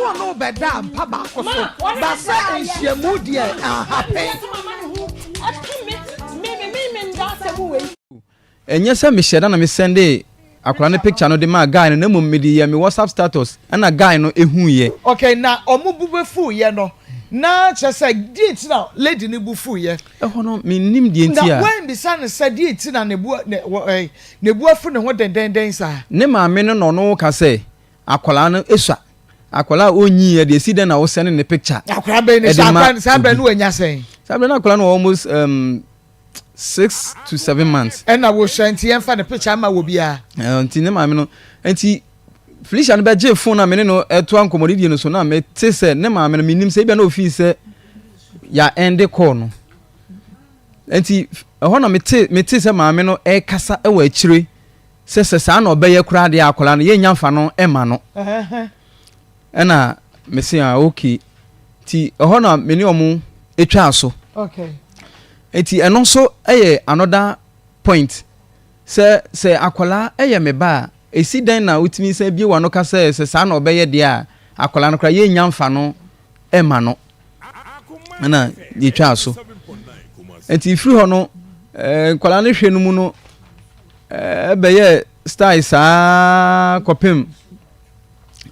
Ɔso ɔne wo bɛda mpa baako so, ba sɛ nhyiamu deɛ anhappen. Ɛnyɛ sɛ mehyɛɛ da na me sɛndee akwadaa no picture no de maa guy no na mmom mede yɛɛ me WhatsApp status ɛna guy no huiɛ. Okay, na ɔmo bo bɛfuiɛ no na kyerɛ sɛ deɛ nti na lady no bo fuiɛ? Ɛhɔ no mennim deɛ nti a. Na woanbisa no sɛ deɛ nti na ne bo ne bo afu ne ho dendenden saa? Ne maame no na ɔno ka sɛ akwadaa no sua, akwadaa a ɔnyiiɛ deɛ ɛsi dɛn na wo sɛne ne picture Akwadaa bɛn ne de sua? ma Akwadaa no saa berɛ obi. no wanya sɛn? Saa berɛ no akwadaa no wɔ almost 6 to 7 months. Ɛna wosua nti yɛmfa ne picture mma wɔ biara. Ɛɛ nti ne maame no nti Felicia no bɛgye phone a me ne no ɛtoa nkɔmmɔdidie no so na mete sɛ ne maame no menim sɛ ebia na ofii sɛ ya ɛnde call no nti ɛhɔ na mete sɛ maame no ɛrekasa ɛwɔ akyire sɛ saa na ɔbɛyɛ koraa deɛ akwadaa no yɛnnya mfa no ɛma no ɛna mese ah okay nti ɛhɔ na me ne ɔmo ɛtwaa so. Nti ɛno nso yɛ another point sɛ sɛ akwadaa yɛ me ba a, ɛsi dɛn na wotumi san bue w'ano ka sɛ sɛ saa na ɔbɛyɛ deɛ a, akwadaa no koraa yɛnnya mfa no mma no. Ɛna yɛtwaa so. Nti firi hɔ no, nkwadaa no hwɛ no mu no ɛbɛyɛ style saa kɔpem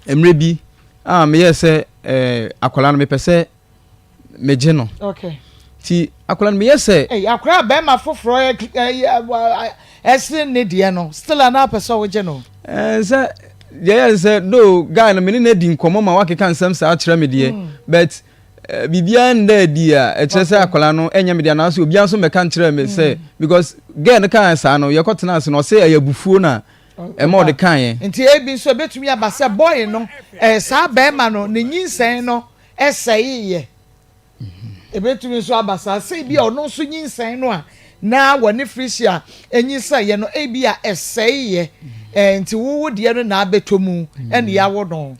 mmerɛ bi a meyɛɛ sɛ akwadaa no mepɛ sɛ megye no. Okay. Ti akwadaa no meyɛ sɛ. Ɛy akwadaa bɛrima foforɔ ɛsene ne deɛ no still a na apɛ sɛ wogye no. Ɛɛ sɛ deɛ yɛ sɛ do guy no me ne no adi nkɔmɔ ma wakeka nsɛm saa kyerɛ me deɛ mm. But biribiara nda adi a ɛkyerɛ sɛ akwadaa no ɛnyɛ me deɛ anaasɛ obiara nso mmɛka nkyerɛ me sɛ mm. Because girl no kaa saa no yɛkɔ tena ase no ɔsɛ ɛyɛ abufuo na ɛma ɔde kaeɛ. Nti ebi nso ebetumi aba sɛ boy no ɛɛ saa bɛrima no ne nyinsɛn no sɛeeɛ. Ɛbɛtumi nso aba saa sɛ ebia ɔno nso nyinsɛn no a na wɔne Frisia nyinsɛeɛ no ebia ɛsɛeeɛ eh, nti wo wo deɛ no na abɛtɔ mu ɛne yɛawo no.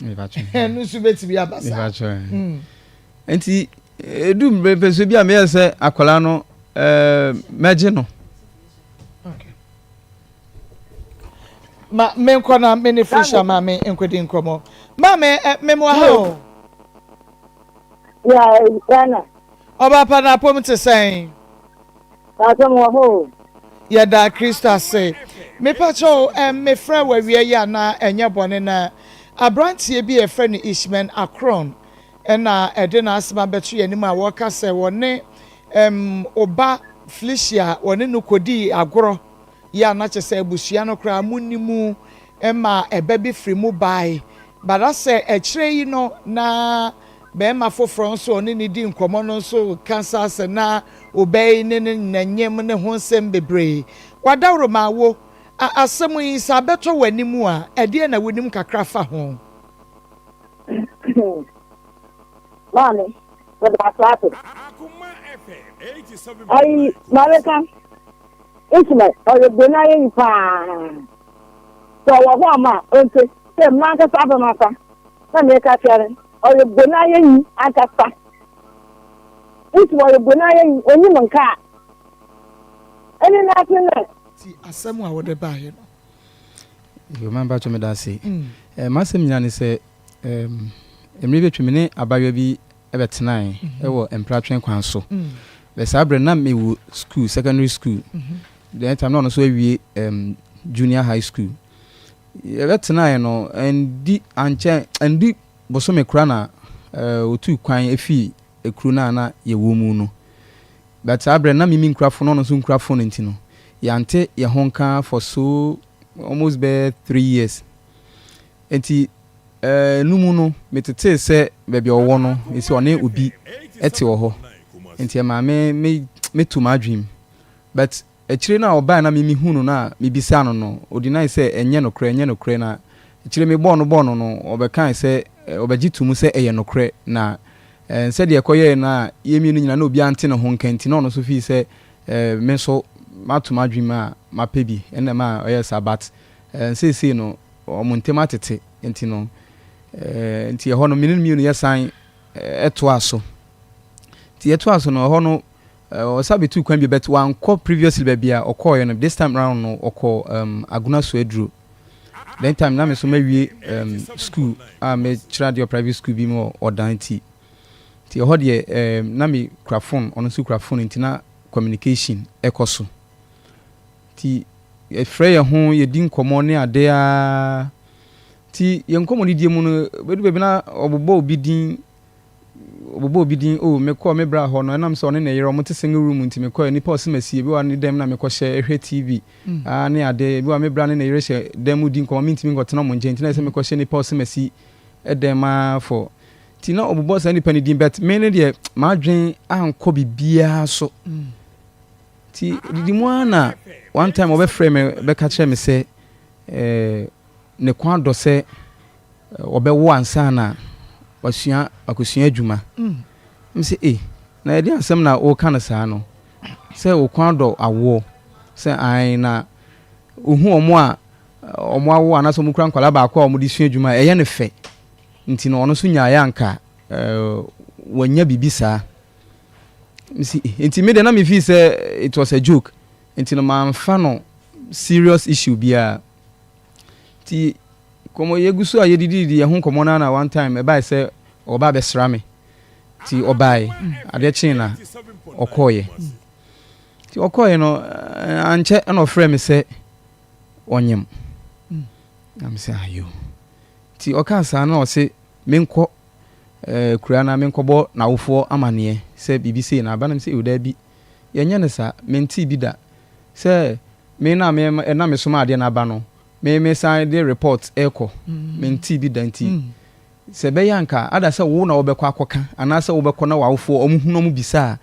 Ɛno nso bɛtumi aba saa. Mm. Nti ɛdu mprɛmpɛnsoɔ bi a meyɛ sɛ akwadaa no eh, mɛgye no. Ma menkɔ na me ne Felicia maame nkɔdi nkɔmmɔ. Maame, eh, memo ha o. Yeah, Ghana. Ɔba pa na apom te sɛn? Paatɔ mo wɔ hɔ o. Yɛda Kristo ase. Mepa kyɛw, eh, mefrɛ wɔ awia yi anaa ɛnyɛ bɔne na aberanteɛ bi a yɛfrɛ no Ishmael Akron na ɛde n'asɛm abɛto yɛn anim a wɔka sɛ wɔne um, ɔba Felicia wɔne no kɔdii agorɔ yi a na kyerɛ sɛ abusua no koraa monni mu ma ɛba bi firi mu bae. But asɛ akyire yi no na barima foforɔ nso a ɔne no di nkɔmmɔ no nso reka saa sɛ na ɔbaa yi ne no nyem ne ho nsɛm bebree. Wadaworo wo a asɛm yi sɛ abɛtɔ w'anim a, ɛdeɛn na wonim kakra fa ho? Maame, wɔde ato ase. Ayi, maame ka. Ishmael, ɔyɛ bonayɛnyi paa. Sɛ ɔwɔ hɔ a ma ɔntse sɛ mankasa abɛmasa na mereka akyerɛ no. Ɔyɛ bonayɛnyi ankasa. Ishmael ɔyɛ bonayɛnyi, onyim nka a. Ɛne n'ase nɛ. Ti asɛm a wode baeɛ no. Yo, ma mpakyɛ meda ase. Eh, m'asɛm nyinaa ne sɛ, um, mmerɛ bi atwa me ne abayewa bi bɛtenae wɔ mpratwe kwan so. Bɛ saa berɛ no na mewɔ school, secondary school. Then time na ɔno nso awie junior high school. Yɛbɛtenae no, ɛndi ankyɛ, ɛndi bosome koraa na ɔtuu kwan fii kuro no a na yɛwɔ mu no. But saa berɛ no na me menkura phone na ɔno nso nkura phone nti no, yɛante yɛn ho nka for so almost bɛyɛ 3 years. Nti ɛno mu no, metetee sɛ baabi a ɔwɔ no, ɛsɛ ɔne obi te wɔ hɔ. Nti ɛmaa me metu m'adwene mu. But akyire no a ɔbaeɛ na me mehu no na mebisaa no no, ɔdeny sɛ ɛnyɛ nokorɛ, ɛnyɛ nokorɛ na akyire mebɔɔ no bɔɔ no no, ɔbɛkae sɛ ɔbɛgye to mu sɛ ɛyɛ nokorɛ na sɛdeɛ ɛkɔyɛɛ no a yɛn mmienu nyinaa na obiara nte ne ho nka nti na ɔno nso fii sɛ me nso mato m'adwene mu a mapɛ bi ɛna ɛma ɔyɛɛ saa but seesei no wɔn ntam atete nti no nti ɛhɔ no me ne no mmienu yɛsan ɛtoa so. Nti yɛtoa so no, ɛhɔ no ɔsa bɛtu kwan bi but wankɔ previously baabi a ɔkɔɔeɛ no. This time round no ɔkɔ Agona Soaduro. Then time na me nso mawie um, school a mekyerɛ adeɛ wɔ private school bi mu wɔ Ɔdan nti. Nti ɛhɔ deɛ um, na me kura phone, ɔno nso kura phone nti na communication ɛkɔ so. Nti yɛfrɛ yɛn ho, yɛdi nkɔmmɔ ne adeɛ ara. Nti yɛn nkɔmmɔdidie mu no, bɛdu baabi na ɔbobɔ obi din, ɔbobɔ obi din, oh mekɔɔ me bra hɔ no, ɛnam sɛ ɔne ne yere ɔmo te single room nti mekɔɛ, nipa ɔsem asi, ebi wɔ ne dɛm na mekɔhyɛ ɛhwɛ TV aa ne ade, ebi wɔ me bra ne ne yere hyɛ dan mu di nkɔmmɔ, mentumi nkɔtena ɔmo nkyɛn nti na ɛsɛ mekɔhyɛ nipa ɔsem asi ɛdɛm aa for. Nti na ɔbobɔ saa nipa no din, but me ne deɛ m'adwen ankɔ biribiara so. Nti didi mu ara na one time ɔbɛfrɛ me bɛka kyerɛ me sɛ eh, ne kɔn adɔ sɛ ɔbɛwo ansa na wasua akosua adwuma. Me sɛ eh, na yɛde asɛm na woka no saa no, sɛ wo kɔn adɔ awoɔ, sɛ ae na ohu ɔmo a ɔmo awo anaasɛ ɔmo kura nkwadaa baako a ɔmo de sua adwuma a ɛyɛ no fɛ, nti no ɔno nso nyaeɛ anka eh, wanya biribi saa. Mesi eh, nti me deɛ na me feel sɛ it was a joke, nti no mamfa no serious issue biara. Nti nkɔmmɔ yɛgu so a yɛdididi yɛn ho nkɔmmɔ no na one time ɛbae sɛ ɔba abɛsra me, nti ɔbae, adeɛ kyee na ɔkɔɔyɛ. Nti ɔkɔɔyɛ no ankyɛ ɛna ɔfrɛ me sɛ ɔnyem. Na me sɛ ayo. Nti ɔkaa saa na ɔse menkɔ eh, kura na menkɔbɔ n'awofoɔ amaneɛ sɛ biribi sei na aba. Na me sɛ daabi, yɛnyɛ no saa, mentee bi da sɛ me na me ɛna me soma adeɛ no aba no, me me san de report ɛkɔ, mentee bi da. Nti sɛ ɛbɛyɛ anka ada sɛ wo na wobɛkɔ akɔka anaasɛ wobɛkɔ na w'awofoɔ ɔmo hunu ɔmo bisa a,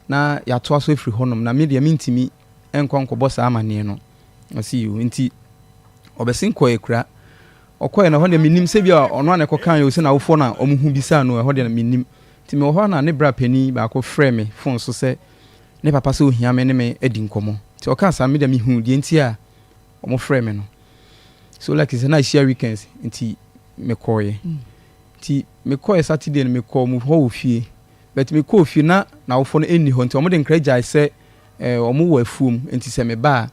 na yɛatoa so afiri hɔnom, na me deɛ mentumi nkɔ nkɔbɔ saa amaneɛ no. Ɔsi yo. Nti ɔbɛsen kɔ akura, ɔkɔɛ no ɛhɔ deɛ menim sɛ bi a ɔno a na ɛkɔka yɛ o, sɛ n'awofoɔ na ɔmo hu bisa no, ɛhɔ deɛ menim. Nti mewɔ hɔ na ne bra panin baako frɛ me phone so sɛ ne papa sɛ ohia me ne me adi nkɔmmɔ. Nti ɔkaa saa, me deɛ mehu deɛ nti a ɔmo frɛ me no. So like sɛ na ahyia weekends nti mekɔɔyɛ. Nti mekɔɛ Saturday no, mekɔɔ mu hɔ wɔ fie, but mekɔɔ fie na n'awofoɔ no ɛnni hɔ, nti ɔmo de nkra gyae sɛ ɔmo wɔ afuom, nti sɛ meba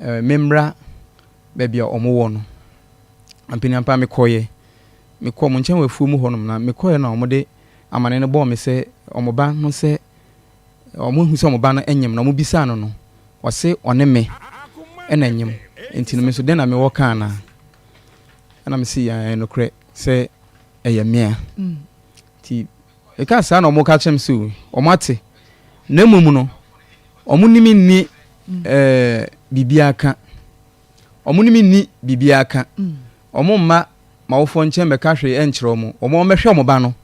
a memmra baabi a ɔmo wɔ no. Ampaniampa mekɔɔyɛ, mekɔɔ ɔmo nkyɛn wɔ afuom hɔnom, na mekɔɔyɛ na ɔmo de amane no bɔɔ me sɛ ɔmo ba no, sɛ ɔmo hu sɛ ɔmo ba no nyem, na ɔmo bisaa no no, ɔse ɔne me ɛna nyem. Nti no me nso dɛn na mewɔ ka anaa? Ɛna me se ɛyɛ nokorɛ sɛ ɛyɛ mea. Nti ɛka saa na ɔmo ka kyerɛ me sɛ ɔmo ate, na mmom no ɔmo ne me nni biribiara ka, ɔmo ne me nni biribiara ka, ɔmo mma m'awofoɔ nkyɛn bɛka hwee ɛnkyerɛ ɔmo, ɔmo ɔmɛhwɛ ɔmo ba no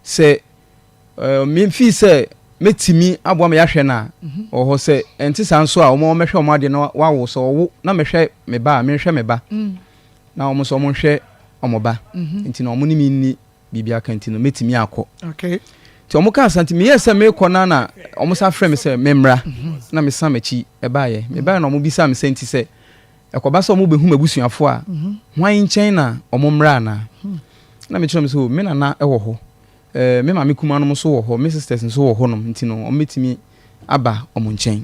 sɛ mefii sɛ mɛtumi aboa ma yɛahwɛ no a ɔwɔ hɔ, sɛ ɛnte saa nso a ɔmo ɔmɛhwɛ ɔmo adeɛ na wawo, sɛ ɔwo na mɛhwɛ me ba a menhwɛ me ba, na ɔmo nso ɔmo nhwɛ ɔmo ba. Nti na ɔmo ne me nni biribi aka, nti no mɛtumi akɔ. Nti ɔmo kaa sa, nti meyɛɛ sɛ mekɔ na ɔmo sa frɛ me sɛ memmra, na mesa m'akyi ɛbaeɛ. Mebaeɛ na ɔmo bisa me sɛ, nti sɛ ɛkɔba sɛ ɔmo bɛhu m'abusuafoɔ a, hwan nkyɛn na ɔmo mmra anaa? Na mekyerɛ me sɛ me nana ɛwɔ hɔ, me maame kuma nom nso wɔ hɔ, me sisters nso wɔ hɔnom, nti no ɔmo bɛtumi aba ɔmo nkyɛn.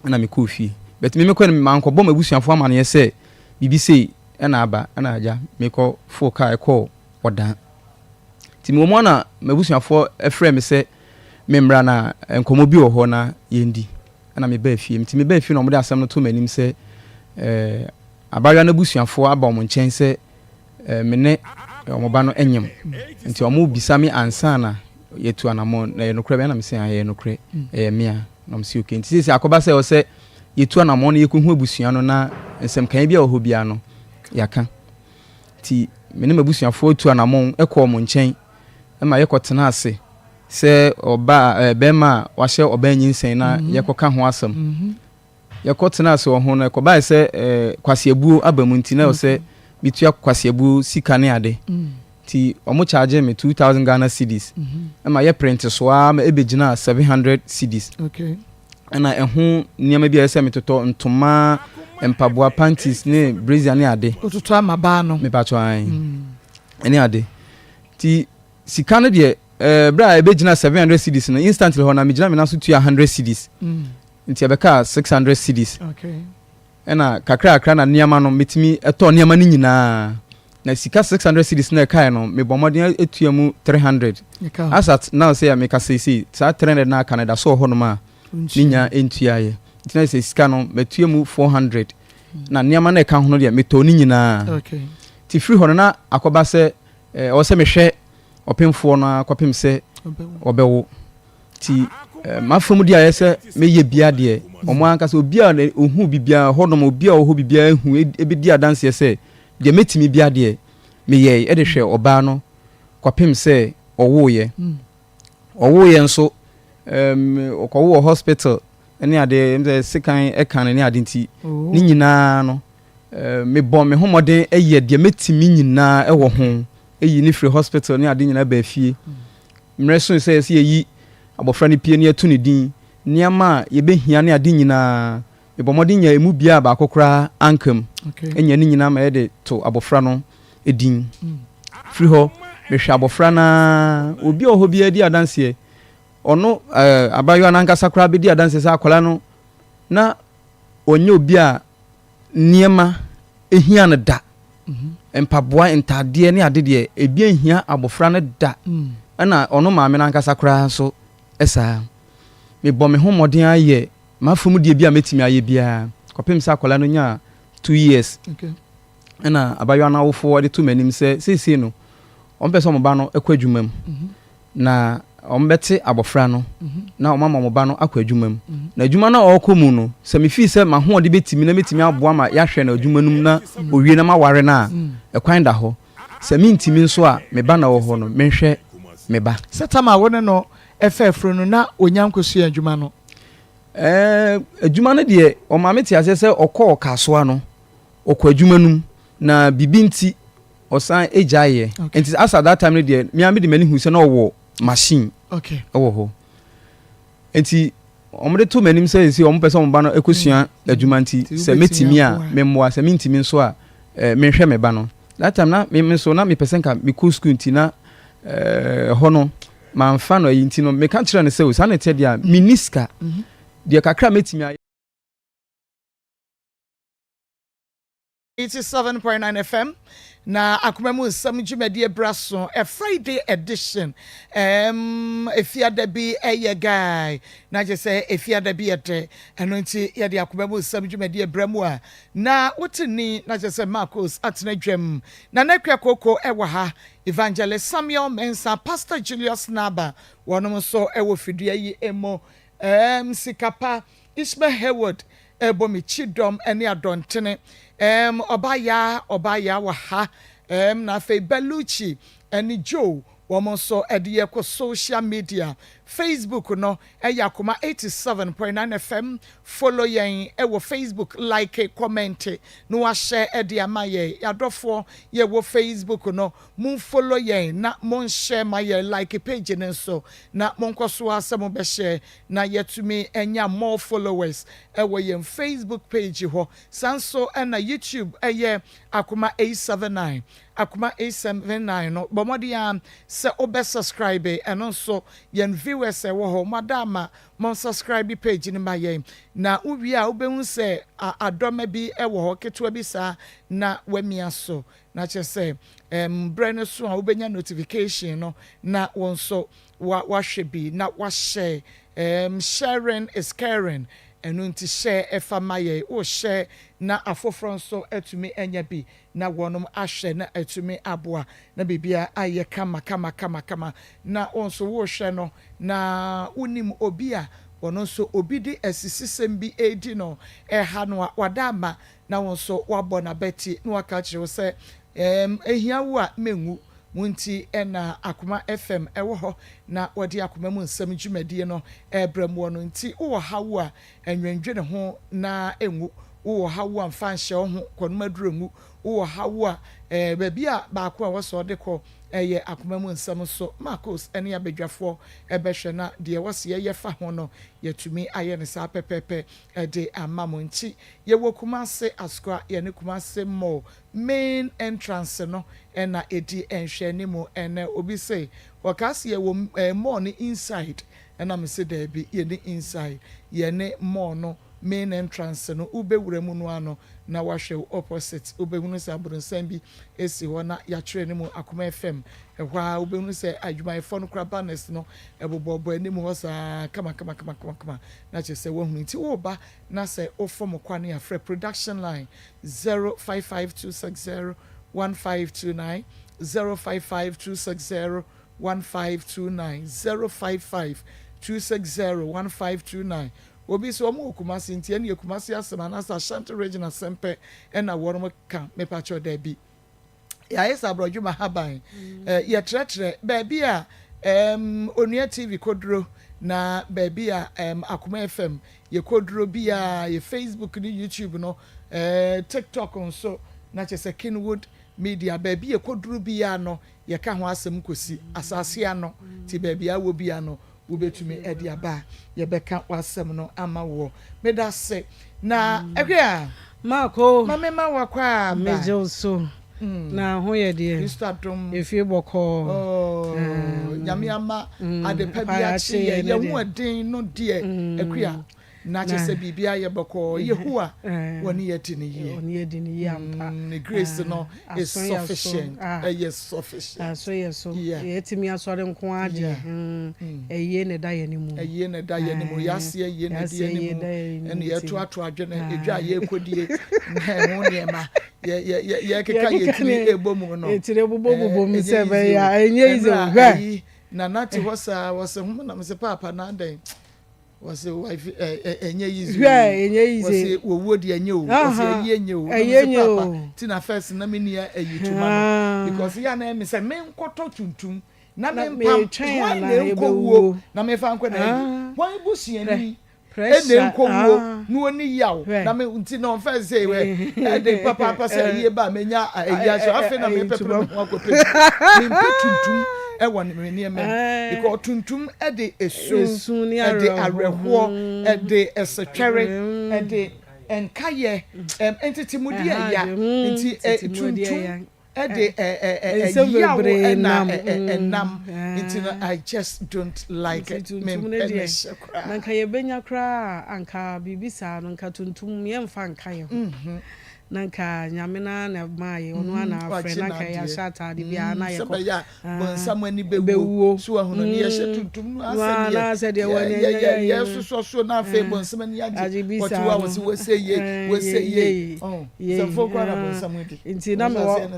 Ɛna mekɔɔ fie, but me mekɔ no mankɔbɔ m'abusuafoɔ amaneɛ sɛ biribi sei ɛna aba. Ɛna agya mekɔ fo kaa ɛkɔɔ Ɔdan. Nti mewɔ mu a na m'abusuafoɔ frɛ me sɛ memmra na nkɔmmɔ bi wɔ hɔ na yɛndi. Ɛna mebaa fie. Nti mebaa fie na wɔde asɛm no to m'anim sɛ abaayewa no abusuafoɔ aba wɔn nkyɛn sɛ me ne wɔn ba no nyem, nti wɔn bisa me ansa na yɛtu anammɔn na ɛyɛ nokorɛ bɛn? Na mesɛ ɛyɛ nokorɛ, ɛyɛ mmea. Na wɔn si okay. Nti sɛ akɔba sɛ ɔsɛ yɛtu anammɔn na yɛkɔhu abusua no na nsɛmkan bi a wɔ hɔ biara no yɛaka. Nti me ne m'abusuafoɔ tu anammɔn kɔɔ wɔn nkyɛn ma yɛkɔtena ase sɛ ɔbaa bɛrima a wahyɛ ɔbaa nyinsɛn na yɛkɔka ho asɛm. Yɛkɔtena ase wɔ ho no, ɛkɔbae sɛ kwaseabuo aba mu, nti na ɛwɔ sɛ metua kwaseabuo sika ne ade. Nti wɔn charge me 2,000 Ghana cedis ɛma yɛ print so ara ma ɛbɛgyina 700 cedis. Ɛna ɛho nneɛma bi a ɛsɛ sɛ metotɔ, ntoma, mpaboa, panties ne brazier ne ade. Wototɔ ama baa no? Mepatɔ an ɛne ade. Nti sika no deɛ berɛ a ɛbɛgyina 700 cedis no, instantly hɔ na megyina me nan so tua 100 cedis. Nti ɛbɛka 600 cedis. Ɛna kakrakra na nneɛma no metumi tɔɔ nneɛma no nyinaa. Na sika 600 cedis na ɛkae no, mebɔ mmɔden atua mu 300. As at now sɛ meka seesei, saa 300 no aka no ɛda so wɔ hɔnom a ne nya ntuaeɛ. Nti na sɛ sika no matua mu 400 na nneɛma no ɛka ho no deɛ metɔɔ ne nyinaa. Nti firi hɔ no na akɔba sɛ ɛwɔ sɛ mehwɛ ɔpemfoɔ no ara kɔpem sɛ ɔbɛwo. Nti m'afa mu deɛ ayɛ sɛ meyɛ bia deɛ ɔmo ankasa obi a ɔhu biribiara hɔnom, obi a ɔwɔ hɔ biribiara hu ɛbɛdi adanseɛ sɛ deɛ mɛtumi bia deɛ meyɛe ɛde hwɛ ɔbaa no kɔpem sɛ ɔwoeɛ. Ɔwoeɛ nso ɔkɔwo wɔ hospital ne adeɛ sɛ sekan ɛka no ne ade nti ne nyinaa no mebɔ me ho mmɔden ɛyɛ deɛ mɛtumi nyinaa ɛwɔ ho, ɛyi ne firi hospital ne ade nyinaa baa fie. Mmerɛ so sɛ yɛsɛ yɛyi abɔfra no pie ne yɛto ne din, nneɛma a yɛbɛhia ne ade nyinaa mebɔ mmɔden nya emu biara baako koraa anka mu, ɛnya ne nyinaa ma yɛde to abɔfra no din. Firi hɔ mehwɛ abɔfra naa, obi a ɔwɔ hɔ biara di adanseɛ, ɔno abayewa no ankasa koraa bɛdi adanseɛ sɛ akwadaa no na ɔnyɛ obi a nneɛma ehia no da. Mpaboa, ntaadeɛ ne ade deɛ ebi nhia abɔfra no da. Ɛna ɔno maame no ankasa koraa nso ɛsaa. Mebɔ me ho mmɔden ayɛ m'afam deɛ bi a mɛtumi ayɛ biara kɔpem sɛ akwadaa no nyaa 2 years. Ɛna abayewa no awofoɔ de to m'anim sɛ seesei no wɔn pɛ sɛ wɔn ba no kɔ adwuma mu na wɔn bɛte abɔfra no na wɔn ama wɔn ba no akɔ adwuma mu. Na adwuma no a ɔrekɔ mu no, sɛ mefii sɛ m'ahoɔden bɛtumi na mɛtumi aboa ma yɛahwɛ no adwuma no mu na owie na maware no a, ɛkwan da hɔ. Sɛ mentumi nso a, me ba na ɛwɔ hɔ no, menhwɛ me ba. Sɛ tam a wo ne no ɛfɛ afuro no na onya nkosua adwuma no? Adwuma no deɛ, ɔma me te aseɛ sɛ ɔkɔɔ Kasoa no, ɔkɔ adwuma no mu na biribi nti ɔsan gyaeɛ. Nti as at that time no deɛ, me ara mede m'ani hu sɛ na ɔwɔ machine ɛwɔ hɔ. Nti wɔde to m'anim sɛ sɛ wɔn pɛ sɛ wɔn ba no kɔsua adwuma nti sɛ mɛtumi a memmoa, sɛ mentumi nso a menhwɛ me ba no. That time na me nso na mepɛ sɛ nka mekɔ school nti na ɛhɔ no mamfa no ayi nti no meka kyerɛ no sɛ o saa na ɛteɛ deɛ a menni sika deɛ kakra mɛtumi ayɛ. 87.9 FM na akoma mu nsɛm dwumadie bra so, a Friday edition. Efiada bi ɛyɛ guy na gye sɛ efiada bi yɛ dɛ. Ɛno nti yɛde akoma mu nsɛm dwumadie bra mu a na wote ni na gye sɛ Marcos atena dwam na Nakua Koko ɛwɔ ha, Evangelist Samuel Mensah, Pastor Julius Naba, wɔnom nso ɛwɔ fidua yi mu. Sikapa Ishmael Hayward ɛbɔ me kyidɔm ne adɔntene. Ɔbaa ɔbaa wɔ ha. Na afei Bellucci ne Joe, wɔn nso ɛde yɛ kɔ social media. Facebook no ɛyɛ Akoma 87.9 FM. Follow yɛn ɛwɔ Facebook, like, comment na wahyɛ ɛde ama yɛn. Yɛadɔfoɔ yɛwɔ Facebook no, mo follow yɛn na mo nhyɛ ma yɛn, like page no nso na mo nkɔ so asɛ mo bɛhyɛ na yɛtumi anya more followers ɛwɔ yɛn Facebook page hɔ. San so ɛna YouTube ɛyɛ Akoma 879. Akoma 879 no, bɔ mmɔden a sɛ wobɛ subscribe. Ɛno nso yɛn viewers ɛwɔ hɔ, mo ada ama mo subscribe page no ma yɛn na wowie a wobɛhu sɛ adɔma bi ɛwɔ hɔ ketewa bi saa na wamia so na kyerɛ sɛ berɛ no so a wobɛnya notification no na wɔn nso wahwɛ bi na wahyɛ. Sharing is caring, ɛno nti hyɛ ɛfa ma yɛn. Wohyɛ na afoforɔ nso atumi anya bi na wɔnom ahwɛ na atumi aboa na biribia ayɛ kama kama kama kama. Na wɔn nso wohwɛ no na wonim obi a wɔno nso obi de asisisɛm bi edi no ɛha no a wada ama na wɔn nso wabɔ n'abɛti na waka kyerɛ wo sɛ ehia wo a mengu mu nti ɛna Akoma FM ɛwɔ hɔ na wɔde akoma mu nsɛm dwumadie no ɛrebrɛ mu no. Nti wowɔ ha wo a ɛnwendwene ho na engu, wowɔ ha wo a mfa nhyɛ wo ho kɔnum aduro ngu, wowɔ ha wo a baabi a baako a wɔsɔ ɔde kɔ ɛyɛ akoma mu nsɛm so. Marcos ɛne abadwafoɔ ɛbɛhwɛ na deɛ wɔsi yɛyɛ fa ho no yɛtumi ayɛ ne saa pɛpɛɛpɛ ɛde ama mo. Nti yɛwɔ Kumase Asokwa, yɛne Kumase Mall main entrance no ɛna edi nhwɛ anim. Ɛnɛ obi sɛ wɔka se yɛwɔ mall no inside, ɛna mo sɛ daabi, yɛne inside, yɛne mall no. main entrance no, wobɛwura mu no ano na wahwɛ wo opposite, wobɛhunu sɛ aborosan bi si hɔ na yɛatwerɛ anim Akoma FM. Ɛhɔ ara wobɛhunu sɛ adwumayɛfoɔ no kora banners no ɛbobɔbɔ anim hɔ saa kama kama kama kama kama na kyerɛ sɛ woahunu. Nti woreba na sɛ wofom kwan a, frɛ production line 055260 1529, 055260 1529, 055260 1529. Obi sɛ wɔn wɔ Kumasi nti ɛne Kumasi asɛm anaasɛ Ashanti Region asɛm pɛ ɛna wɔn ka. Mepakyɛw, daabi, yɛayɛ sɛ aborɔdwoma haban, yɛtrɛtrɛ baabi a Onua TV koduro na baabi a Akoma FM yɛkoduro biara, yɛ Facebook ne YouTube no, TikTok nso na kyerɛ sɛ Kenwood Media, baabi yɛkoduro biara no yɛka ho asɛm kɔsi asase ano. Nti baabi a wɔ biara no wobɛtumi de aba a yɛbɛka w'asɛm no ama woɔ. Meda se na ɛhwɛ a Maako. Ma mema wakɔ a ba. Megye wo so. Na ho yɛ deɛ. Kristo adom. Efie bɔkɔɔ. Oh, Nyame ama adepa bi akye yɛ. Yɛn ho ɛden no deɛ, Akua, na kyerɛ sɛ biribi ayɛ bɔkɔɔ. Yehowa wɔne yɛ di ne yie. Ɔne yɛ di ne yie ampa. Ne grace no is sufficient. Ɛyɛ sufficient. Aso yɛ so. Yɛtumi asɔre nko ara deɛ. Ɛyie na ɛda yɛn anim. Ɛyie na ɛda yɛn anim. Yɛase ɛyie na ɛda yɛn anim. Ɛna yɛtoato adwene edwa a yɛrekɔdie na ɛho nneɛma yɛkeka yɛtiri ɛbɔ mu no. Yɛtiri bobɔ bobɔ mu sɛ ɛbɛyɛ a ɛnyɛ easy o. Hwɛ. Nana te hɔ saa, wɔsɛ ho nam sɛ paapa na adɛn, wɔsɛ wife ɛnyɛ easy o. Hwɛ, ɛnyɛ easy. Wɔsɛ wɔwuo deɛ ɛnyɛ o, wɔsɛ ɛyie nyɛ o. Ɛyie nyɛ o. Papa ti na first na me nia ɛyi tuma no because yɛ anan mi sɛ me nkɔtɔ tuntum na me mpam wɔn na nkɔ wuo na me fa nkɔ na ɛyi wɔn busuani ɛna nkɔ wuo na wɔn yaw na me nti na ɔfɛ sɛ ɛ ɛde papaapa sɛ ɛyie ba menya ɛyi ahyɛ. Afei na me pɛpɛ me ho akɔ pɛ me mpɛ tuntum ɛwɔ me nneɛma mu because tuntum ɛde esu, ɛde awerɛhoɔ, ɛde ɛsɛtwɛre, ɛde nkayɛ, ntetemudi ɛya. Nti tuntum ɛde ɛyaw ɛna ɛnam. Nti no I just don't like it, me mpɛ ne hyɛ koraa. Na nka yɛbɛnya koraa, anka biribi saa no, nka tuntum yɛmfa nka yɛ ho. Na nka Nyame na na maa yɛ ɔno ana afrɛ na nka yɛahyɛ ataade biara na yɛkɔ. Sɛ bɛyɛ a bɔnsam ani bɛwuo so ahunu ne yɛhyɛ tuntum no asɛdeɛ yɛsosɔ so na afei bɔnsam ani agye wɔte hɔ a wɔse wɔsɛ yie, wɔsɛ yie sɛmfo koraa na bɔnsam di. Nti na mewɔ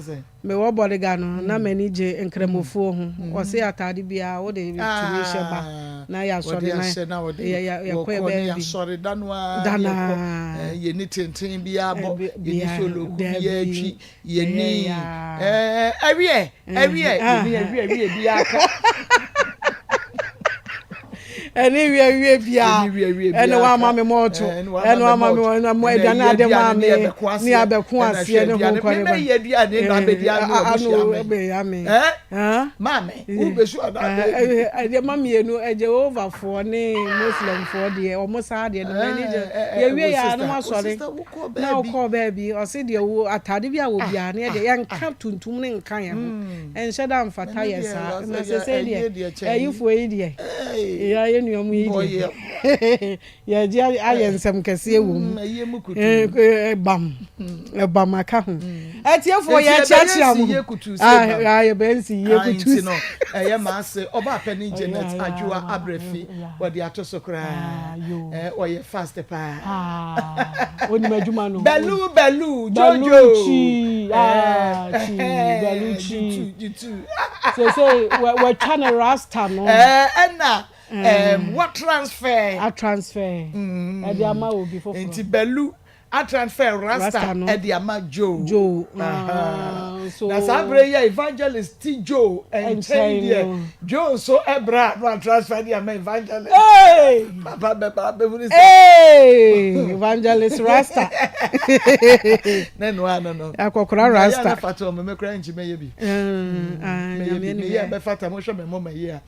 bɔdega no na m'ani gye nkramofoɔ ho. Ɔse ataade biara wode tumi hyɛ ba na yɛasɔre na yɛkɔ yɛ baabi yɛasɔre da no a yɛkɔ yɛni tenten biara bɔ, yɛni soloku biara atwi, yɛni ɛwiɛ ɛwiɛ yɛni ɛwiɛ ɛwiɛ biara ka. Ɛne wie wie bia ɛne wama me mɔɔto, ɛne wama me mo aduane ade maa me ne abɛko aseɛ ne ho nkɔ ne ba yɛ aduane na abɛdi ano ano bɛya me. Maame wobɛsu ana abɛdi? Ɛdeɛ ma mmienu, Jehovafoɔ ne Muslimfoɔ deɛ, ɔmo saa deɛ no m'ani gye. Yɛwie yɛ ano asɔre na wokɔɔ baabi, ɔse deɛ wo atade bi a wɔ biara ne deɛ yɛnka tuntum ne nka yɛn ho ɛnhyɛ da mfata yɛ saa. Na sese deɛ ɛyifoɔ yi deɛ yɛ nua mu yi deɛ yɛgye ayɛ nsɛm kɛseɛ wɔ mu ɛbam ɛbam aka ho. Ɛtiefoɔ, yɛkyeakyea mu yɛbɛyɛ nsi yie kutu. No ɛyɛ maase ɔbaa panin Janet Adwoa Abrɛfi, wɔde ato so koraa, ɔyɛ fast paa. Onim adwuma no. Bɛlu bɛlu jojo. Chi bɛlu chi sese wɔatwa ne rasta no. Ɛna wɔ transfer. A transfer ɛde ama obi foforɔ. Nti bɛlu a transfer rasta ɛde ama Joe. Joe. Na saa abere yi a evangelist ti Joe nkyɛn deɛ, Joe nso ɛbra no a transfer de ama evangelist. Papa bɛba abɛhunu sɛ evangelist rasta. Ne no ano no. Akɔkora rasta. Na yɛ fata ɔmo mɛkura nkyi mɛyɛ bi. Mɛyɛ bi mɛyɛ bɛfata mo hwɛ mɛ mɔ mɛyɛ a.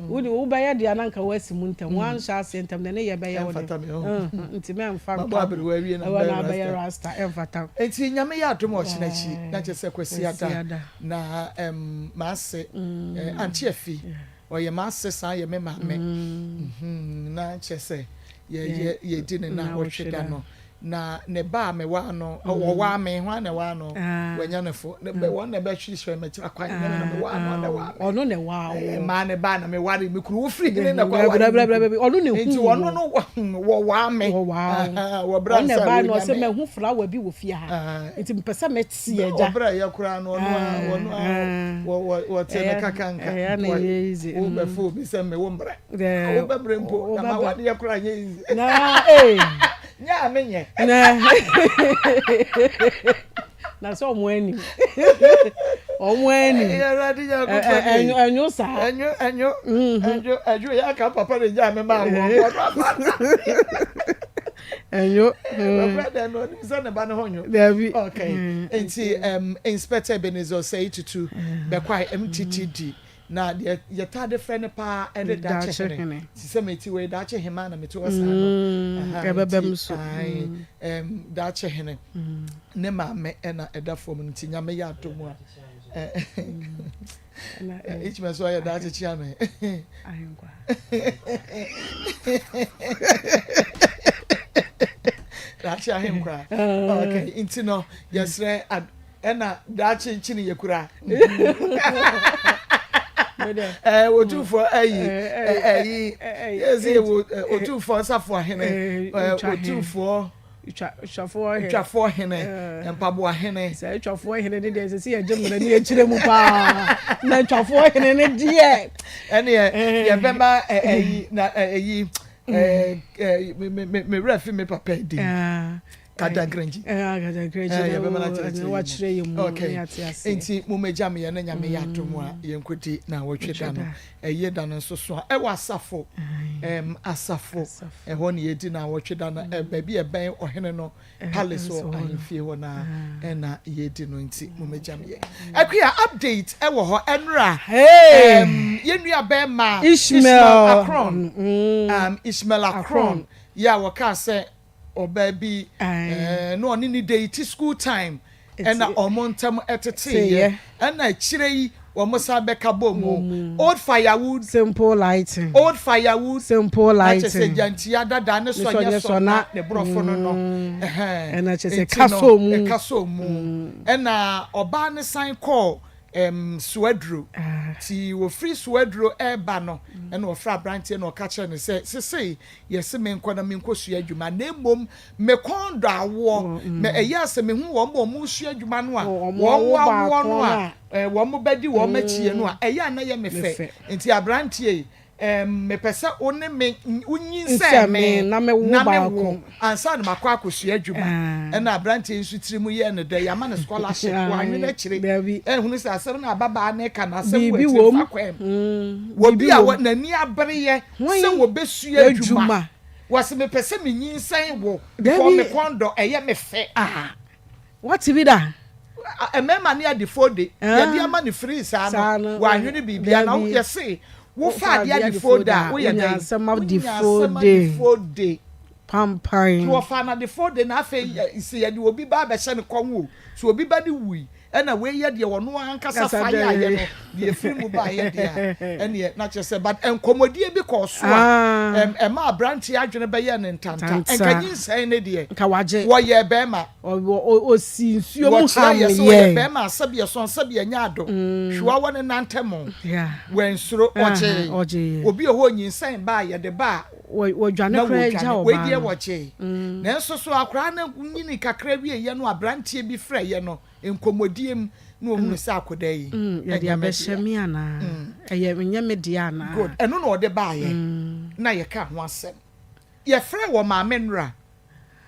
Wode wobɛyɛ deɛ na nka woasi mu ntɛm, woanhyɛ aseɛ ntɛm na ne yɛ bɛyɛ wo de nti mɛmfa nka awie na bɛyɛ rasta, ɛmfata. Nti Nyame yɛ adom a ɔkyena akyi na kyerɛ sɛ Kwasiada na maase Auntie Afi, ɔyɛ maase san yɛ me maame, na kyerɛ sɛ yɛyɛ yɛdi ne nnawɔtwe da no. Na ne ba a mewaa no, wɔwaa me, hwan na ɛwaa no? Wanya ne fo. Ne bɛ, wɔn na ɛbɛhwehwɛ m'akyiri akwan, nyɛ me na mewaa no, ɔno na ɛwaa me. Ɔno na ɛwaa wo. Maa ne ba na meware me kunu. Wofiri hene na ɛkɔ aware me kunu. Ɔno na Nti ehu ɔno wo. no wɔwaa me. Wɔwaa wo. Wɔ berɛ Ɔno na ansa ɛbaa no wɔnya ɔsɛ me. mahu flower bi wɔ fie ha. Nti mepɛ sɛ mete agya. Ɔbrɛ yɛ koraa no ɔno a ɔno a wɔte ne kakanka. Ɛyɛ na ɛyɛ easy. Wobɛfo obi sɛ mewo mbrɛ. Wobɛbrɛ mpo na ma wadeɛ koraa nyɛ easy. Na ee. Nyɛ a menyɛ. Na na sɛ ɔmo anim. Ɔmo anim. Awurade Nyankopɔn. Ɛnyo saa. Ɛnyo ɛnyo ɛnyo ɛnyo yɛ aka papa de gya me ma wɔ. Ɛnyo. Ɔkura dɛ no ɔnim sɛ ne ba ne ho nyo. Dabi. Okay. Nti um, Inspector Ebenezer Osei Tutu bɛkwae MTTD. Na deɛ yɛtaa de frɛ no paa ɛne Daakye Hene. Te sɛ mete wei Daakye Hemaa na mete hɔ saa no. Ɛbɛba mu so. Daakye Hene ne maame ɛna ɛda fam no nti Nyame yɛ adom a. Each man so ɔyɛ daakye kyia me. Ahenkwa. Daakye ahenkwa. Okay, nti no yɛsrɛ ɛna daakye nkyini yɛ kura. Ɛɛ otumfoɔ ɛyi ɛyi yɛsi yɛ wɔ otumfoɔ nsafo ahene otumfoɔ. Twafoɔ hene. Twafoɔ hene. Mpaboa hene. Sɛ twafoɔ hene ne deɛ sɛ sɛ yɛgye mmara ne yɛkyerɛ mu paa. Na twafoɔ hene ne deɛ. Ɛneɛ yɛbɛma ɛyi na ɛyi me werɛ fi me papa din. Kadankranji. Kadankranji. Yɛbɛma no akyerɛkyerɛ wakyerɛ yɛ mu. Okay. Nti momagya me yɛ ne Nyame yɛ adom a yɛnkɔdi na wɔtwe da no. Ɛyɛ da no nso so a ɛwɔ asafo ɛm asafo ɛhɔ na yɛdi naawɔtwe da no ɛ baabi a ɛbɛn ɔhene no palace wɔ ahemfie hɔ na ɛna yɛdi no nti mo mɛgya me yɛ Akua update ɛwɔ hɔ ɛnora ɛm yɛn nua bɛrima Ishmael Akron um, Ishmael Akron yɛ a wɔkaa sɛ ɔbaa bi na ɔne ne date school time ɛna wɔn ntam teteeɛ ɛna akyire yi wɔn san bɛka bɔ mu old firewood simple lighting old firewood simple lighting na kyɛ sɛ gyantia dada ne sɔ nyɛ sɔ na ne borɔfo no no mm. ɛna kyɛ sɛ ɛka mu ɛka sɔ mu mm. ɛna ɔbaa ne san kɔɔ um, suaduro ah. ti wɔfiri suaduro ɛreba no ɛna wɔfrɛ aberanteɛ na ɔka kyerɛ no sɛ sesei Yɛse menkɔ na menkɔsua adwuma na mmom me kɔn dɔ awoɔ. Na ɛyɛ a sɛ mehu wɔn a wɔresua adwuma no a wɔn awoɔ no a wɔn ba di wɔn akyie no a, ɛyɛ a na ɛyɛ me fɛ. Nti aberanteɛ yi, mepɛ sɛ wo ne me, wonyinsɛn me na me wo ansa na makɔ akɔsua adwuma. Ɛna aberanteɛ yi nso tiri mu yɛɛ no dɛ, yɛama no scholarship, wannwene akyire anhunu sɛ asɛm no a ababaa no reka no asɛm wɔ akyire fa kwan mu. Wɔ bi a n'ani abereɛ sɛ wɔbɛsua adwuma. Wɔse mepɛ sɛ menyinsɛn wo because me kɔn dɔ, ɛyɛ me fɛ. Ah, wate bi da? Mmarima ne adefoɔ de, yɛde ama no free saa no, wɔanwene biribiara. Na yɛse wofa adeɛ adefoɔ de a, woyɛ dɛn? Wonya asɛm adefoɔ de. Pampan. Nti wɔfaa no adefoɔ de, na afei sɛ yɛde obi ba abɛhyɛ ne kɔn o, sɛ obi ba no wui, Ɛna wei yɛ deɛ ɔno ankasa fa yɛayɛ no deɛ ɛfiri mu baeɛ deɛ a ɛneɛ na kyerɛ sɛ but nkɔmmɔdie bi kɔɔ so a ɛma aberanteɛ adwene bɛyɛɛ no ntanta nka nyinsɛn ne deɛ nka wagye wɔyɛ bɛrima ɔsi nsuo mu wɔkyerɛ ham yɛ sɛ ɔyɛ yɛ bɛrima a sɛbi ɛsɔn sɛbi ɛnyɛ ado hwewa wɔ ne nantɛmo wansuro ɔgyee ɔgyee obi wɔ hɔ nyinsɛn ba a yɛde ba a wɔdwane na koraa gya wɔdwane wei ɔbaa deɛ no wɔgyee nanso so akwaraa no nyini kakra wieɛ no aberanteɛ bi frɛeɛ no nkɔmmɔdie mu na ɔhunu sɛ akwadaa yi yɛde ɛnyɛ me abɛhyɛ dea me anaa ɛyɛ nyɛ me dea anaa good ɛno na ɔde baeɛ na yɛka ho asɛm yɛfrɛ wɔ maame nnora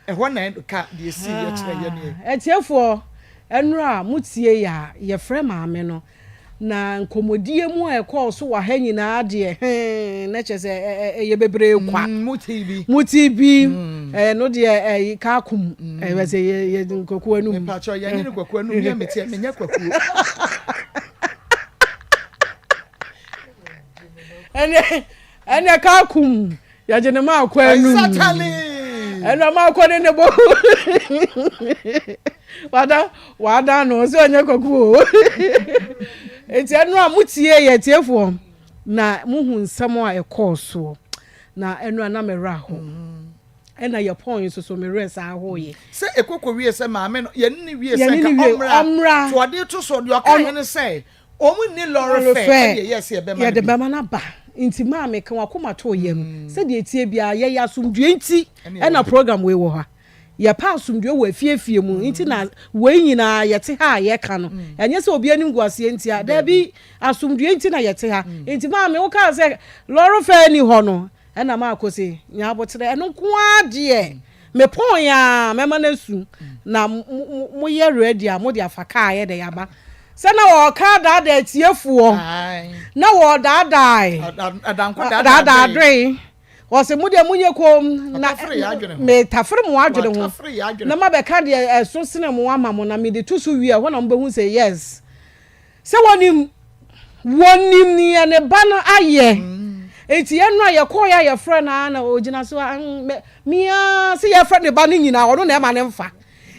ɛhɔ na ɛka deɛ ɛsii yɛ kyerɛ yɛ neɛ Atiefoɔ, nnora a motie yɛ a, yɛfrɛ maame no, na nkɔmmɔdie mu a ɛkɔɔ so wɔ ha nyinaa deɛ, hee, na kyerɛ sɛ ɛyɛ bebree kwa. Motee bi. Motee bi, ɛno deɛ ɛyi kaakum, ɛyɛ sɛ yɛ yɛ kwakuo anum. Mepakyɛw, yɛnyɛ no kwakuo anum, me a meteɛ, menyɛ kwakuo. Ɛnɛ, ɛnɛ kaakum. Yɛgye ne maa kɔ anum. Exactly. Ɛna maa kɔ ne ne bɔ. Wada wada no sɛ ɔnyɛ kwaku o. Eti ɛno a motie yɛ tiefoɔ na mohu nsɛm a ɛkɔɔ soɔ na ɛno a na me werɛ aho. Ɛna yɛ pɔn nso so me werɛ saa hoeɛ. Sɛ ɛkɔkɔ wie sɛ maame no yɛne no wie sɛ Yɛne nka no wie ɔmmra ɔmmra. So ɔde to so deɛ ɔkaeɛ Ɔno ne sɛ wɔn nni lɔre lɔre fɛ fɛ ɛne ɛyɛɛ sɛ yɛbɛma no yɛde bi. bɛma no aba. Nti maame ka w'akoma to yam sɛdeɛ ɛteɛ biara yɛyɛ asomdwoeɛ nti Ɛne ɛwɔ ɛna ha. program wei wɔ ha. Yɛpɛ asomdwoeɛ wɔ afiefie mu nti na wei nyinaa yɛte ha a yɛka no. Ɛnyɛ sɛ obi animguaseɛ ntia, Daabi. daabi, asomdwoeɛ nti na yɛte ha. Nti maame wokaa sɛ lɔre fɛ nni hɔ no, ɛna maako se nya aboterɛ, ɛno nko ara deɛ mepɔn a mɛma no asu na moyɛ ready a mode afa kaa yɛ dɛ aba. Sɛ na wɔka daadaa atiefoɔ, Ae. na wɔdaadae, Adanko daadaa daadaa dwen. dwen. Ɔse mo deɛ monyɛ komm na Watafere yɛn adwene ho. metafere mo adwene ho Watafere yɛn adwene na ho. mabɛka deɛ ɛso sene mo ama mo na mede to so wie a ɛhɔ na mobɛhu sɛ yes sɛ wɔnim wɔnim neɛ ne ba no ayɛ nti yɛn no a yɛkɔɔ yɛ a yɛfrɛ no ara na ɔgyina so a mm, mea sɛ yɛfrɛ ne ba no nyinaa ɔno na ɛma ne mfa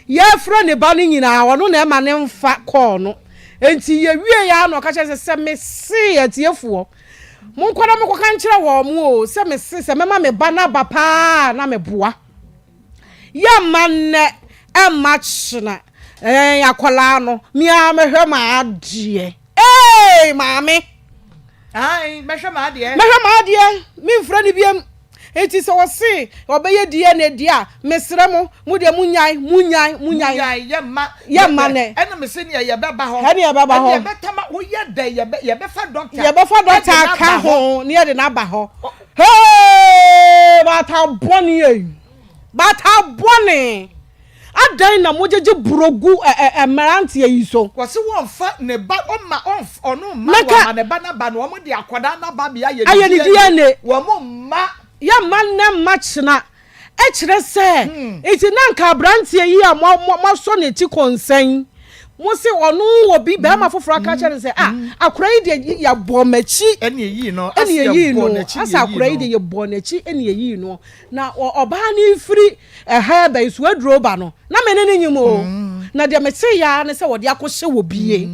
yɛfrɛ ne ba no nyinaa ɔno na ɛma ne mfa kɔɔ no nti yɛwie yɛ a na ɔka kyerɛ sɛ sɛ mese atiefoɔ Monkɔ na monkɔka nkyerɛ wɔn o, sɛ mese sɛ mɛma me ba no aba paa na meboa. Yɛmma nnɛ, ɛmma kyena. Ɛɛ, akwadaa no, me ara mɛhwɛ m'adeɛ. Ee, maame. Ae, mɛhwɛ m'adeɛ. Mɛhwɛ m'adeɛ, memfrɛ no biam. Enti sɛ ɔse ɔbɛyɛ DNA deɛ a, mesrɛ mo, mo deɛ monyae, monyae, monyae. Monyae, yɛmma, Yɛmma nnɛ. Ɛna mese neɛ yɛbɛba hɔ. Ɛne yɛbɛba hɔ. Ɛne yɛbɛtama, woyɛ dɛn, yɛbɛ, yɛbɛfa dɔkta. Yɛbɛfa dɔkta ɛde no aka aba hɔ. ho, ne yɛde no aba hɔ. Hee, baata bɔne ei, baata bɔne. Adɛn na mogyegye buro gu ɛ ɛ mmeranteɛ yi so? Wɔse wɔnfa ne ba ɔmma ɔnf ɔno mma Na ka. wɔma ne ba n'aba no wɔn de akwadaa n'aba bea ayɛ Ayɛ ne ne DNA DNA. wɔn mma. Yɛmma nnɛ mma kyena. Ɛkyerɛ sɛ, nti na anka aberanteɛ yi a mo mo moasɔ n'akyi kɔnsɛn, mo se ɔno wɔ bi barima foforɔ aka akyerɛ no sɛ ah akwadaa yi deɛ yɛbɔ m'akyi Ɛne yɛyii no ɛne ase yɛyii yɛbɔɔ no n'akyi ne ase akwadaa yi yɛyii deɛ no. yɛbɔɔ n'akyi ɛne yɛyii no. Na ɔbaa no refiri ɛha reba yi so aduro ba no, na me ne no nyim o. Na deɛ meteeɛ ara ne sɛ wɔde akɔhyɛ wɔ bie.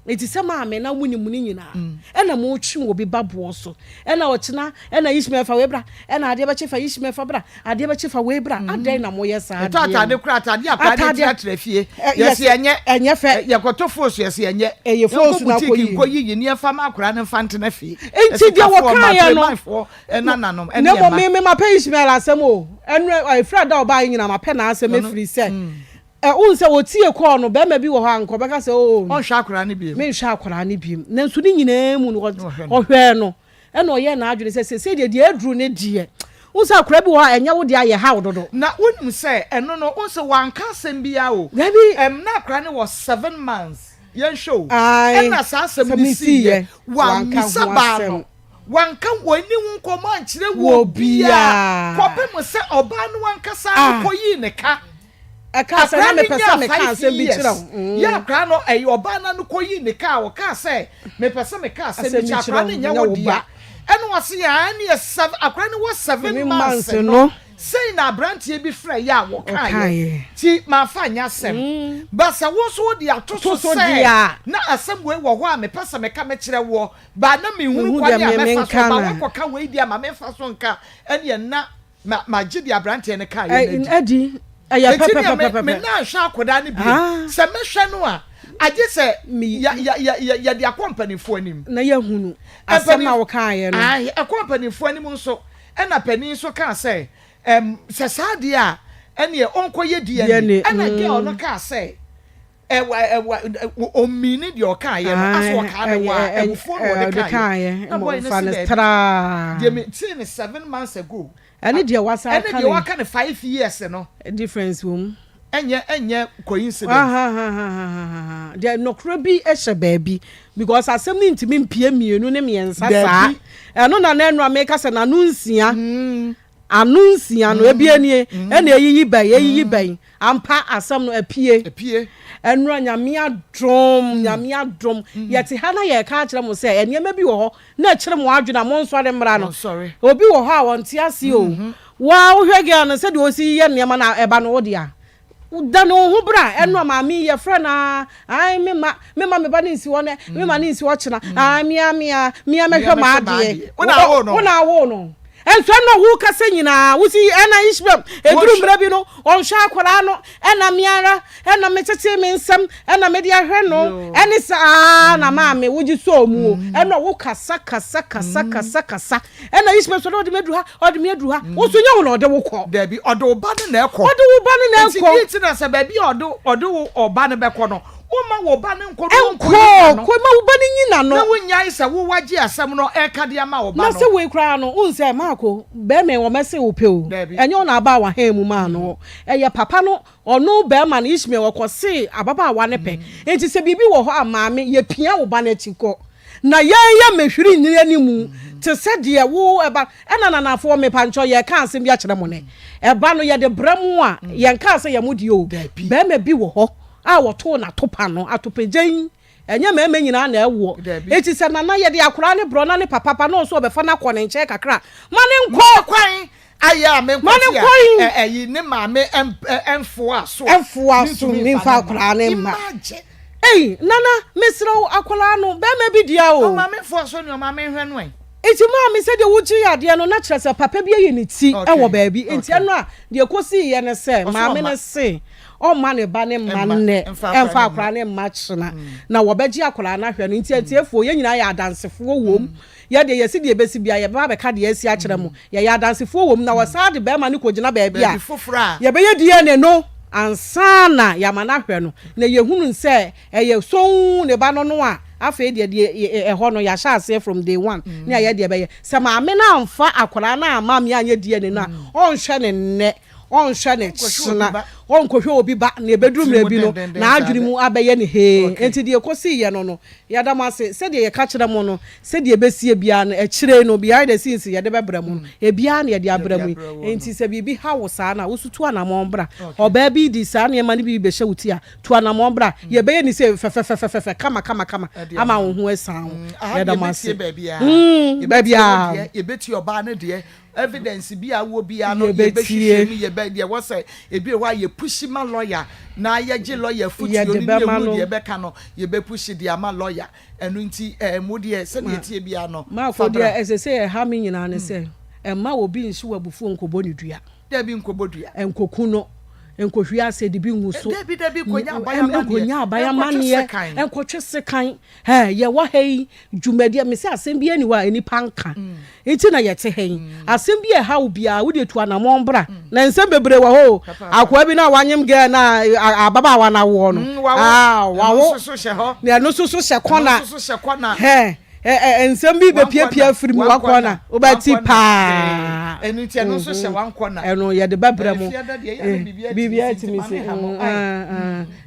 Enti sɛ maame na monim ne nyinaa, ɛna motwe obi ba boɔ so, ɛna ɔkyena, ɛna Ishmael fa wei bra, ɛna adeɛ bɛkye fa Ishmael fa bra, adeɛ bɛkye fa wei bra, adɛn na moyɛ saa Yɛtɔ adeɛ atade no? koraa, atade a koraa de Atade a, kyerɛkyerɛ fie, ɛ, yɛse yɛse ɛnyɛ, ɛnyɛ fɛ. yɛkɔtɔ foosu yɛse ɛnyɛ, Ɛyɛ yɛnkɔ foosu na boutique akɔyi. nkɔyiyi ne yɛmfa ma akwadaa no mfa ntena fie. Enti deɛ Asikafoɔ, wɔkaeɛ no, mmaperemanfoɔ, ɛnananom, ɛne na mmom ɛma. me me mapɛ Ishmael asɛm o, ɛno ɛfiri ada a ɔbaeɛ nyinaa mapɛ n'asɛm Ɔno, ɛfiri sɛ, ɛ, wohu sɛ wɔtie kɔɔ no, barima bi wɔ hɔ a anka ɔbɛka sɛ oo, Ɔnhwɛ akwadaa no biom. menhwɛ akwadaa no biom. Nanso ne nyinaa mu no, Na ɔhwɛ no. ɔhwɛɛ no, ɛna ɔyɛɛ n'adwene sɛ seesei deɛ deɛ aduru ne deɛ, wohu sɛ akwadaa bi wɔ hɔ a ɛnyɛ wo deɛ a yɛha wo dodo. Na wonim sɛ ɛno no, wohu sɛ wanka asɛm biara o. Dabi. Ɛm, na akwadaa no wɔ 7 months, yɛnhwɛ o, Ae, ɛna saa asɛm sɛm no no siiɛ, siiɛ, wanka wammisa ho baa asɛm. no, wanka, wanni ho nkɔmmɔ ankyerɛ Wɔ obiara, obiara. kɔpem sɛ ɔbaa no ankasa no Ah. kɔyii ne ka. Ɛkaa sɛ, na Akwadaa no mepɛ sɛ nyaa meka 5 asɛm bi years. kyerɛ wo. Yɛ akwadaa no, ɛyɛ ɔbaa no ano kɔyii ne ka a, ɔkaa sɛ, mepɛ sɛ meka asɛm bi Asɛm bi kyerɛ kyerɛ akwadaa wo, no nyɛ nyɛ wo wo dea. ba. Ɛna ɔse, aa, ɛneɛ seven, akwadaa no wɔ 7 7 months months no, no. sei na aberanteɛ bi frɛ yɛ a wɔkaeɛ. Ɔkaeɛ. Nti mamfa anyɛ asɛm. Ba sɛ wo nso wode ato To so so sɛ deɛ a. na asɛm wei wɔ hɔ a mepɛ sɛ meka mekyerɛ woɔ, ba na menhunu Mehu kwan deɛ a me mɛfa so, menka ba no a. woakɔka wei deɛ a ma memfa so nka, ɛneɛ na ma magye deɛ aberanteɛ no kaeɛ no adi. Adi. Ɛyɛ Enti nea me pɛpɛpɛpɛpɛ. me nan nhwɛ akwadaa no bio. Ah. Sɛ mɛhwɛ no a, agye sɛ Me- ya ya ya ya yɛde akɔ mpanimfoɔ anim. Na yɛahunu asɛm a wokaeɛ no. Ae, ɛkɔ mpanimfoɔ anim nso, ɛna panin nso kaa sɛ, ɛm, sɛ saa deɛ a, ɛneɛ ɔnkɔyɛ DNA. DNA, Ɛna girl no kaa sɛ, ɛwa ɛwa ɔmmiini deɛ ɔkaeɛ no, asɛ ɔkaa no wɔ a, abufuo na ɔde ɔde kaeɛ. kaeɛ. Na boy no Mmɔmfa se no daabi. traa. Deɛ metee no 7 months ago, Ɛne deɛ wasa ɛne aka deɛ no waka no 5 years no, difference wɔ mu. ɛnyɛ coincidence. Ahahahahaha. Deɛ nɔkorɛ bi hyɛ baabi because asɛm no ntumi mpie mmienu ne mmiɛnsa Daabi. saa. Ɛno na na ɛno a meka sɛ n'ano nsia ano nsia no ebie nie ɛna eyiyi bɛn eyiyi bɛn ampa asɛm no apue. Epie. Ɛnora Nyame adom, Nyame adom, yɛte ha na yɛreka akyerɛ mo sɛ nneɛma bi wɔ hɔ na ɛkyerɛ mo adwene a monsɔre mmra no. Monsɔre. Obi wɔ hɔ a ɔnte ase o. Waa wohwɛ girl no sɛdeɛ ɔsi yɛ nneɛma no a ɛba no wo dea. Dane wo ho bra. Ɛnora maame yi yɛfrɛ no a ae mema mema me ba no nsi hɔ nɛ mema no nsi hɔ kyena ae mea mea mea mɛhwɛ mɛhwɛ m'adeɛ. m'adeɛ. Wo na awoo no. Wo na awoo no. Nso ɛna wo kasa nyinaa wo si ɛna Ishmael eduru mmerɛ bi no ɔnhwɛ akwadaa no ɛna me ara ɛna me tete me nsam ɛna me de ahwɛ no ɛne saa na maame wogye sɔɔ mu o ɛna wo kasa kasa kasa kasa kasa ɛna Ishmael sɔ ɔde me aduru ha ɔde me aduru ha wo so nyɛ wo na ɔde wo kɔ. Dabi ɔde wo ba no na ɛkɔ. Ɔde wo ba no na ɛkɔ. Nti deɛ nti na sɛ baabi a ɔde ɔde wo ɔba no bɛkɔ no Womma wo ba no nkɔ na ɔnkɔyi n'ano. Nkɔ, kɔ ma wo ba no nyi n'ano. Na wonnyae sɛ wo woagye asɛm no reka de ama wo ba Na no. sɛ wei koraa no, wohu sɛ, Marko, barima yi, wɔmmɛse wo pɛ o. Dabi. Ɛnyɛ wo na abaa w'ahan mu maa no. Ɛyɛ papa no, ɔno barima no, Ishmael, ɔkɔsee ababaawa no pɛ. Enti sɛ biribi wɔ hɔ a, maame, yɛpia wo ba no akyi kɔ. Na yɛn yɛ mmɛhwiri nni anim te sɛ deɛ wo ɛba. Ɛna nanafoɔ, mepankyɛw, yɛreka asɛm bi akyerɛ mo nnɛ. Ɛba no, yɛde brɛ mo a, yɛnkaa sɛ yɛn mo deɛ o. Dabi. Barima bi wɔ hɔ a wɔtoo no atopa no, atopagyan, ɛnyɛ mmarima nyinaa na ɛwoɔ. Dabi. Enti sɛ Nana yɛde akwadaa no brɛ na ne papa ba na ɔnso ɔbɛfa no akɔ ne nkyɛn kakra a, ma no Ma no nkɔ. kwan ayɛ a Ma no menkɔte a, kwan. ɛ, ɛyi, ne maame ɛm, ɛ, ɛmfoa so a, Ɛmfoa so, mentumi memfa mfa no mma. akwadaa no mma. Imagine. Ei, Nana, mesrɛ wo, akwadaa no, barima bi dea o. Ɔmaame mfoa so ne ɔmaame nhwɛ no ɛ. Enti maame, sɛdeɛ wogyee adeɛ no, na kyerɛ sɛ papa bi ayi ne ti Okay, wɔ baabi. Enti okay. ɛno a, deɛ ɛkɔsiiɛ ne sɛ, Ɔse maame no ɔmma. se, ɔmma ne ba no mma nnɛ, ɛmfa akwadaa no mma kyena, na wɔbɛgye akwadaa no ahwɛ no. Nti atiefoɔ, yɛn nyinaa yɛ adansefoɔ wom. Yɛ deɛ yɛsi deɛ ɛbɛsi biara, yɛbɛba abɛka deɛ asi akyerɛ mo. Yɛyɛ adansefoɔ wom. Na wɔsan de barima no kɔgyina baabi a yɛbɛyɛ DNA no ansa na yɛama no ahwɛ no. Na yɛhunu sɛ ɛyɛ sɔnn ne ba no no a, afei deɛ deɛ ɛhɔ no yɛahyɛ aseɛ from day one ne ayɛ deɛ ɛbɛyɛ. Sɛ maame no amfa akwadaa no amma me anyɛ DNA no a, ɔnhwɛ no nnɛ. Ɔnhwɛ no kyena, ɔnkɔhwɛ obi ba, na ɛbɛduru mmerɛ bi no, n'adwene mu abɛyɛ no hee. Enti deɛ ɛkɔsiiɛ no no, yɛda mo ase. Sɛdeɛ yɛka kyerɛ mo no, sɛdeɛ ɛbɛsie biara no, akyire no, behind the scenes, yɛde bɛbrɛ mo no, ebiara na yɛde abrɛ mo yi. Enti sɛ biribi ha wo saa no a, wo nso tu anammɔn bra. Ɔbaa bi de saa nneɛma no bi rebɛhyɛ wo ti a, tu anammɔn bra. Yɛbɛyɛ no sei fɛfɛfɛfɛfɛ, kama kama kama, ama wo ho asiane wo. Yɛda mo ase. Baabiara. Yɛbɛtie ɔbaa no deɛ, Evidence bi a wowɔ biara no yɛbɛhwehwɛ mu, yɛbɛ deɛ ɛwɔ sɛ ebi wɔ hɔ a yɛpushi ma lawyer na yɛgye lawyer afutuo no ne yɛhunu deɛ ɛbɛka no yɛbɛpushi de ama lawyer. Ɛno nti ɛɛm wo deɛ sɛdeɛ ɛteɛ biara no Marko, fa bra. deɛ ɛsɛ sɛ ɛha me nyinaa ne sɛ, mma obi nhye w'abufuo nkɔbɔ no dua. Dabi nkɔbɔ dua. Nkɔku no, nkɔhwie asɛde bi ngu so. Dabi dabi nkɔnya aban amanneɛ. Nkɔnya aban Nkɔtwe amanneɛ, sekan. nkɔtwe sekan. Hɛ, yɛwɔ ha yi, dwumadi a, mese asɛm biara nni hɔ a nnipa nka nti na yɛte ha yi. Asɛm bi a ɛha wo biara, wo deɛ tu anamɔn bra. Na nsɛm bebree wɔ hɔ o. Akoa bi no a wanyem girl no a ababaawa no awoɔ no, ah, wawo. Na ɛno nso so hyɛ kɔna. Hɛ, nsɛm bi bɛpiapia afiri mu, wakɔna, wobɛte paa. Ɛno nti ɛno nso hyɛ wankɔna. Ɛno yɛde bɛbrɛ mo. Biribiara tumi si.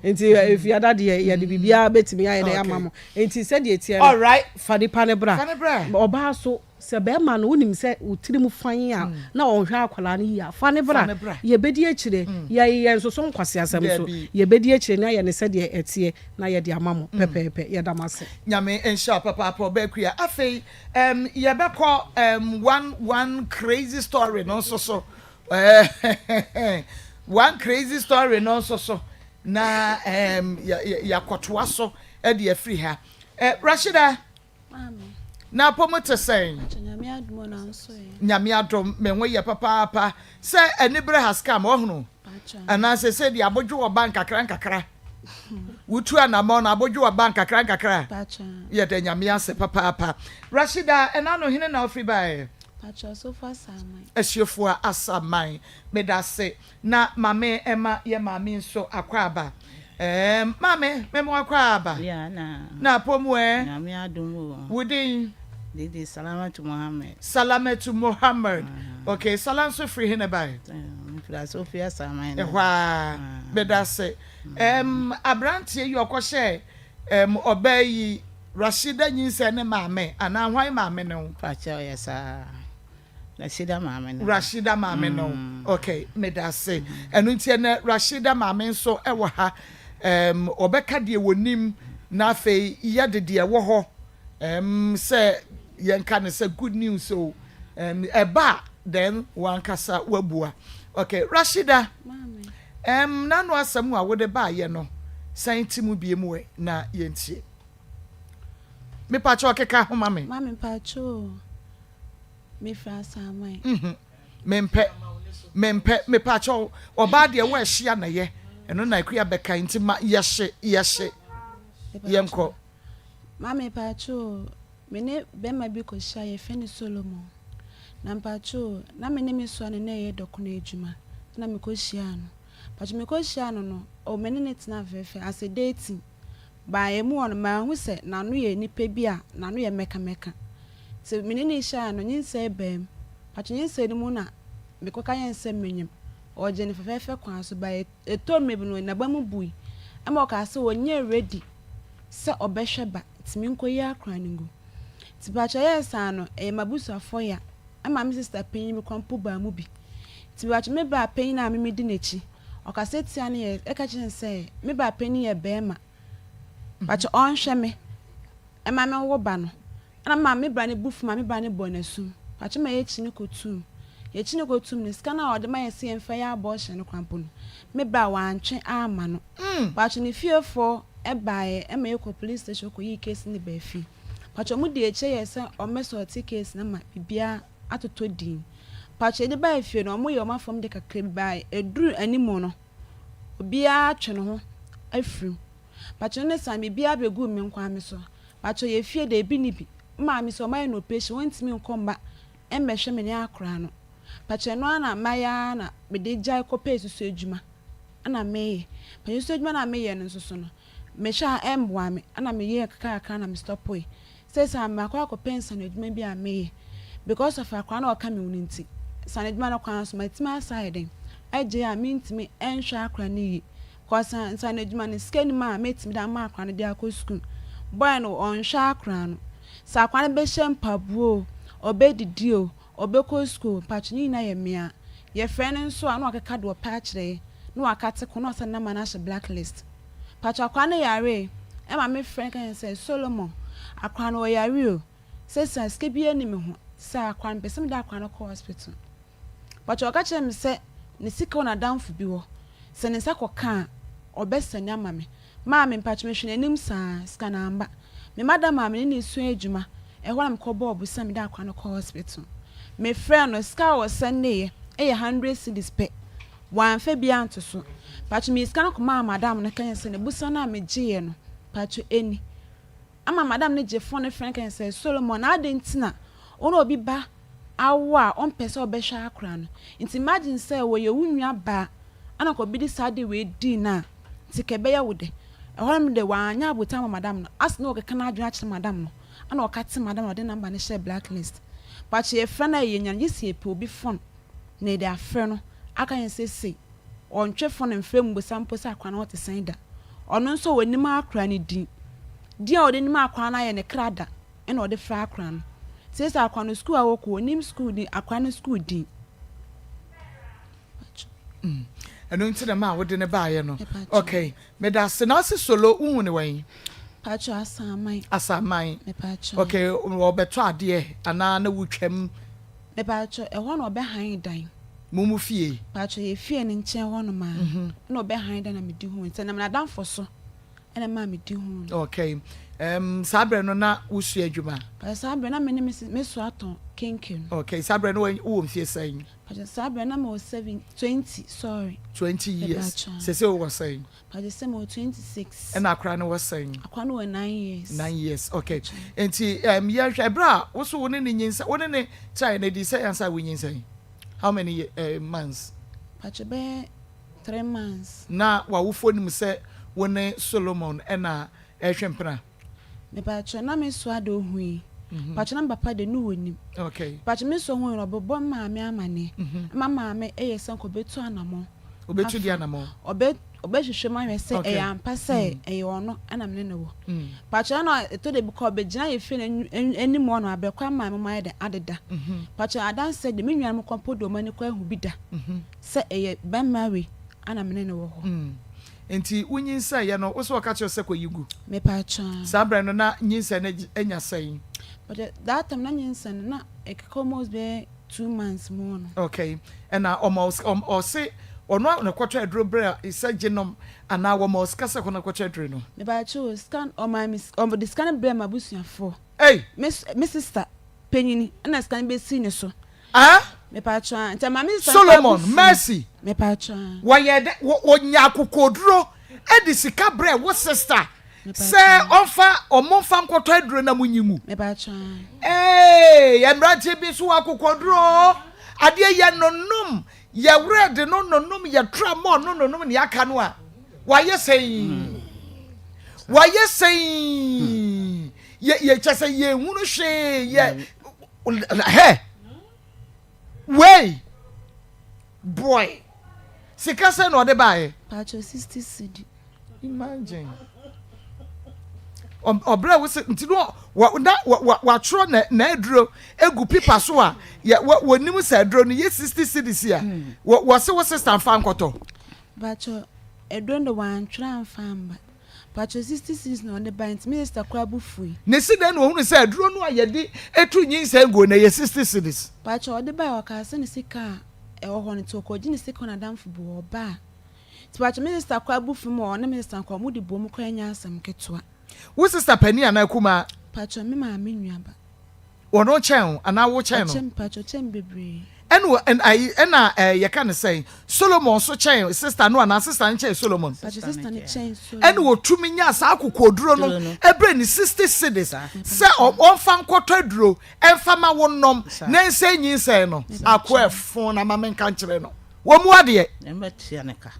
Nti efiada deɛ yɛde biribiara bɛtumi ayɛ dɛ ama mo. Nti sɛdeɛ ɛteɛ no, fa nipa no bra. Ɔbaa so, sɛ bɛrima no wonim sɛ wo tirim fann a na ɔnhwɛ akwadaa no yie a, fa no bra. Yɛbɛdi akyire. Yɛ yɛnsoso nkwaseasɛm so. Yɛbɛdi akyire na ayɛ no sɛdeɛ ɛteɛ na yɛde ama mo pɛpɛɛpɛ. Yɛda mo ase. Nyame nhyira wo papaapa Ɔbaa Akua. Afei um yɛbɛkɔ um one one crazy story no nso so. One crazy story no nso so na um, yɛakɔtoa so de afiri ha. Eh, Rashida, na apɔ te sɛn? Nyame adom, me ho yɛ papaapa. Sɛ anibere has come, ɔhono. Anaasɛ sɛ deɛ abodwo wɔ ba nkakra nkakra. Wotu anamɔ na abodwo wɔ ba nkakra nkakra. Yɛda Nyame ase papaapa. Rashida, ɛna no hene na ɔfiri baeɛ? Patrɔ Sofo Asaman. Asuefua Asaman medase na mame ɛma yɛ maame nso akwaaba ɛɛm maame mema wo akwaaba Yeah na. Na apɔ mu ɛɛ. Nyame adom o. Wo din. Dede Salamatu Mohammed. Salamatu Mohammed ok Sala nso firi he na ɛbae? Me firi Asofie Asaman na. Ɛhɔ aa medase ɛɛm abranteɛ yi ɔkɔhyɛɛ ɛɛm ɔbaa yi Rashida nyinsɛn ne maame anaa hwan maame ne wo? Pakyɛw yɛ saa. Rashida maame ne wo. Rashida maame ne wo. Ok, medase. Ɛno nti ɛnɛ Rashida maame nso wɔ ha. Um, ɔbɛka deɛ wɔnim na afei yɛde deɛ ɛwɔ hɔ um, sɛ yɛnka no sɛ good news o. Um, ɛba a then wankasa wabua. Ok, Rashida, um, n'ano asɛm a wode baayɛ no, san ti mu bie mu ɛ na yɛntie. Mepakyɛw keka ho ma me. Maame mpakyɛw o. Mefiri Asaman. Mhm. Mempɛ. Mempɛ. Mepaakyɛw, ɔbaa deɛ wo ɛhye a na yɛ. Ɛno na Akua bɛka nti ma yɛhye, yɛhye. Yɛnkɔ. Maame mpakyɛw o, me ne bɛɛma bi kɔ hyia yɛfrɛ no Solomon. Na mpakyɛw o, na me ne me soa no na ɛyɛ dɔkono adwuma ɛna me kɔ hyiaa no. Mpakyɛw me kɔ hyiaa no no, oh me ne no tenaa fɛɛfɛ as a dating. Baa emu hɔ no manhu sɛ n'ano yɛ nipa bi a n'ano yɛ mɛkamɛka. Nti me ne no hyiae no nyinsɛn baa mu. Mpakyɛw nyinsɛn no mu na me kɔ ka yɛɛ no sɛ menyem. Ɔgyee no fɛfɛɛfɛ kwan so but ɛtɔɔ mmerɛ bi no n'aba mu bui ɛma ɔkaa sɛ ɔnyɛɛ ready sɛ ɔbɛhwɛ ba nti menkɔyi akora no ngu. Nti mpakyɛw ɛyɛɛ saa no ɛyɛ m'abusuafoɔ ya ɛma me sister panyin bi koraa mpo baa mu bi. Nti mpakyɛw me bra panyin a me medi n'akyi Ɔkasa tia no yɛ ɛka kyerɛ no sɛ me ba panin yɛ barima but ɔnhwɛ me ɛma me nwo ba no ɛna me maame bra no bu fu maame bra no bɔ no asum but ma yɛkyi no kɔtum yɛkyi no kɔtum no sika no a ɔde ma yɛ sɛ yɛmfa yɛ abortion no koraa mpo no me bra wantwe amma no but ne fiefoɔ ɛbaeɛ ɛma yɛkɔ police station kɔyii case no baa fie but ɔmo di akyire yɛ sɛ ɔmmɛ sɔɔte case no ma biribiara atotɔ din. Pakyɛ yɛde bae fie no ɔmo yɛ ɔmo afɔm de kakra bi bae ɛduru animu no obiaa atwe ne ho afiri mu. Pakyɛ ne saa no biribiaa bɛguu me nkoaa me so. Pakyɛ yɛ fie deɛ ebi ne bi. Me maame sɛ ɔmo ayɛ no operation ɔntumi nkɔ mma mmɛhwɛ me ne akoraa no. Pakyɛ ɛno ara na mayɛ ara na mede gyae kɔpɛɛ susu adwuma na meyɛ. Pakyɛ susu adwuma no a meyɛ no nso so no mehwɛ a ɛmmoa me ɛna meyɛɛ kakrakra na me stɔpoe. Seesei a makɔ akɔpɛ nsano adwuma bi a meyɛ because of akwadaa no a ɔka me ho no nti, nsano adwuma no koraa nso matumi asa ayɛ dɛn agyae a mentumi nhwɛ akwadaa no yie because nsano adwuma no sika nni mu a mɛtumi de ama akwadaa no de akɔ sukuu. Boy no ɔnhwɛ akwadaa no. Sɛ akwadaa no bɛhyɛ mpaboa o, ɔbɛdidi o, ɔbɛkɔ sukuu o, mpakyɛ ne nyinaa yɛ me a. Yɛfrɛ no nso a na wakeka deɛ ɔpɛ akyerɛ yɛn na wakate ko na wasan ne number no ahyɛ black list. Pakyɛ akora no yaree ɛma me frɛ no ka kyerɛ no sɛ Solomon akora no ɔyare o sɛsi a sika biara nni me ho sɛ akora no mepɛ sɛ mede akora no kɔ hospital pakyɛ ɔka kyerɛ me sɛ ne sika wɔ n'adamfo bi hɔ sɛ ne nsa kɔ ka a ɔbɛ sɛne ama me maa me mpakyɛ mehwɛ n'anim saa sika no amba me madam a me ne no sua adwuma ɛhɔ na mekɔ bɔɔ bosia mede akora no kɔ hospital me frɛ no sika a ɔsɛneeɛ ɛyɛ hundred cedis pɛ Wamfa bi anto so. Paatwo meyii sika no kɔmaa madam no ka kyerɛ no sɛ ne bosia no a megyeeɛ no paatwo ɛni. Ama madam no gyee phone no frɛɛ no ka kyerɛ no sɛ Solomon na adɛn nti na wo ne obi ba awo a ɔmpɛ sɛ ɔbɛhwɛ akora no nti imagine sɛ wɔyɛ wo nua baa ɛna nka obi de saa ade wei dii no a nti ka ɛbɛyɛ wo dɛ. Ɛhɔ nom de wanyɛ abotan ama madam no ase na ɔkeka n'adwene akyerɛ madam no ɛna ɔka te madam no ɔde number no hyɛɛ black list. Paatwo yɛfrɛ no a yɛnya no gye sɛ yɛpɛ obi phone na yɛde afrɛ no aka yɛn sɛ sei, ɔntwe fon mfrɛ mmisa mpo sɛ akora no ho te sɛn da. Ɔno nso ɔnim akora no din. Din a ɔde nim akora no ayɛ ne kra da ɛna ɔde frɛ akora no. Seesei akora no sukuu a ɔkɔ ɔnim sukuu din, akora no sukuu din. Ɛno nti na maa wode no baeɛ no. Okay, meda ase. Na ase solo wohu ne wɛn? Pacho Asaman. Asaman. Okay, wɔbɛtɔ adeɛ anaa na wotwam? Mepaatwɔ, ɛhɔ na ɔbɛ han dan. Mo mo fie? Paatwɔ, yɛ fie no nkyɛn hɔ nom aa, ɛna ɔbɛ han dan na me di huu no, sɛ nam n'adamfo so ɛna ɛmaa me di huu no. Okay, ɛɛm saa berɛ no na wo sua adwuma? Paatwɔ, saa berɛ na me ne me sis, me soa tɔn kenke no. Okay, saa berɛ no wo wɔ mfie sɛn? Paatwɔ, saa berɛ na me wɔ seven, 20, sorry. 20 years, Mepaatwɔ. Sɛsɛ wo wɔ sɛn? Pakyɛ sɛ mewɔ 26. Ɛna akora no wɔ sɛn? Akora no wɔ 9 years. 9 years okay. Nti um, yɛhwɛ ɛberɛ a wo so wo ne ne nyinsɛn wo ne ne trae no adi sɛ ansa wo nyinsɛn how many uh, months? Pakyɛ bɛyɛ 3 months. Na w'awofoɔ nim sɛ wo ne Solomon ɛna ɛrehwɛ mpena? Mepakyɛ na me soa de ohui. Pakyɛ na me papa de no wɔ nim. Okay. Pakyɛ me soa hui no ɔbɛbɔ me maame amaneɛ. Ɛma maame ɛyɛ sɛ nka ɔbɛtu anamɔn. Ɔbɛtu di anamɔn. Ɔbɛ ɔbɛhwehwɛ mu ahwɛ sɛ ɛyɛ ampa sɛ ɛyɛ ɔno ɛna me ne no wɔ. Pakyɛ ɛna ɛtɔ da bi kɔ ɔbɛgyina yɛ fie no anim hɔ no abrɛ kwan maame mu ayɛ dɛ adeda. Pakyɛ adanseɛ de me nuanom kɔ mpo de wɔn ani kɔ ahu bi da sɛ ɛyɛ bɛrima wei ɛna me ne no wɔ hɔ. Nti wo nyinsɛn yɛ no wo sɛ ɔka kyerɛ wo sɛ kɔ yi gu? Mepakyɛ. Saa berɛ no na nyinsɛn no anya sɛn? Pakyɛ that time na nyinsɛn no na ɛkeka almost bɛyɛ 2 months mu no. Okay, ɛna ɔma ɔse ɔno a na kɔtɔ aduro berɛ a sɛ gye nom anaa wɔma wo sika sɛ kɔ na kɔtɔ aduro no? Mepakyɛ o, sika ɔma me ɔde sika no brɛ m'abusuafoɔ. Ei! Me me sister. panyin ɛna sika no bɛsii ne so. Ah? Mepatwɔ a, nti ɛma me sista no koraa bo Solomon, fui. Mercy. Mepatwɔ a. Wɔyɛɛ dɛ, wɔ, wɔnyaa akokoɔduro de sika brɛɛ wo sista sɛ ɔmfa, ɔmo mfa nkɔtɔ aduro na monyi ngu. Mepatwɔ a. Eeii, mmeranteɛ bi nso wɔ akokoɔduro oo. Adeɛ yɛ nonom, yɛ werɛ de no nonom, yɛ tra mɔɔ no nonom nea aka no a, wayɛ sɛn? Wayɛ sɛn? Yɛ, yɛ, kyɛ sɛ yɛnhunu hwee, yɛ, hɛ wei boy sika sɛ na ɔde baeɛ. Paatwɔ 60 cedi. Imagine ɔbrɛ wo sɛ nti no wɔ na watwerɛ na n'aduro egu pipa so a yɛ wɔ wɔnim sɛ aduro no yɛ 60 cedis a wɔ wɔse wo sista nfa nkɔtɔ. Paatwɔ aduro no de wantwerɛ anfa amba. Pakyɛ 60 cedis na ɔde bae nti me sister koraa bo fui. Ne se dɛn na ohunu sɛ aduro no a yɛde tu nyinsɛn guo no ɛyɛ 60 cedis. Pakyɛ ɔde bae ɔkaa sɛ ne sika a ɛwɔ hɔ no nti ɔkɔgye ne sika wɔ n'adamfo bi hɔ ɔbaa nti pakyɛ me sister koraa bo fui ma ɔne me sister koraa ɔmo de bom koraa nyɛ asɛm ketewa. Wo sister panin anaa kumaa? Pakyɛ me maame nua ba. Ɔno kyɛn wo anaa wo kyɛn no? Ɔkyɛn mpakyɛ ɔkyɛn me bebree. Ɛna ɛn ayi ɛna ɛɛ yɛka no sɛn Solomon nso kyɛn sister no anaa sister no kyɛn Solomon? Mpakyɛ sister no kyɛn Solomon. Ɛna ɔtumi nyaa saa akokoɔduro no ɛbrɛ ne 60 cedis sɛ ɔmfa nkɔtɔ aduro ɛmfa ma wo nom na ɛnsɛe nyinsɛn no. Akoa ɛfo na ma menka nkyerɛ no. Wɔn mu adeɛ. Nyame bɛtua ne ka.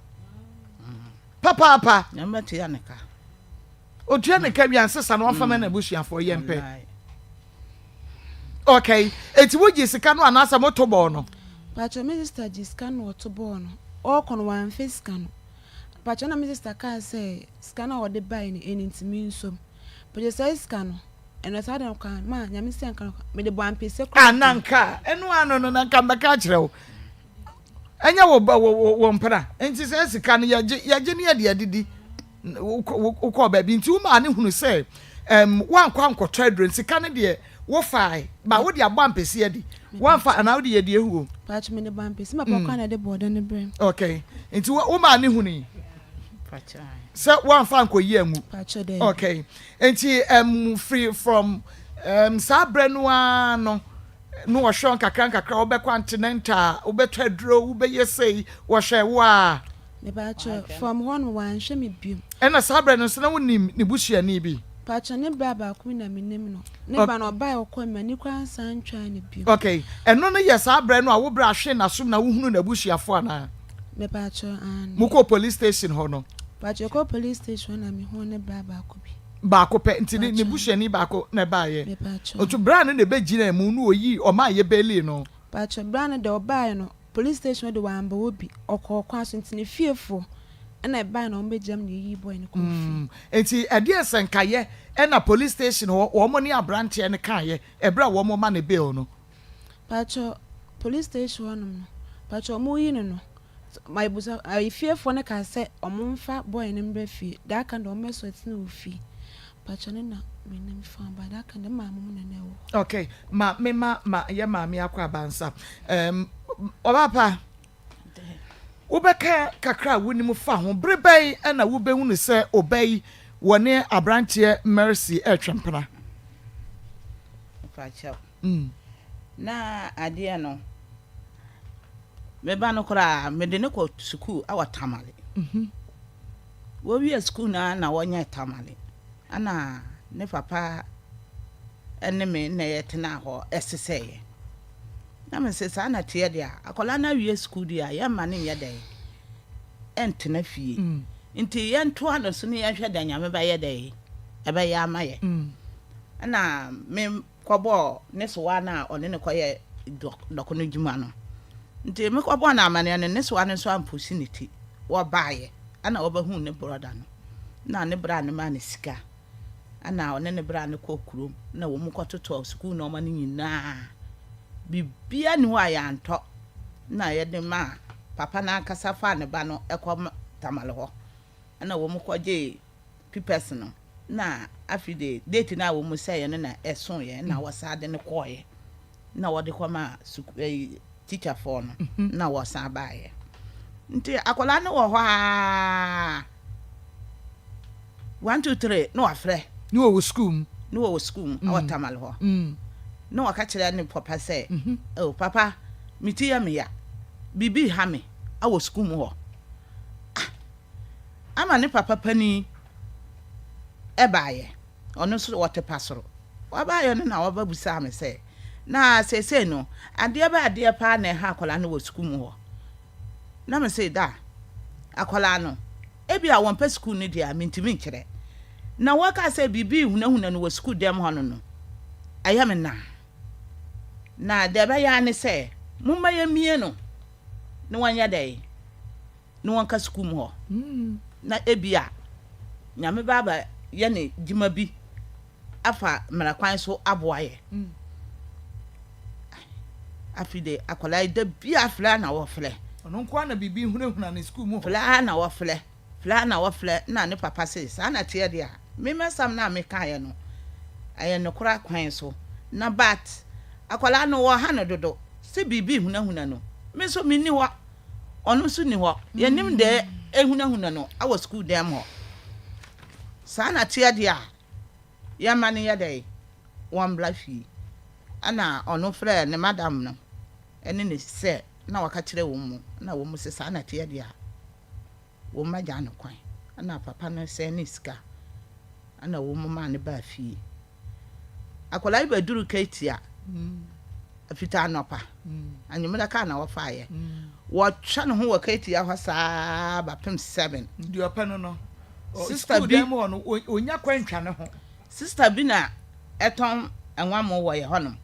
Papaapa. Nyame bɛtua ne ka. Otua ne ka wie a nsesa no ɔmfa ma n'abusuafoɔ yɛn pɛ. Okay, eti wo gye sika no anaasɛ mo to bɔɔ no? Pakyɛ me sister gye sika no na ɔto bɔɔ no, ɔɔkɔ no wamfa sika no. Pakyɛ na me sister kaa sɛ sika no a ɔde bae no ɛni nti me nsom. Pakyɛ saa sika no ɛno saa de no koraa ma nyame sɛ nka no mede bɔ ampese koraa. Ah na nka ɛno ano no na nka mbɛka akyerɛ wo. Ɛnyɛ wo ba wo wo wo mpena nti saa sika no yɛgye yɛgye ne yɛde adidi wokɔɔ baabi nti wo maa ne hunu sɛ ɛm woankɔ ankɔtɔ aduro sika no deɛ wofae ba wode abɔ ampesi adi woamfa anaa wode yɛ deɛ huo. Paatwo mede bɔ ampesi ma pɔkɔ na ɛde bɔɔdɛ no brɛ. Okay nti wo maa ne hunu yi sɛ woamfa ankɔyi angu. Paatwo dɛ. Okay nti ɛm firi from ɛm saa berɛ no ara no. Na wɔhwɛ wo nkakrankakra, wobɛkɔ antenatal a, wobɛtɔ aduro, wobɛyɛ sei, wɔhwɛ wo a. Mepaakyɛw, from hɔ no wɔanhwɛ me biom. Ɛna saa berɛ no nso na wonim ne busuani bi? Paakyɛw, ne bra baako bi na menim no. Ne ba no ɔbaeɛ ɔkɔe, m'ani koraa nsan ntwaa no biom. Okay, ɛno no yɛ saa berɛ no a wo bra hwee n'asom na wohunuu n'abusuafoɔ anaa? Mepaakyɛw, aane. Mokɔɔ police station hɔ no? Paakyɛw, yɛkɔɔ police station hɔ na mehuu ne bra baako bi. Baako pɛ, nti ne ne busuani baako na ɛbaeɛ. Nti berɛ a no na ɛbɛgyinaa mu no ɔyii ɔmaa yɛbɛɛlii no. Paatwɔ, berɛ a no deɛ ɔbaeɛ no, police station hɔ deɛ wamba hɔ bi, ɔkɔɔ kwan so, nti ne fiefoɔ ɛna ɛbaeɛ na wɔn bɛgyina mu na yɛyii boy no kɔɔ fie. Nti ɛdeɛn sɛnkaeɛ ɛna police station hɔ wɔn ne abranteɛ no kaeɛ ɛberɛ a wɔn rema no bail no? Paatwɔ, police station hɔ nom no, paatwɔ wɔn reyi no no, Mabisa ayi fiefoɔ no kaa sɛ ɔmo nfa boy no mbra fie da aka deɛ ɔmo bɛ sort no wɔ fie mpakyɛw no na me nim fa but da aka deɛ me maame mo na na ɛwɔ hɔ. Ok ma me ma ma yɛ maame akɔ abansa um, ɔbaa pa wobɛka kakra a wonim fa ho bere bɛn na wobɛhunu sɛ ɔba yi wɔ ne aberanteɛ Mercy ɛretwe mpena? Mpakyɛw. Na adeɛ no, me ba no koraa, mede no kɔ sukuu wɔ Tamale. Wɔwie sukuu no ara na wɔnyɛ Tamale. Ɛna ne papa ne me na yɛtenaa hɔ sesɛeɛ. Na mese saa na teɛ deɛ a, akwadaa no awie sukuu deɛ a, yɛmma no nyɛ dɛn ɛntena fie. Nti yɛntoa no so na yɛnhwɛ deɛ Nyame bɛyɛ dɛn ɛbɛyɛ ama yɛ. Ɛna me kɔbɔɔ ne sowa no a ɔne no kɔyɛ dɔkono dwuma no. Nti me kɔbɔɔ no amaneɛ no, ne sowa no nso ampusi ne ti. Wɔbaeɛ ɛna wɔbɛhuu ne brɔda no. Ɛna ne bra no maa no sika. Ɛna ɔne ne bra no kɔɔ kurom na wɔn kɔtotɔɔ sukuu nnoɔma no nyinaa. Biribiara nni hɔ a yɛantɔ. Ɛna yɛde maa papa no ankasa faa ne ba no kɔ Tamale hɔ. Ɛna wɔn kɔgyee pipɛs no na afei de date no a wɔn sɛeɛ no na ɛsoeɛ na wɔsan de no kɔeɛ na wɔde kɔmaa sukuu ɛyi tikyafoɔ no na wɔsan baeɛ nti akwadaa no wɔ hɔ aa one two three na wafrɛ. Ne wɔwɔ sukuu mu. Ne wɔwɔ sukuu mu ɛwɔ Tamale hɔ. Na waka kyerɛ ne papa sɛ, Oh, papa, me ti yɛ me ya. Biribi reha me wɔ sukuu mu hɔ. Ah! Ama ne papa panin baeɛ. Ɔno nso ɔte pa soro. Ɔbaeɛ no na ɔba bisaa me sɛ, Na seesei no, adeɛ bɛ adeɛ paa na ɛha akwadaa no wɔ sukuu mu hɔ? Na me se, Da, akwadaa no, ebia wɔmpɛ sukuu no deɛ a, mentumi nkyerɛ. Na wɔka sɛ biribi rehunahuna no wɔ sukuu dɛm hɔ no no, ɛyɛ me naa. Na deɛ ɛbɛyɛ ara ne sɛ, momma yɛmmie no na wɔnyɛ dɛn? Na wɔnka sukuu mu hɔ. Na ebia Nyame bɛ aba yɛ ne dwuma bi afa mmara kwan so aboa yɛ. Afei de akwadaa yi da biara frɛ ara na wɔfrɛ. Ɔno nko ara na biribi hunahuna ne sukuu mu hɔ. Frɛ ara na wɔfrɛ, frɛ ara na wɔfrɛ na ne papa se saa na teɛ deɛ a, me m'asɛm no a mekaeɛ no ɛyɛ nokorɛ kwan so na but akwadaa no wɔha no dodo sɛ biribi hunahuna no, me nso menni hɔ, ɔno nso nni hɔ, yɛnnim deɛ ɛhunahuna no wɔ sukuu dan mu hɔ. Saa na teɛ deɛ a, yɛmma no nyɛ dɛn? Wɔmbra fie. Ɛna ɔno frɛɛ ne madam no ne ne sɛ na waka kyerɛ wɔn mu, ɛna wɔn se saa na teɛ deɛ a, wɔn agyaa no kwan. Ɛna papa no sɛnee sika, ɛna wɔn maa no baa fie. Akwadaa yi bɛduruu Ketia fita anɔpa, anwummerɛ kaa na wɔfaeɛ. Wɔtwa ne ho wɔ Ketia hɔ saa bapem 7. Deɛ ɔpɛ no no, Sista bi dan mu hɔ no, ɔnya kwan ntwa ne ho. Sista bi na ɛtɔn nwammo wɔ yɛ hɔnom.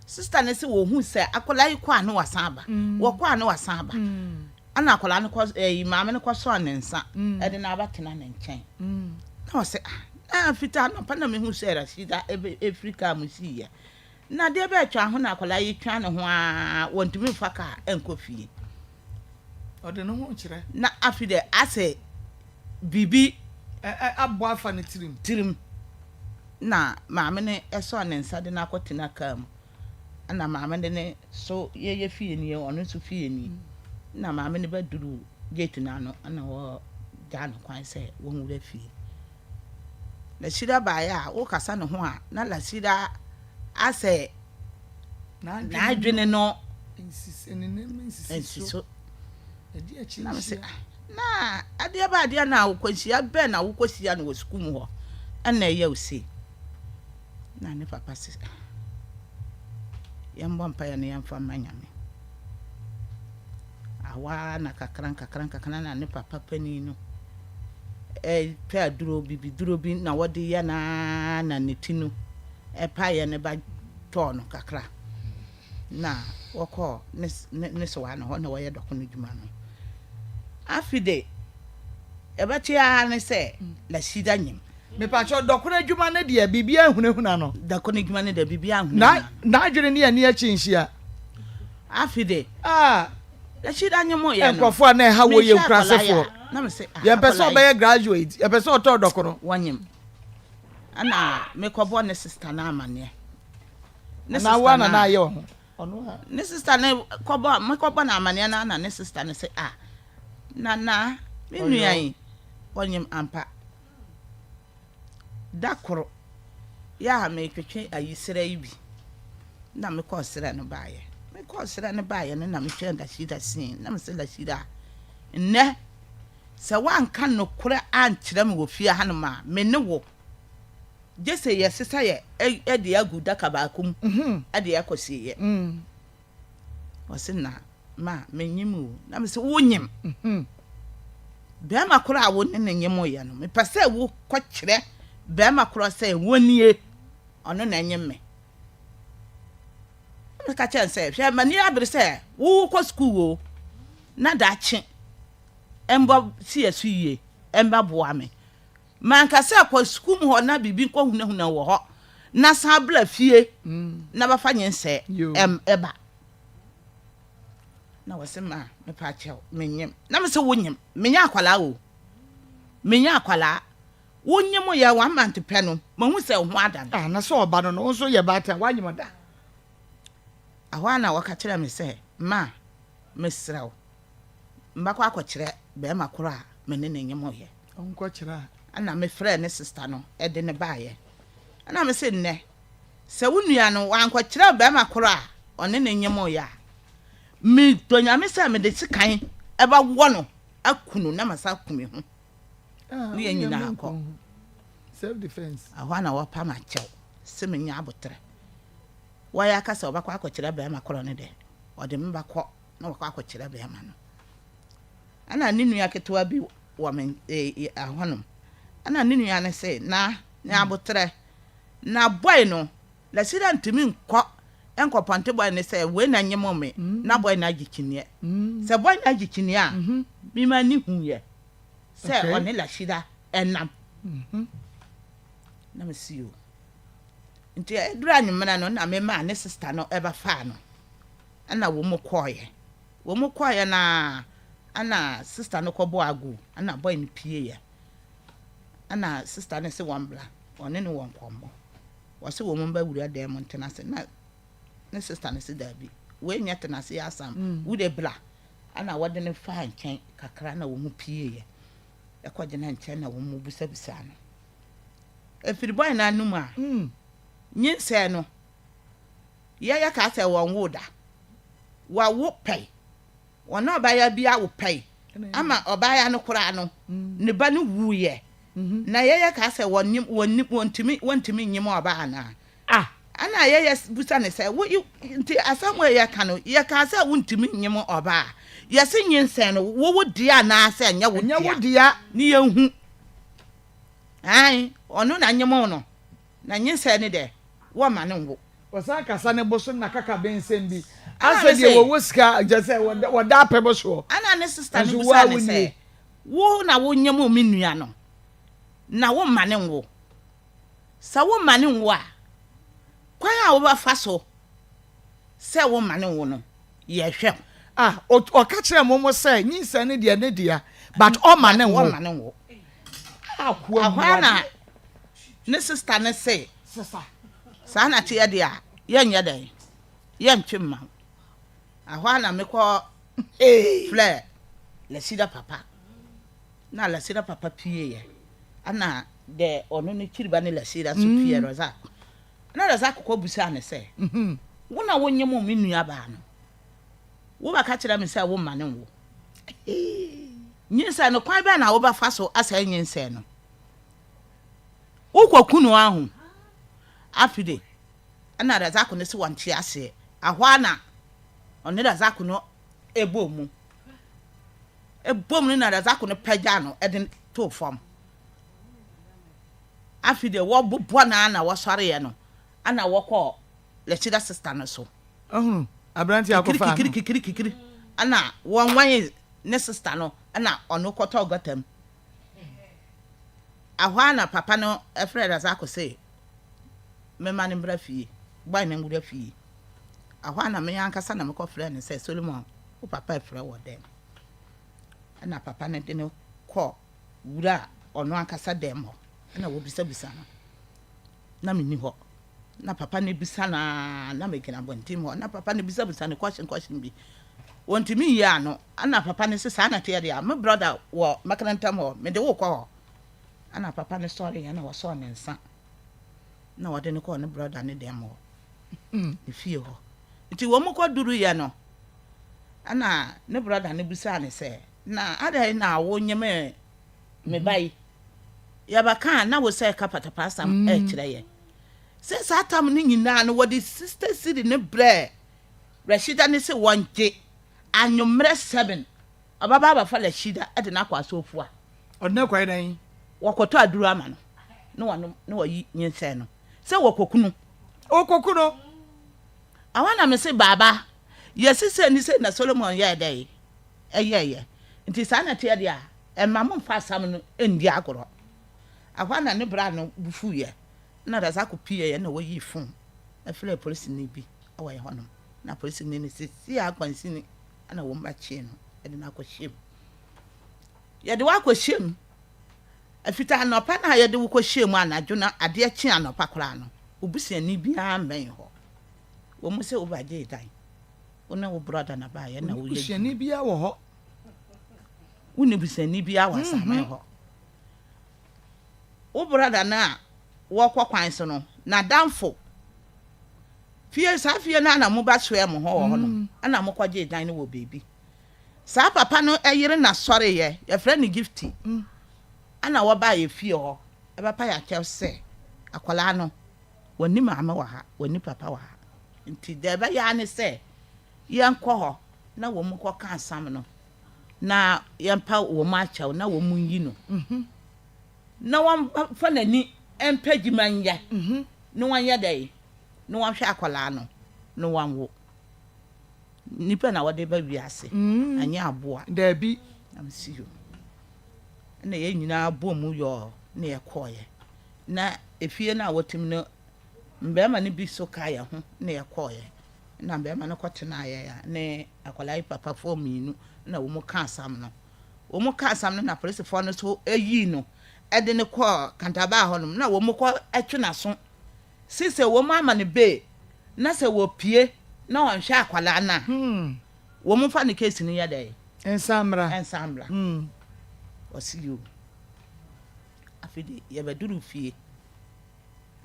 Sista no sɛ wɔhu sɛ akwadaa yi kɔ a ne wasan aba, wɔkɔ a ne wasan aba. Ɛna akwadaa no kɔ ɛyi maame no kɔsɔɔ ne nsa ɛde no abɛtena ne nkyɛn. Na ɔsɛ ah na fitaa anɔpa na mehu sɛ Rashida ɛfiri kaa mu siiɛ. Na adeɛ bɛɛ twa ho na akwadaa yi twa ne ho ara wɔntumi mfa kaa nkɔ fie. Ɔde ne ho kyerɛ. Na afei deɛ asɛ biribi. Abɔ afa ne tirim. Tirim. Na maame no sɔɔ ne nsa de no akɔtena kaa mu. Ɛna maame no ne so yɛyɛ fie nie, ɔno nso fie nie. Na maame no bɛduru gate no ano ɛna wɔgyaa no kwan sɛ wɔnwura fie. Lasira baeɛ a wokasa ne ho a na Lasira asɛ n'adwene no nsi so. Na mese ah na adeɛ ba adeɛ na wokɔhyia bɛn na wokɔhyia no wɔ sukuu mu hɔ ɛna ɛyɛ wo sei. Na ne papa se ah yɛmmɔ mpaeɛ na yɛmfa mma Nyame. Ahɔ ara na kakra nkakra nkakra na ne papa panin no pɛ aduro bibiduro bi na wɔde yɛ no ara na ne ti no paeɛ no ba tɔɔ no kakra na wɔkɔɔ ne ne ne sewaa no hɔ na wɔyɛ dɔko no dwuma no. Afi de ɛbɛte ara ne sɛ Lasida nyim. Mepakyɛw, dɔkono adwuma no deɛ biribiara nhunahuna no. Dɔkono adwuma no deɛ biribiara nhunahuna no. N'adwene ne ani akyi nhyia. Afi de. Ah. N'akyi nye mo yɛ no. Nkurɔfoɔ a na ɛha wɔ yɛ nkurasefoɔ. Yɛmpɛ sɛ ɔbɛyɛ graduate, yɛpɛ sɛ ɔtɔ dɔkono. Wɔnyem. Ɛna mekɔbɔ ne sista no amaneɛ. Ne sista no. Na na ayɛ wɔ ho. Ne sista no kɔbɔ mekɔbɔ no amaneɛ no na ne sista no sɛ ah nana me nua yi wɔnyem ampa. Da koro, yɛ a meretwetwe ayiserɛ yi bi na mekɔɔ serɛ no baeɛ. Mekɔɔ serɛ no baeɛ no na mehwɛɛ Lashida sin na mese Lashida, nnɛ sɛ woanka nokorɛ ankyerɛ me wɔ fie hanom a, me ne wo gye sɛ yɛsesa yɛ de agu daka baako mu de akɔsieɛ. Ɔse na ma menyem o. Na mese wonyem? Bɛrima korɔ a wo ne no nyemoeɛ no, mepɛ sɛ wokɔkyerɛ bɛrima korɔ sɛ wonie, ɔno na ɛnyem me. Meka kyerɛ no sɛ, hwɛ m'ani abere sɛ wokɔ sukuu o, na daakye mbɔ si yɛ so yie, ɛmbɛboa me. Manka sɛ kɔ sukuu mu hɔ na biribi nkɔhunahuna wɔ hɔ na san bra fie na bɛfa nyinsɛn ɛba. Na wɔse ma mepa kyɛw menyem. Na mese wonyem, menyɛ akwadaa o, menyɛ akwadaa. Wonyem yɛ one month pɛ no, mahu sɛ wo ho adane. Ah, na sɛ ɔba no no, wo nso yɛ baatan, woanyem da? Ɛhɔ ara na wɔka kyerɛɛ me sɛ, ma mesrɛ wo, mɛkɔ akɔkyerɛ bɛrima koro a me ne no nyem yɛ. Ɔnkɔkyerɛ a. Ɛna mefrɛɛ ne sista no de no baeɛ. Ɛna mese nnɛ. Sɛ wo nua no wankɔkyerɛ barima koro a ɔne no nyemoeɛ a, medɔ Nyame sɛ mede sekan bɛwɔ no aku no na masan aku me ho ne yɛn nyinaa akɔ. Ɛhɔ a na wɔpa me akyɛw sɛ menya aboterɛ. Wɔyɛ aka sɛ ɔbɛkɔ akɔkyerɛ barima korɔ no dɛ, ɔde me bɛkɔ na wakɔ akɔkyerɛ barima no. Ɛna ne nua ketewa bi wɔ me ɛhɔnom. Ɛna ne nua no se, na nya aboterɛ. Na boy no, Lasira ntumi nkɔ nkɔpɔnte boy no sɛ wei na nyem me na boy no agye kyiniɛ. Sɛ boy no agye kyiniɛ a, me m'ani huiɛ sɛ ɔne Lasira nam. Na me se yoo. Nti ɛduru anwummerɛ no na me maa ne sister no bɛfaa no ɛna wɔn kɔeɛ. Wɔn kɔeɛ no ara ɛna sister no kɔbɔɔ agu ɛna boy no pieeɛ. Ɛna sister no se wɔn bra. Ɔne no wɔ nkɔmmɔ. Ɔse wɔn mba wura dan mu ntena ase na ne sister no se daabi, wei nyɛ tena ase asɛm, wo de bra. Ɛna wɔde no faa nkyɛn kakra na wɔn pieeɛ ɛkɔ gyina nkyɛn na wɔn busabusaa no. Ɛfiri bɔe no anom a, nyinsɛn no, yɛyɛ kaa sɛ wɔn woo da. Wɔawo pɛi. Wɔne ɔbaayewa bi awo pɛe ama ɔbaayewa no koraa no, ne ba no wuiɛ. Na yɛyɛ kaa sɛ wɔnnim, wɔnnim, wɔntumi, wɔntumi nnyem ɔbaa anaa? Ah! Ɛna yɛyɛ bisa no sɛ, wo, nti asɛm wei yɛka no, yɛkaa sɛ wontumi nnyem ɔbaa a, yɛse nyinsɛn no, wo wo dea anaa sɛ ɛnyɛ wo Ɛnyɛ wo dea? dea. Ne yɛnhu. Aane, ɔno na nyem wo no, na nyinsɛn no deɛ, wɔmma no nwo. Wɔsan kasa ne bo so na kakabensɛm bi. Ɛna Asɛ me deɛ se. wɔwɔ sika kyerɛ sɛ wɔda apɛ bo soɔ. Ɛna ne sista no Nanso wo bisaa ara no sɛ, wonie. Wo na wonyem me nua no, na womma no nwo? Sɛ womma no nwo a, kwan a wobɛfa so sɛ womma no nwo no, yɛhwɛ wo. Ah, ɔka kyerɛɛ mo mo sɛ nyinsɛn no deɛ ne dea, but ɔmma no But nwo. wɔmma no nwo. Ah, akoa Ɛhɔ ara mmuadeɛ. na ne sista no se, Sesa. Saa na teɛ deɛ a, yɛnyɛ dɛn? Yɛntwe mma wo. Ɛhɔ ara na mekɔ frɛɛ Lasida papa. Na Lasida papa pieeɛ. Ɛna deɛ ɔno ne kyiriba ne Lasida nso pieeɛ, Razak. Ɛna Razak kɔ bisaa no sɛ, Wo na wonyem me nuabaa no? Wobɛka kyerɛ me sɛ womma no nwo? Nyinsɛn no, kwan bɛn na wobɛfa so asɛe nyinsɛn no? Wokɔku no ahu. Afe de, ɛna Razako no se wɔnte aseɛ. Ahɔ ara na ɔne Razako no bɔɔ mu. Ɛbɔ mu no na Razako no pagyaa no de too fam. Afe de, wɔbobɔ no ara na wɔsɔreeɛ no, ɛna wɔkɔɔ Lachida sister no so. Ahunu aberanteɛ akɔfaa no. Kikiri kikiri kikiri, ɛna wɔnwan ne sister no, ɛna ɔno kɔtɔɔ gɔta mu. Ɛhɔ ara na papa no frɛɛ Razako se memma no mbra fie, boy no nwura fie. Ɛhɔ ara na me ankasa na mekɔfrɛɛ no sɛ, Solomon, wo papa refrɛ wo wɔ dɛm. Ɛna papa no de no kɔɔ wuraa ɔno ankasa dɛm hɔ, ɛna wɔbisabisa no. Na menni hɔ. Na papa no bisa no ara, na megyina abɔnten hɔ, na papa no bisabisa no question question bi. Wɔntumi nyi ano. Ɛna papa no se, saa na ɛteɛ deɛ a, me brɔda wɔ Mɛkɛnɛntɛm hɔ, mede wo rekɔ hɔ. Ɛna papa no sɔreeɛ na wɔsɔɔ ne nsa na wɔde no kɔɔ ne brɔda no dɛm hɔ, ne fie hɔ. Nti wɔn kɔduruiɛ no, ɛna ne brɔda no bisaa no sɛ, na adɛn na wonyemee me ba yi? Yɛbɛka a, na wo sɛ ɛka patapaasam ɛrekyerɛ yɛn. Sɛ saa tam no nyinaa no, wɔde Sister Siri no brɛɛ Rashida no se wɔngye anwommerɛ 7 ɔbɛba abɛfa Rashida de no akɔ Asofua. Ɔde no akɔyɛ dɛn? Wɔkɔtɔ aduro ama no na wanom na wayi nyinsɛn no sɛ wɔkɔku no. Ɔkɔku no? Ɛhɔ na mese baaba yɛse sei ne sei na Solomon yɛɛ dɛn? Ɛyɛɛyɛ. Nti saa na ɛteɛ deɛ a, ɛmma momfa asɛm no nndi agorɔ. Ɛhɔ na ne bra no bo fuiɛ na Razako pieeɛ na wɔyii fon frɛɛ polisini bi wɔ ɛhɔnom. Na polisini no seesei ara kwansini na wɔn bɛkyee no de no akɔhyɛ mu. Yɛde wo akɔhyɛ mu. Ɛfiti anɔpa no a yɛde wo kɔhyɛ mu anadwo no adeɛ kye anɔpa koraa no, wo busuani biara mmɛn hɔ. Wɔn sɛ wobɛgyee dan. Wo ne wo brɔda na baeɛ na woyɛ busuani biara wɔ hɔ. Wo ne busuani biara wɔ asaman hɔ. Wo brɔda no a wɔkɔ kwan so no, n'adamfo. Fie, saa fie no ara na mobɛsoɛɛ mo ho wɔ hɔ no, ɛna mokɔgyee dan no wɔ baabi. Saa papa no yere na sɔreeɛ, yɛfrɛ no Gifty, ɛna wɔbaa yɛ fie hɔ bɛpa yɛn akyɛw sɛ akwadaa no, wɔnni maame wɔ ha, wɔnni papa wɔ ha, nti deɛ ɛbɛyɛ ara ne sɛ yɛnkɔ hɔ na wɔn kɔka asam no na yɛmpa wɔn akyɛw na wɔn nyi no na wɔmfa n'ani mpɛ adwuma nyɛ na wɔnyɛ dɛn na wɔnhwɛ akwadaa no na wɔnwo. Nnipa na wɔde ba wiase, ɛnyɛ aboa. Daabi. Na mesi yo. Ɛna yɛn nyinaa bɔ mu yɔɔ na yɛkɔɔeɛ. Na efie no a wɔtim no, mmarima no bi so kaa yɛn ho na yɛkɔɔeɛ. Na mmarima no kɔtenaa yɛn ne akwadaa yi papafoɔ mmienu na wɔn ka asɛm no. Wɔn ka asɛm no na polisifoɔ no so yii no de no kɔɔ Kantabaa hɔnom na wɔn kɔ twe n'aso Se sɛ wɔn ama no bail na sɛ wɔpue na ɔnhwɛ akwadaa no a, wɔn mfa ne case no nyɛ dɛn? Nsan mmra. Nsan mmra. Ɔse yoo. Afei de yɛbɛduru fie.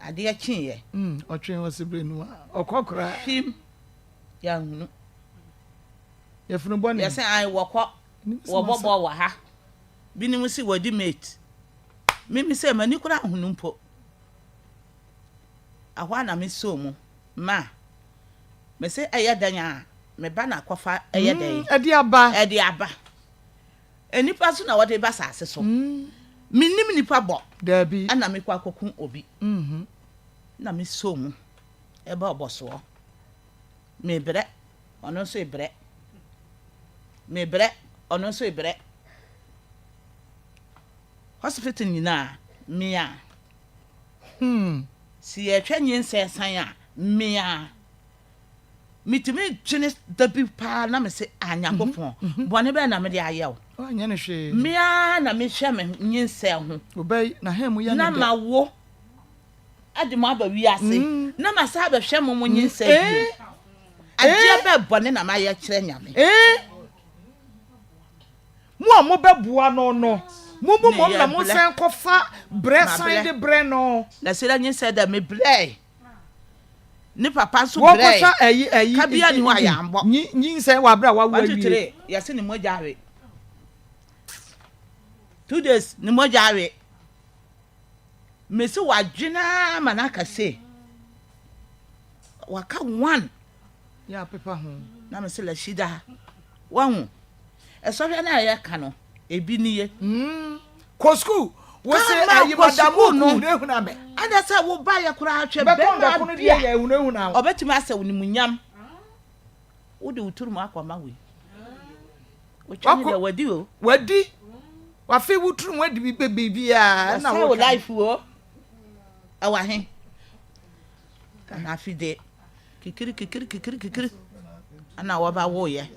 Adeɛ kyeeɛ. Ɔtwɛn ɔse berɛ a ɔkɔ koraa. Hwim, yɛanhunu. Yafunu bɔne. Yɛse ae wɔkɔ, wɔbɔ bɔɔl wɔ ha. Binom se wɔdi mate. Mimi sɛ m'ani koraa nhunu mpo. Ɛhɔ ara na mesoo mu ma mese ɛyɛ dɛn a me ba na akɔfa ɛyɛ dɛn? Ɛde aba. Ɛde aba. Nnipa nso na wɔde ba asase so. Mennim nnipa bɔ. Daabi. Ɛna mekɔ akɔku obi. Na mesoo mu ɛba ɔbɔsoɔ. Mebrɛ, ɔno nso rebrɛ. Mebrɛ, ɔno nso rebrɛ. Hospital nyinaa, mea. Hmm. Se yɛhwɛ nyinsɛn san a, me a, metumi dwene da bi paa na mese, ah, Nyankopɔn, mhm. bɔne bɛn na mede ayɛ wo? Wanyɛ no hwee. Me ara na mehwɛ me nyinsɛn ho. Obɛyi, na hɛn mu yɛ ne dɛ. Na ma wo de mo aba wiase, mm. na ma saa bɛhwɛ mo mo mm. nyinsɛn bio. Eh. Adeɛ eh. bɛɛ bɔne na mayɛ kyerɛ Nyame. Eh. Mo a mobɛboa no no, mommu mmom na monsan nkɔfa brɛ san de brɛ no. Na Sera nyinsɛn dɛ, mebrɛe, ne papa nso brɛe, Wɔkɔtwa ayi ayi ka biara nni hɔ a yɛambɔ. nyi nyinsɛn wɔ abere a wawo One, two, awie. three, yɛse ne mogya awe. 2 days, ne mogya awe. Mese wadwene ara ma no aka sei. Waka one. Yɛ apepa ho. Na mese Lashida, wahu, ɛsɔhwɛ no a yɛka no, ebi nie. Mm, kɔ sukuu. Wo se Kama ayi kɔ madam sukuu no. hunahuna me. Ada sɛ wo ba yɛ koraa hwɛ Bɛtɔn bɛrima dɔkono bi deɛ a yɛ hunahuna wo. ɔbɛtumi asɛ wo nimunyam. Wode wo tiri mu akɔma wei. Wotwa ne Wakɔ deɛ wadi o. wadi. Wafe wo tiri mu adi biribiara ɛna Wɔsɛe wo woka. life o. Ɛwɔ he? Na afi de kikiri kikiri kikiri kikiri ɛna wɔba woeɛ.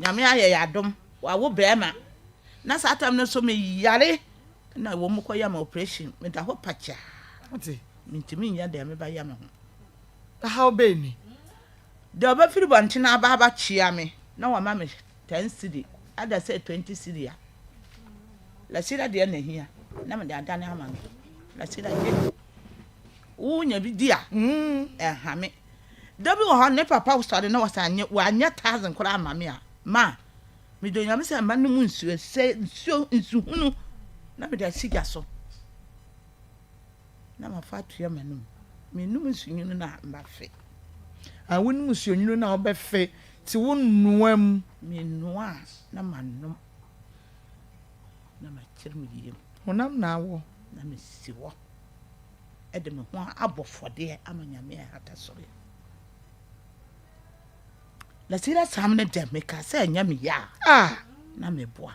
Nyame ayɛ yɛ adom wawo bɛɛma. Na saa tam no nso me yare na wɔn kɔ yɛ me operation meda hɔ pakyaa. Mentumi nyɛ deɛ meba yɛ me ho. Ɛhaw bɛn ni? Deɛ ɔbɛfiri bɔntene aba abɛkyea me na wama me 10 cedi ada sɛ 20 cedi a, Lasira deɛ na ɛhia na mede adane ama no. Lasira gye. Wonya bi di a, ɛnha me. Da bi wɔ hɔ ne papa sɔre na wɔsɛ anyɛ wanyɛ thousand koraa ama me a, ma medɔ Nyame sɛ mma nom nsuo sɛ nsuo nsuhunu na mede asi gya so na mafa atua m'anum. Menom nsuhunu no a mafe. Ah, wonom nsuonwunu no a wobɛfe nti wonoa mu. Menoa a na manom na makyere me yam. Honam na awɔ. Na mesi hɔ. de me ho abɔ fɔdeɛ ama Nyame a ɛhata soro yi. Na Sira Sam no dɛ meka sɛ ɛnyɛ me ya a na meboa.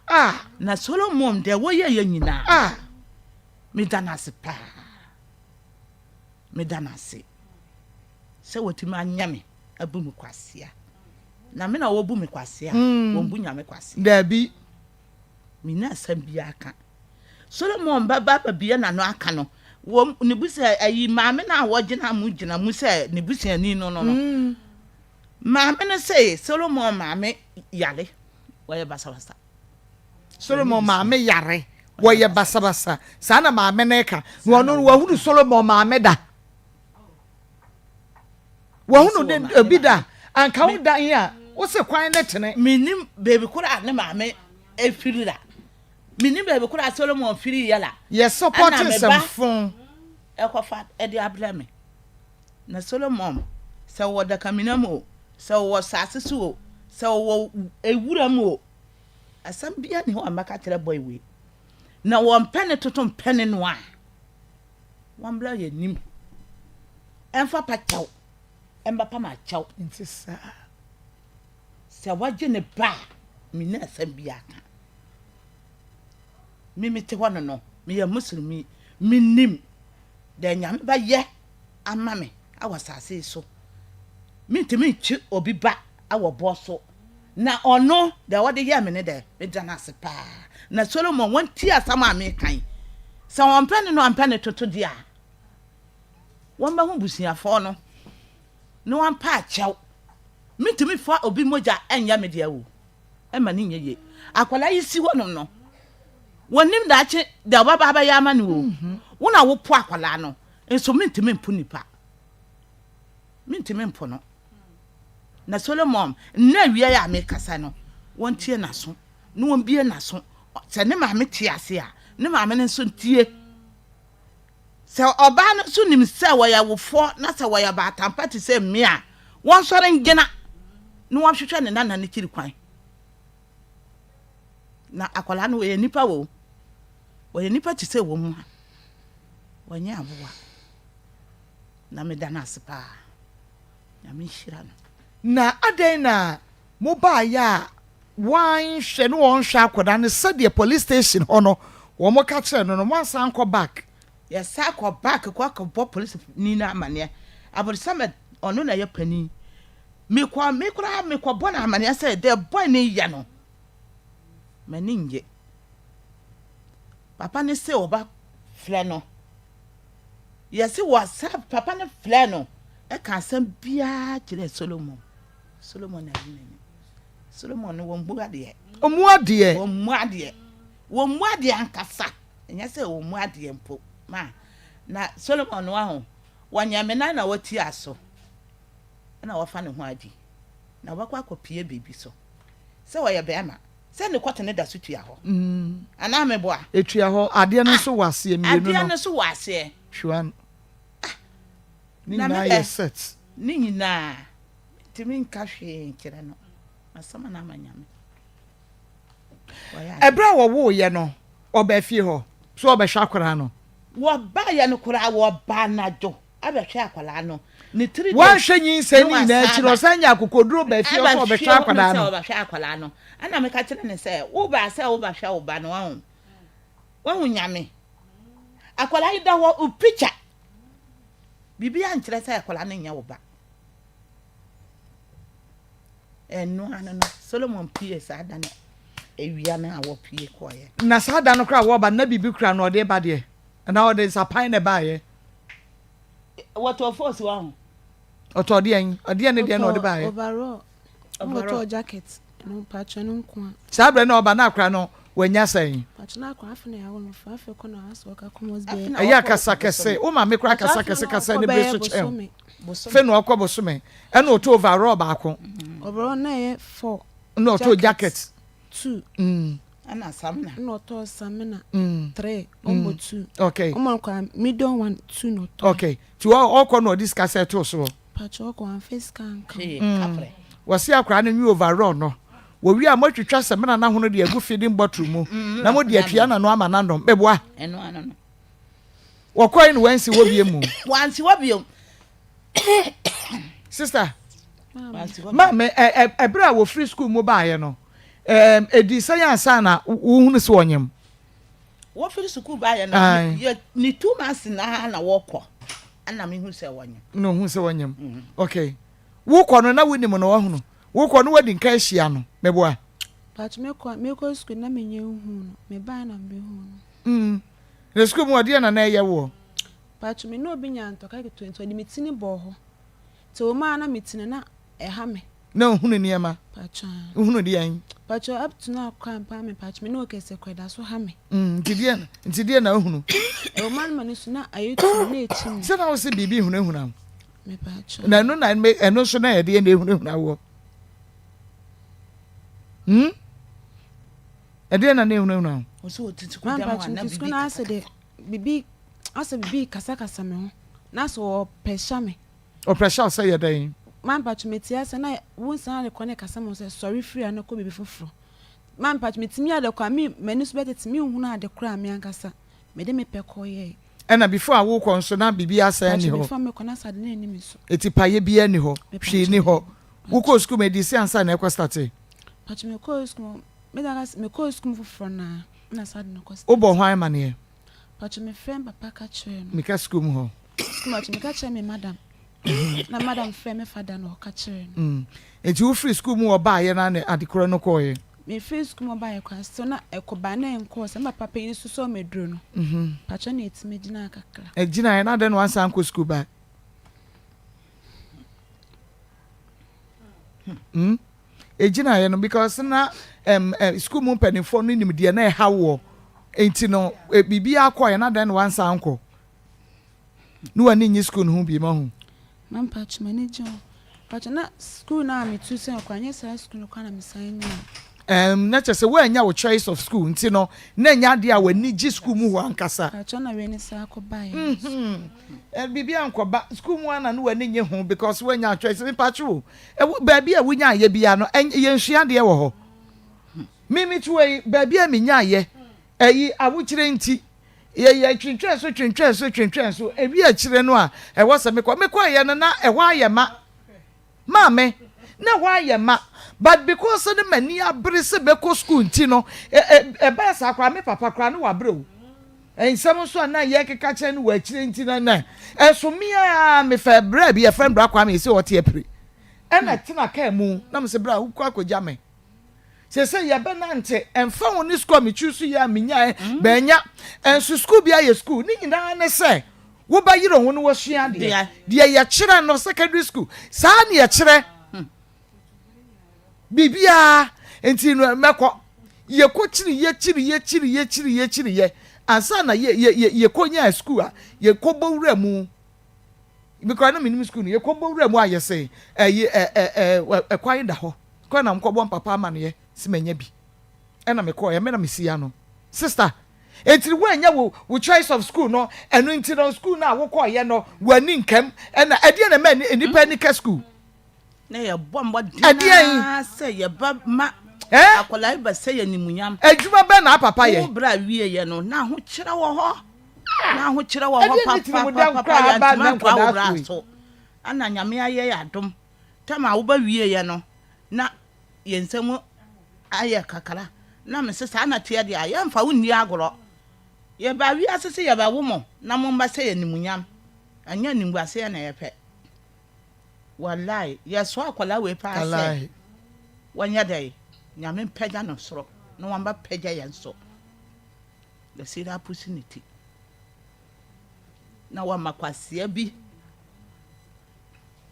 Na Solomon deɛ wɔyɛeɛ nyinaa meda no ase paa. Meda no ase sɛ watumi anyɛ me abu me kwasea. Na me na wɔbu me kwasea, wɔmbu Nyame kwasea. Daabi. Menni asɛm biara ka. Solomon bɛba abɛbue n'ano aka no, wɔ ne busa ayi maame no a wɔgyina mu gyina mu sɛ ne busuani no no no. Maame no se Solomon maame yare, wɔyɛ basabasa. Solomon maame yare, wɔyɛ basabasa. Saa na maame no reka. Na ɔno no wahunu Solomon maame da. Wahunu de obi da anka wo dan a wose kwan ne tene. Menim baabi koro a ne maame firi la. Menim baabi koro a Solomon firi yɛ la. Yɛ support nsɛmfo. Ɛkɔfa de abrɛ me. Na Solomon, sɛ ɔwɔ dakamena mu o, sɛ ɔwɔ saase so o, sɛ ɔwɔ ewura mu o, asɛm biara nni hɔ a mɛka akyerɛ boy wei. Na wɔmpɛ ne toto mpɛ ne noa a, wɔmbra yɛn anim mfa pa kyɛw mbɛpam akyɛw. Nti saa. Sɛ wɔgye ne ba a, menni asɛm biara ka. Me mete hɔ no no, meyɛ Muslimi, menim deɛ Nyame bɛyɛ ama me wɔ asase yi so. Mentumi nkye obi ba wɔ boɔ so. Na ɔno, deɛ ɔde yɛɛ me no deɛ, meda no ase paa. Na Solomon, wɔntie asɛm a meka yi. Sɛ wɔmpɛ ne no ampɛ ne toto deɛ a, wɔmmɛhu busuafoɔ no na wɔmpa akyɛw. Mentumi fa obi mogya nyɛ me deɛ o, ɛma no nyɛ yie. Akwadaa yi si hɔnom no, wɔnnim daakye deɛ ɔbɛba abɛyɛ ama no o. Wo na wopo akwadaa no, nso mentumi mpo nipa. Mentumi mpo no. Na Solomon, nnɛ awia yi a merekasa no, wɔntie n'aso, na wɔmbue n'aso. Sɛ ne maame te ase a, ne maame no nso ntie. Sɛ ɔbaa no nso nim sɛ wɔyɛ awofoɔ na sɛ wɔyɛ ɔbaatampa te sɛ mmea a, wɔnsɔre ngyina na wɔnhwehwɛ ne nana no kyiri kwan. Na akwadaa no wɔyɛ nipa o, wɔyɛ nipa te sɛ wɔn mu a, wɔnyɛ aboa. Na meda no ase paa. Nyame nhyira no. Na adɛn na mobaeɛ a wɔanhwɛ ne wɔnhwɛ akwadaa no sɛdeɛ police station hɔ no wɔn ka kyerɛɛ no no moansan ankɔ back? Yɛsan kɔ back kɔ kɔbɔ police ni no amaneɛ. Abɔdesama ɔno na ɛyɛ panin. Mekɔ me koraa mekɔbɔ no amaneɛ sɛ deɛ boy no yɛ no m'ani nnye. Papa no se ɔba frɛ no. Yɛse wɔsa papa no frɛɛ no ka asɛm biara kyerɛɛ Solomon. Solomon ayi n'ani. Solomon no wɔmmu adeɛ. Ɔmmu adeɛ. Wɔmmu adeɛ. Wɔmmu adeɛ ankasa. Ɛnyɛ sɛ wɔmmu adeɛ mpo. Ma na Solomon no aho wɔnyɛ me nan na wɔtia so ɛna wɔfa ne ho adi na wɔbɛkɔ akɔpie biribi so sɛ wɔyɛ bɛrima. Sɛ ne kɔte no da so tua hɔ. Anaa meboa? Etua hɔ. Adeɛ no nso wɔ aseɛ mmienu no. Adeɛ no nso wɔ aseɛ. Hwɛ Ne nyinaa yɛ set. Ne nyinaa. Mentumi nka hwee nkyerɛ no. Masoma no ama Nyame. Ɛberɛ a wɔwooeɛ no, ɔbaa fie hɔ sɛ ɔbɛhwɛ akwadaa no. Wɔbaeɛ no koraa, wɔbaa anadwo. abɛhwɛ akwadaa no ne tiri de. Wanhwɛ nyinsɛn no nyinaa akyi no, ɔsan nyaa akokoduro baa fie hɔ sɛ ɔbɛhwɛ akwadaa no. Sɛ ɔbɛhwɛ akwadaa no, ɛna meka kyerɛ no sɛ, wobaa sɛ wobɛhwɛ wo ba no, wahu, wahu Nyame. Akwadaa yi da hɔ, wo picture, biribiara nkyerɛ sɛ akwadaa no nyɛ wo ba. Ɛno ano no, Solomon pie saa da no, awia no a wɔpie kɔɔeɛ. Na saa da no koraa wɔba no, na biribi kura no ɔde ba deɛ, anaa ɔde nsapan na ɛbaeɛ. Wɔtɔɔ fɔs wɔ ho. Ɔtɔɔ deɛn? Ɔdeɛn ne deɛn na ɔde baeɛ? Overall. Ɔtɔɔ jacket no mpakyɛ no nko a. Saa berɛ na ɔba na akora no wanya sɛn? Mpakyɛ na akora afe na yɛawo no fo afe kɔ na asɛ ɔka kɔmɔs bɛyɛ. Ɛyɛ akasa kɛse. Wo maame koraa kasa kɛse kasa ne bere so kyɛn wo. Fe na ɔkɔ bosome. Ɛna ɔtɔ overall baako. Overall na ɛyɛ four. Ɛna ɔtɔ jacket. Two. Ɛna samina. Ɛna ɔtɔɔ samina three ɔmo two. Okay. Ɔmo akɔ medium one two na ɔtɔɔ. Okay. Ti ɔkɔ na ɔde sika sɛ ɛtoo soɔ. Pakyɛ ɔkɔ anfa sika anka ho. Kaprɛ. Wɔsi akwadaa no nwi overall no. Wɔwie a moatwitwa samina no ahono de agu feeding bottle mu na mode atua n'ano ama no anom. Meboa? Ɛno ano no. Wɔkɔe no wansi hɔ bio mu. Wansi hɔ bio. Sister, maame, ɛberɛ a wɔfiri sukuu mu baeɛ no, ɛdii sɛn ansa na wohunu sɛ ɔnyem? Wɔfiri sukuu baeɛ no, yɛ ne two months na na wɔkɔ, ɛna mehu sɛ wɔnyem. Na ohun sɛ wɔnyem. Mm. Okay. Wokɔ no na wonim no wahunu. Wokɔ no wadi nka ahyia no. Meboa. But mekɔ mekɔ sukuu na menyɛ nhu no. Mebae na mehu no. Mm. Na sukuu mu ɔdeɛ na na ɛyɛ woɔ? Paatwo me ne obi nyaa ntɔkwa ketewa nti ɔde me ti no bɔɔ hɔ. Nti ɛwɔ mu ara na me ti no na ɛha me. Na ohunu nneɛma? Paatwo aa. Wohunu deɛn? Paatwo up to now koraa mpo me paatwo me ne wo kɛse koraa ɛda so ha me. Mm, nti deɛn, nti deɛn na wohunu? Ɛwɔ mu ara na m'ani so na ayɛ tumm na ɛkyi me. Sɛ na wose biribi hunahuna wo? Na ɛno na ɛno nso na yɛde yɛn na ehunahuna woɔ. Hmm? Ɛdeɛ na na ehunahuna wo? Mampakyɛ nti sukuu no asɛ de bibi asɛ bibi kasakasa me ho na sɛ ɔpɛ hyɛ me. Ɔpɛ hyɛ sɛ yɛ dɛn? Mampakyɛ meti asɛ na wo nsa na rekɔ ne kasa mo sɛ sɔre firi ano kɔ bibi foforɔ. Mampakyɛ metumi ade kɔ a me m'ani so bɛtete me nhunu ade koraa me ankasa mede me pɛ kɔ yɛɛ. Ɛna before a wokɔ nso na biribi asan nni hɔ. Pakyɛ before mekɔ na sɛ ade no nni me so. Eti payɛ biara nni hɔ, hwee nni hɔ. Wokɔɔ sukuu mu ɛdii se ansa na ɛkɔ starte? Pakyɛ mekɔɔ sukuu mu, me da kase mekɔɔ sukuu mu foforɔ no ara na saa ade no kɔ starte. Wobɔɔ hwan amaneɛ? Pakyɛ mefrɛɛ me papa ka kyerɛɛ no. Meka sukuu mu hɔ? Sukuu mu pakyɛ meka kyerɛɛ me madam na madam frɛɛ me fada na ɔka kyerɛɛ no. Nti wofiri sukuu mu hɔ baeɛ no ara na ade korɔ no kɔeɛ? Mefiri sukuu mu baeɛ koraa still na ɛkɔbaa na ɛnkɔɔ sɛ me papa panyin sosɔɔ me aduro no pakyɛ na ɛtumi gyinaa kakra. Ɛgyinaeɛ na adɛn na wansan ankɔ sukuu back? Hmm? Ɛgyinaeɛ no because na um, uh, sukuu mu mpanimfoɔ no nim deɛ na ɛha woɔ nti no eh, biribiara kɔeɛ na adɛn na wansan ankɔ? Ne w'ani nnye sukuu no ho bio mahu. Ma mpakyɛ m'ani gye ho. Mpakyɛ na sukuu no a metu sɛ koraa nyɛ saa sukuu no koraa na mesan nyaa. Ɛɛm na kyerɛ sɛ woannya wo choice of school nti no na ɛnyɛ adeɛ a w'ani gye sukuu mu hɔ ankasa. Mpakyɛ na wei ne saa kɔ baeɛ no nso. Mm-hmm. Biribi ankɔba sukuu mu ara na ne w'ani nnye ho because woannya choice. Mepakyɛ o, ɛwɔ baabi a wonyaeɛ biara no yɛnsua adeɛ wɔ hɔ. Me mete hɔ yi baabi a menyaeɛ ɛyi awokyerɛ nti Yɛ yɛ twentwɛn so twentwɛn so twentwɛn so ewie akyire no a ɛwɔ sɛ mekɔ mekɔeɛ no na ɛhɔ ayɛ ma maame na ɛhɔ ayɛ ma but because ne m'ani abere sɛ mɛkɔ school nti no ɛbaa saa koraa me papa koraa ne wabrɛ o nsɛm nso a na yɛkeka kyerɛ no wɔ akyire nti no na ɛso me a mefɛ berɛ bi yɛfrɛ no bra Kwame ɛsɛ ɔte apire ɛna tena kaa mu na mesɛ bra wokɔ akɔgya me Seesei yɛbɛnante, ɛmfa ho ne sukuu a me choose yɛ a menyae, mannya. Nso sukuu biara yɛ sukuu. Ne nyinaa ne sɛ wobɛyere ho na woasua adeɛ. Deɛ yɛkyerɛ no secondary school, saa ne yɛkyerɛ biribiara. Nti no mɛkɔ. Yɛkɔ kyiri yɛ kyiri yɛ kyiri yɛ kyiri yɛ kyiri yɛ ansa na yɛ yɛ yɛ yɛkɔnyaa sukuu a yɛkɔbɔ wura mu. Me koraa na menim sukuu no. Yɛkɔbɔ wura mu a yɛsɛ ɛyi ɛ ɛ ɛ ɛkwan da hɔ. Kɔ na mekɔbɔ mpapa amaneɛ sɛ manya bi. Ɛna mekɔɔɛ, me na mesi ano. Sister, enti woannya wo wo choice of school no, ɛno nti no school no a wokɔɔyɛ no w'ani nkam, ɛna ɛdeɛn na ɛma nnipa ani ka school? Na yɛbɔ mmɔden ara sɛ yɛbɛma akwadaa yi bɛsɛ yɛn animuonyam. Adwuma bɛn na papa yɛ? Wo berɛ a wieɛ no, na ahokyerɛ wɔ hɔ. Na ahokyerɛ wɔ hɔ papapapa, yɛantumi antoa wo bra so. Ɛna Nyame ayɛ yɛn adom. Tam a woba wieeɛ no, na yɛn nsa mu ayɛ kakra. Na mese, Saa na ɛteɛ deɛ a, yɛmfa wo nni agorɔ. Yɛbaa wiase sɛ yɛbɛwo mo na mommɛsɛ yɛn animuonyam. Ɛnyɛ animguaseɛ na yɛpɛ. Walayi, yɛsoa akwadaa wei paa sɛ wɔnyɛ dɛn, Nyame mpagya no soro na wɔmmɛpagya yɛn nso. Yɛsi apusi ne ti na wɔama kwasea bi.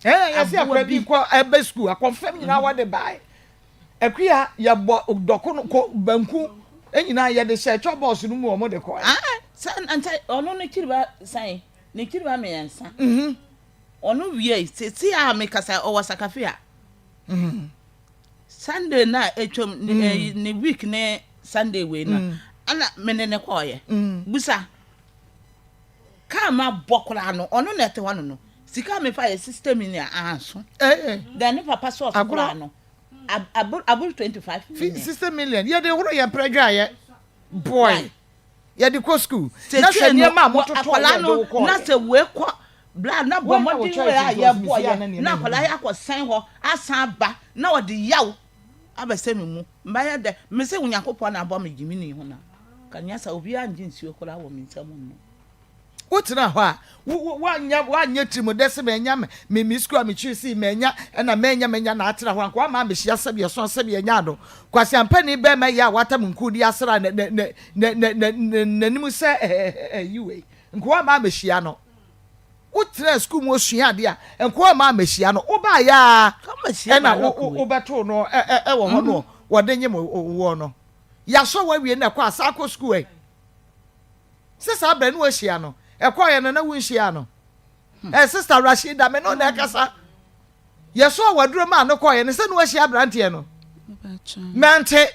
Ɛɛ yɛsi akora bi kɔ ɛbɛ sukuu akɔnfɛm nyinaa wɔde bae. Akuya yɛbɔ dɔko no kɔ banku nyinaa yɛde hyɛ ɛtwa bɔɔso no mu wɔn de kɔ. Ah sɛ nkyɛ ɔno ne kyiriba sɛn ne kyiriba mmiɛnsa. Mhm. Ɔno wiei sisi a mekasa ɔwɔ sakafia. Mhm. Sunday na atwam ne ne week ne Sunday wei no ɛna me ne ne kɔɔyɛ. Busa. Kaa ma bɔ koraa no ɔno na ɛte hɔ no no sika a mefa yɛ 60 million anso. Then ne papa sɔɔso koraa no aboro 25 million. 60 million yɛde horo yɛn prɛ dwaeɛ boy yɛde kɔ school na hwɛ nneɛma a mototɔ akwadaa no na sɛ wei kɔ bla na bɔ mmɔden wei a yɛbɔ yɛ na akwadaa yɛ akɔ sɛn hɔ asan aba na ɔde yaw abɛsɛ me mu mbayɛ dɛ mese Onyankopɔn na abɔ me gyimini ho na ka nyɛ sa obiara ngye nsuo koraa wɔ me nsam nnom. Wotena hɔ a, woanyɛ woanyɛ tirimudɛ sɛ manya me me sukuu a mekyiri sii manya ɛna manya manya na atena hɔ anka woama amehyia sɛbi ɛso sɛbi ɛnya ano. Kwasiampani bɛrima yi a watam nku de asra n'anim sɛ ɛyi wei nka woama amehyia no. Wotenaa sukuu mu osua adeɛ a nka woama amehyia no. Wobaeɛ a ɛna wobɛtoo no ɛwɔ hɔ no wɔde nyem woɔ no. Yɛasɔ wo awie na ɛkɔ a saa kɔ sukuu ɛ. Sɛ saa berɛ no woahyia no, ɛkɔeɛ no na wonhyiaa no. Ɛ sister Rashida me no na ɛkasa. Yɛsɔɔ w'aduro maa no kɔeɛ no sɛ na wahyia aberanteɛ no. Mante.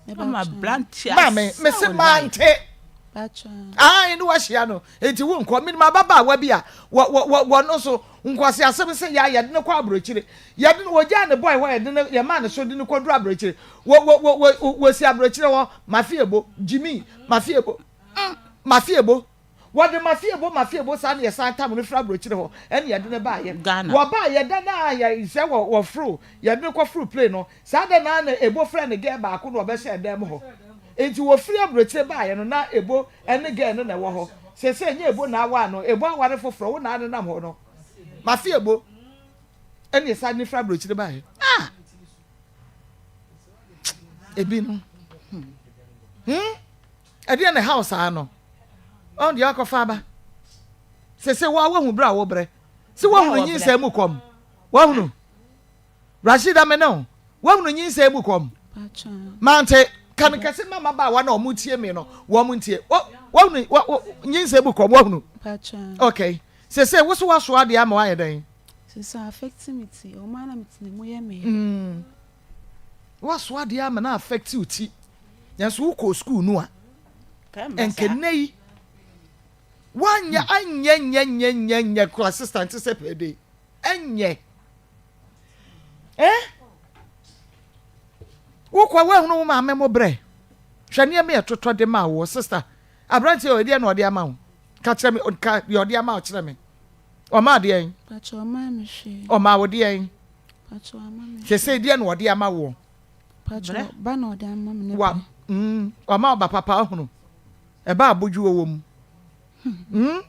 Maame, mese mante. Ae, ne wahyia no. Enti wo nkɔ. Menim ababaawa bi a wɔno nso nkwasi asɛm sɛ yɛ a yɛde no kɔ aburokyire. Yɛde no wɔgyaa ne bɔe hɔ yɛde no yɛmaa ne so de no kɔduru aburokyire. Wɔ wɔ wɔ wɔ wɔsi aburokyire hɔ mafiebo Jimmy mafiebo mm mafiebo. Wɔde Mafiebo Mafiebo saa na yɛsan tam no firi aburokyire hɔ ɛna yɛde no baeɛ. Ghana. Wɔbaeɛ da no a yɛ sɛ wɔ wɔforo yɛde no kɔforo plane no saa da no ara na Ebo frɛɛ ne girl baako na ɔbɛhyɛɛ dan mu hɔ. Nti wɔfiri aburokyire baeɛ no na Ebo ne girl no na ɛwɔ hɔ. Seesei ɛnyɛ Ebo na aware no, Ebo aware foforɔ, wo na anenam hɔ no. Mafiebo ɛna yɛsan de no firi aburokyire baeɛ. Ah! Ebi no. Hmm? Ɛdeɛn na ɛha wo saa no? Ɔn deɛ akɔfa aba. Sese wo a woahu berɛ a wobrɛ. Se woahunu nyinsɛn mu kɔm. Woahunu? Rashida me ne wo. Woahunu nyinsɛn mu kɔm. Mante. Ka no kɛse ma mmabaawa na wɔn tie me no. Wɔn ntie. Woahunu nyinsɛn mu kɔm. Woahunu? Okay. Sese wo so woasoa adeɛ ama woayɛ dɛn? Sese affect me ti. Wɔn ara na me ti na mu yɛ me. Mm. Woasoa adeɛ ama no affect wo ti. Nanso wokɔɔ sukuu no a, nka nnɛ yi woanyɛ anyɛ nyɛ nyɛ nyɛ nyɛ kora sista nte sɛ pɛde ɛnyɛ eh wokɔ woahunu wo maame mo brɛ hwɛ nneɛma ɛtotɔ de ma wo sista aberanteɛ ɔ ɛdeɛ na ɔde ama wo ka kyerɛ me ka deɛ ɔde ama wo kyerɛ me ɔma adeɛ ɔma wo deɛ sɛ deɛ na ɔde ama woɔ Patrɔ, ba na ɔde ama me ne Wa pɛ. mm, wama ɔba papa ahunu. Ɛba abodwoɔ wɔ mu. Mm.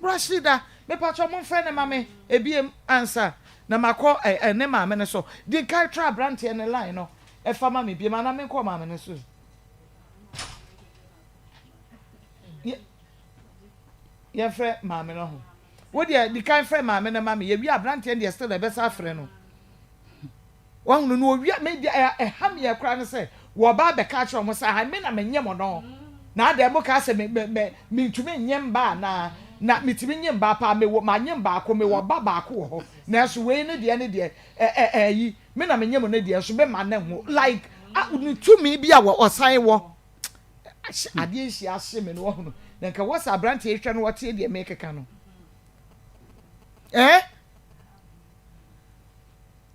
Rashida, me patrɔ mo mfrɛ ne ma me ebiem ansa na makɔ ɛ ɛ ne maame no so. Di nkan tra abranteɛ ne line no ɛfa ma me biem anaa menkɔ maame no so. Yɛ yɛmfrɛ maame no ho. Wo deɛ di kan frɛ maame no ma me. Yɛwie abranteɛ no deɛ still ɛbɛsa afrɛ no. Wahunu no owia me deɛ ɛha me koraa ne sɛ wɔba abɛka akyerɛ wɔn sɛ aha me na menye mo no na adɛn mo kaa sɛ me me me mentumi nye mba anaa na metumi nye mba paa mewɔ manye baako mewɔ ba baako wɔ hɔ nanso wei ne deɛ ne deɛ ɛ ɛ ɛyi me na menye mo ne deɛ nso me ma ne ho like a ne tumi bi a wɔ ɔsan wɔ adeɛ nhyia ahye me no wahunu na nka wɔ sɛ aberanteɛ hwɛ no ɔte deɛ mekeka no ɛɛ.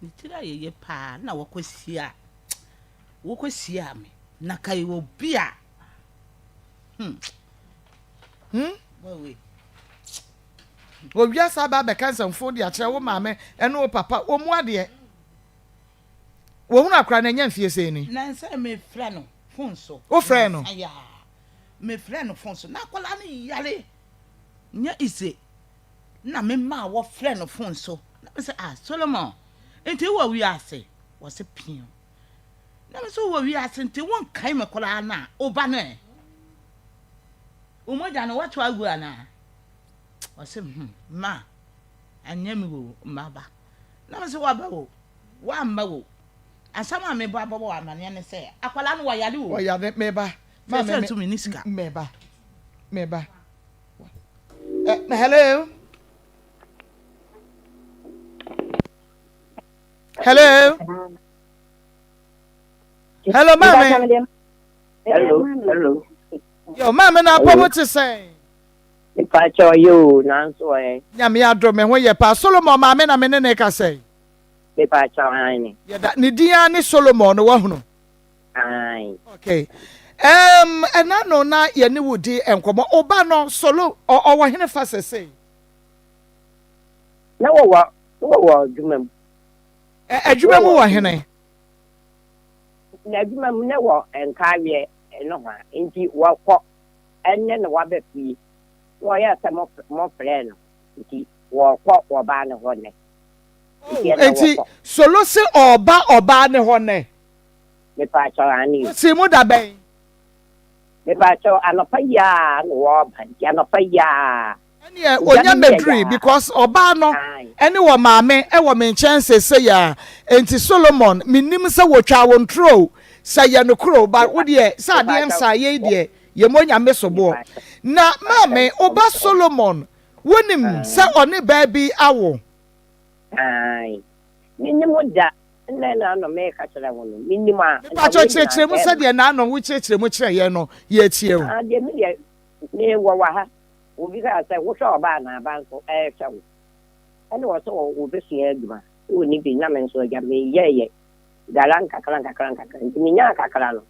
Ne tiri ayɛ yie paa na wɔkɔhyia wɔkɔhyia me na ka yɛ obi a hmm. Hmm? Owia saa ba abɛka nsɛmfo de akyerɛ wo maame ɛne wo papa wɔn mu adeɛ wɔhunu akora no ɛnyɛ mfie sɛn ni. Nansa mefrɛ no fon so. Wofrɛ no? Mefrɛ no fon so na akwadaa no yare nyɛ ise. na me maa wɔfrɛ no fon so na me sɛ ah Solomon nti wɔ wiase wɔse pio na me sɛ wɔ wiase nti wonkae me koraa na woba no ɛ wo mogya no woato agu anaa wɔse hmm ma anyɛ me wo mmaba na me sɛ waba wo woamma wo asɛm a mebɔ abɔbɔ wɔ amaneɛ ne sɛ akwadaa no wɔyare o wɔyare meba ma me me sika meba meba Eh, hello. Hello. Hello, maame. Hello, hello. Yo, maame na apɔ mo te sɛn? Mpakyɛ ɔyɛ o, nanso ɔyɛ. Nyame adom me ho yɛ paa. Solomon maame na me ne ne kasa yi. Mepakyɛ ɔhan ne. Yɛda ne din ara ne Solomon no wahunu. Ae. Okay. Um, ɛna no na yɛne wo di nkɔmmɔ. Ɔba no, Solo, ɔwɔ hene fa sɛsɛi? Na wɔwɔ, na wɔwɔ adwuma mu. Adwuma mu wɔ hene? Na adwuma mu na wɔ nkareɛ no ho a, nti wɔkɔ, ɛnɛ na waba fie. Na wɔyɛ sɛ mo frɛ no, nti wɔkɔ wɔbaa no hɔ nɛ. Oh, nti Solo se ɔba ɔbaa ne hɔ nɛ? Mepaakyɛw aane o. Ɔsii mu da bɛn? Mepaakyɛw anɔpa yi aa na wɔɔba nti anɔpa yi aa. Ɛneɛ ɔnya mɛdurui because ɔbaa no ɛne wɔ maame ɛwɔ me nkyɛn seesei aa nti Solomon menim sɛ wɔtwaa wo ntorɔ o sɛ yɛ nokorɛ o but wodeɛ sɛ adeɛ nsa yei deɛ yɛmmɔ Nyame soboɔ na maame woba Solomon. Wonim sɛ ɔne baa bi awo? Aane. Mennim da. Nnɛ na ano meka kyerɛ wo no, mennim a, nka Mepakyɛw wei nyinaa kyerɛkyerɛ mu nka ɛmma. sɛdeɛ naano wokyerɛkyerɛ mu kyerɛ yɛn no, yɛretie wo. Ah, deɛ me deɛ mewɔ wɔ ha, obi kaa sɛ wohwɛ ɔbaa na aba nso ɛrehwɛ wo. Ɛna ɔsɛ ɔbɛsua adwuma, sɛ ɔnni bi na me nso agya meyɛɛyɛ gara nkakra nkakra nkakra nti menyaa kakra no,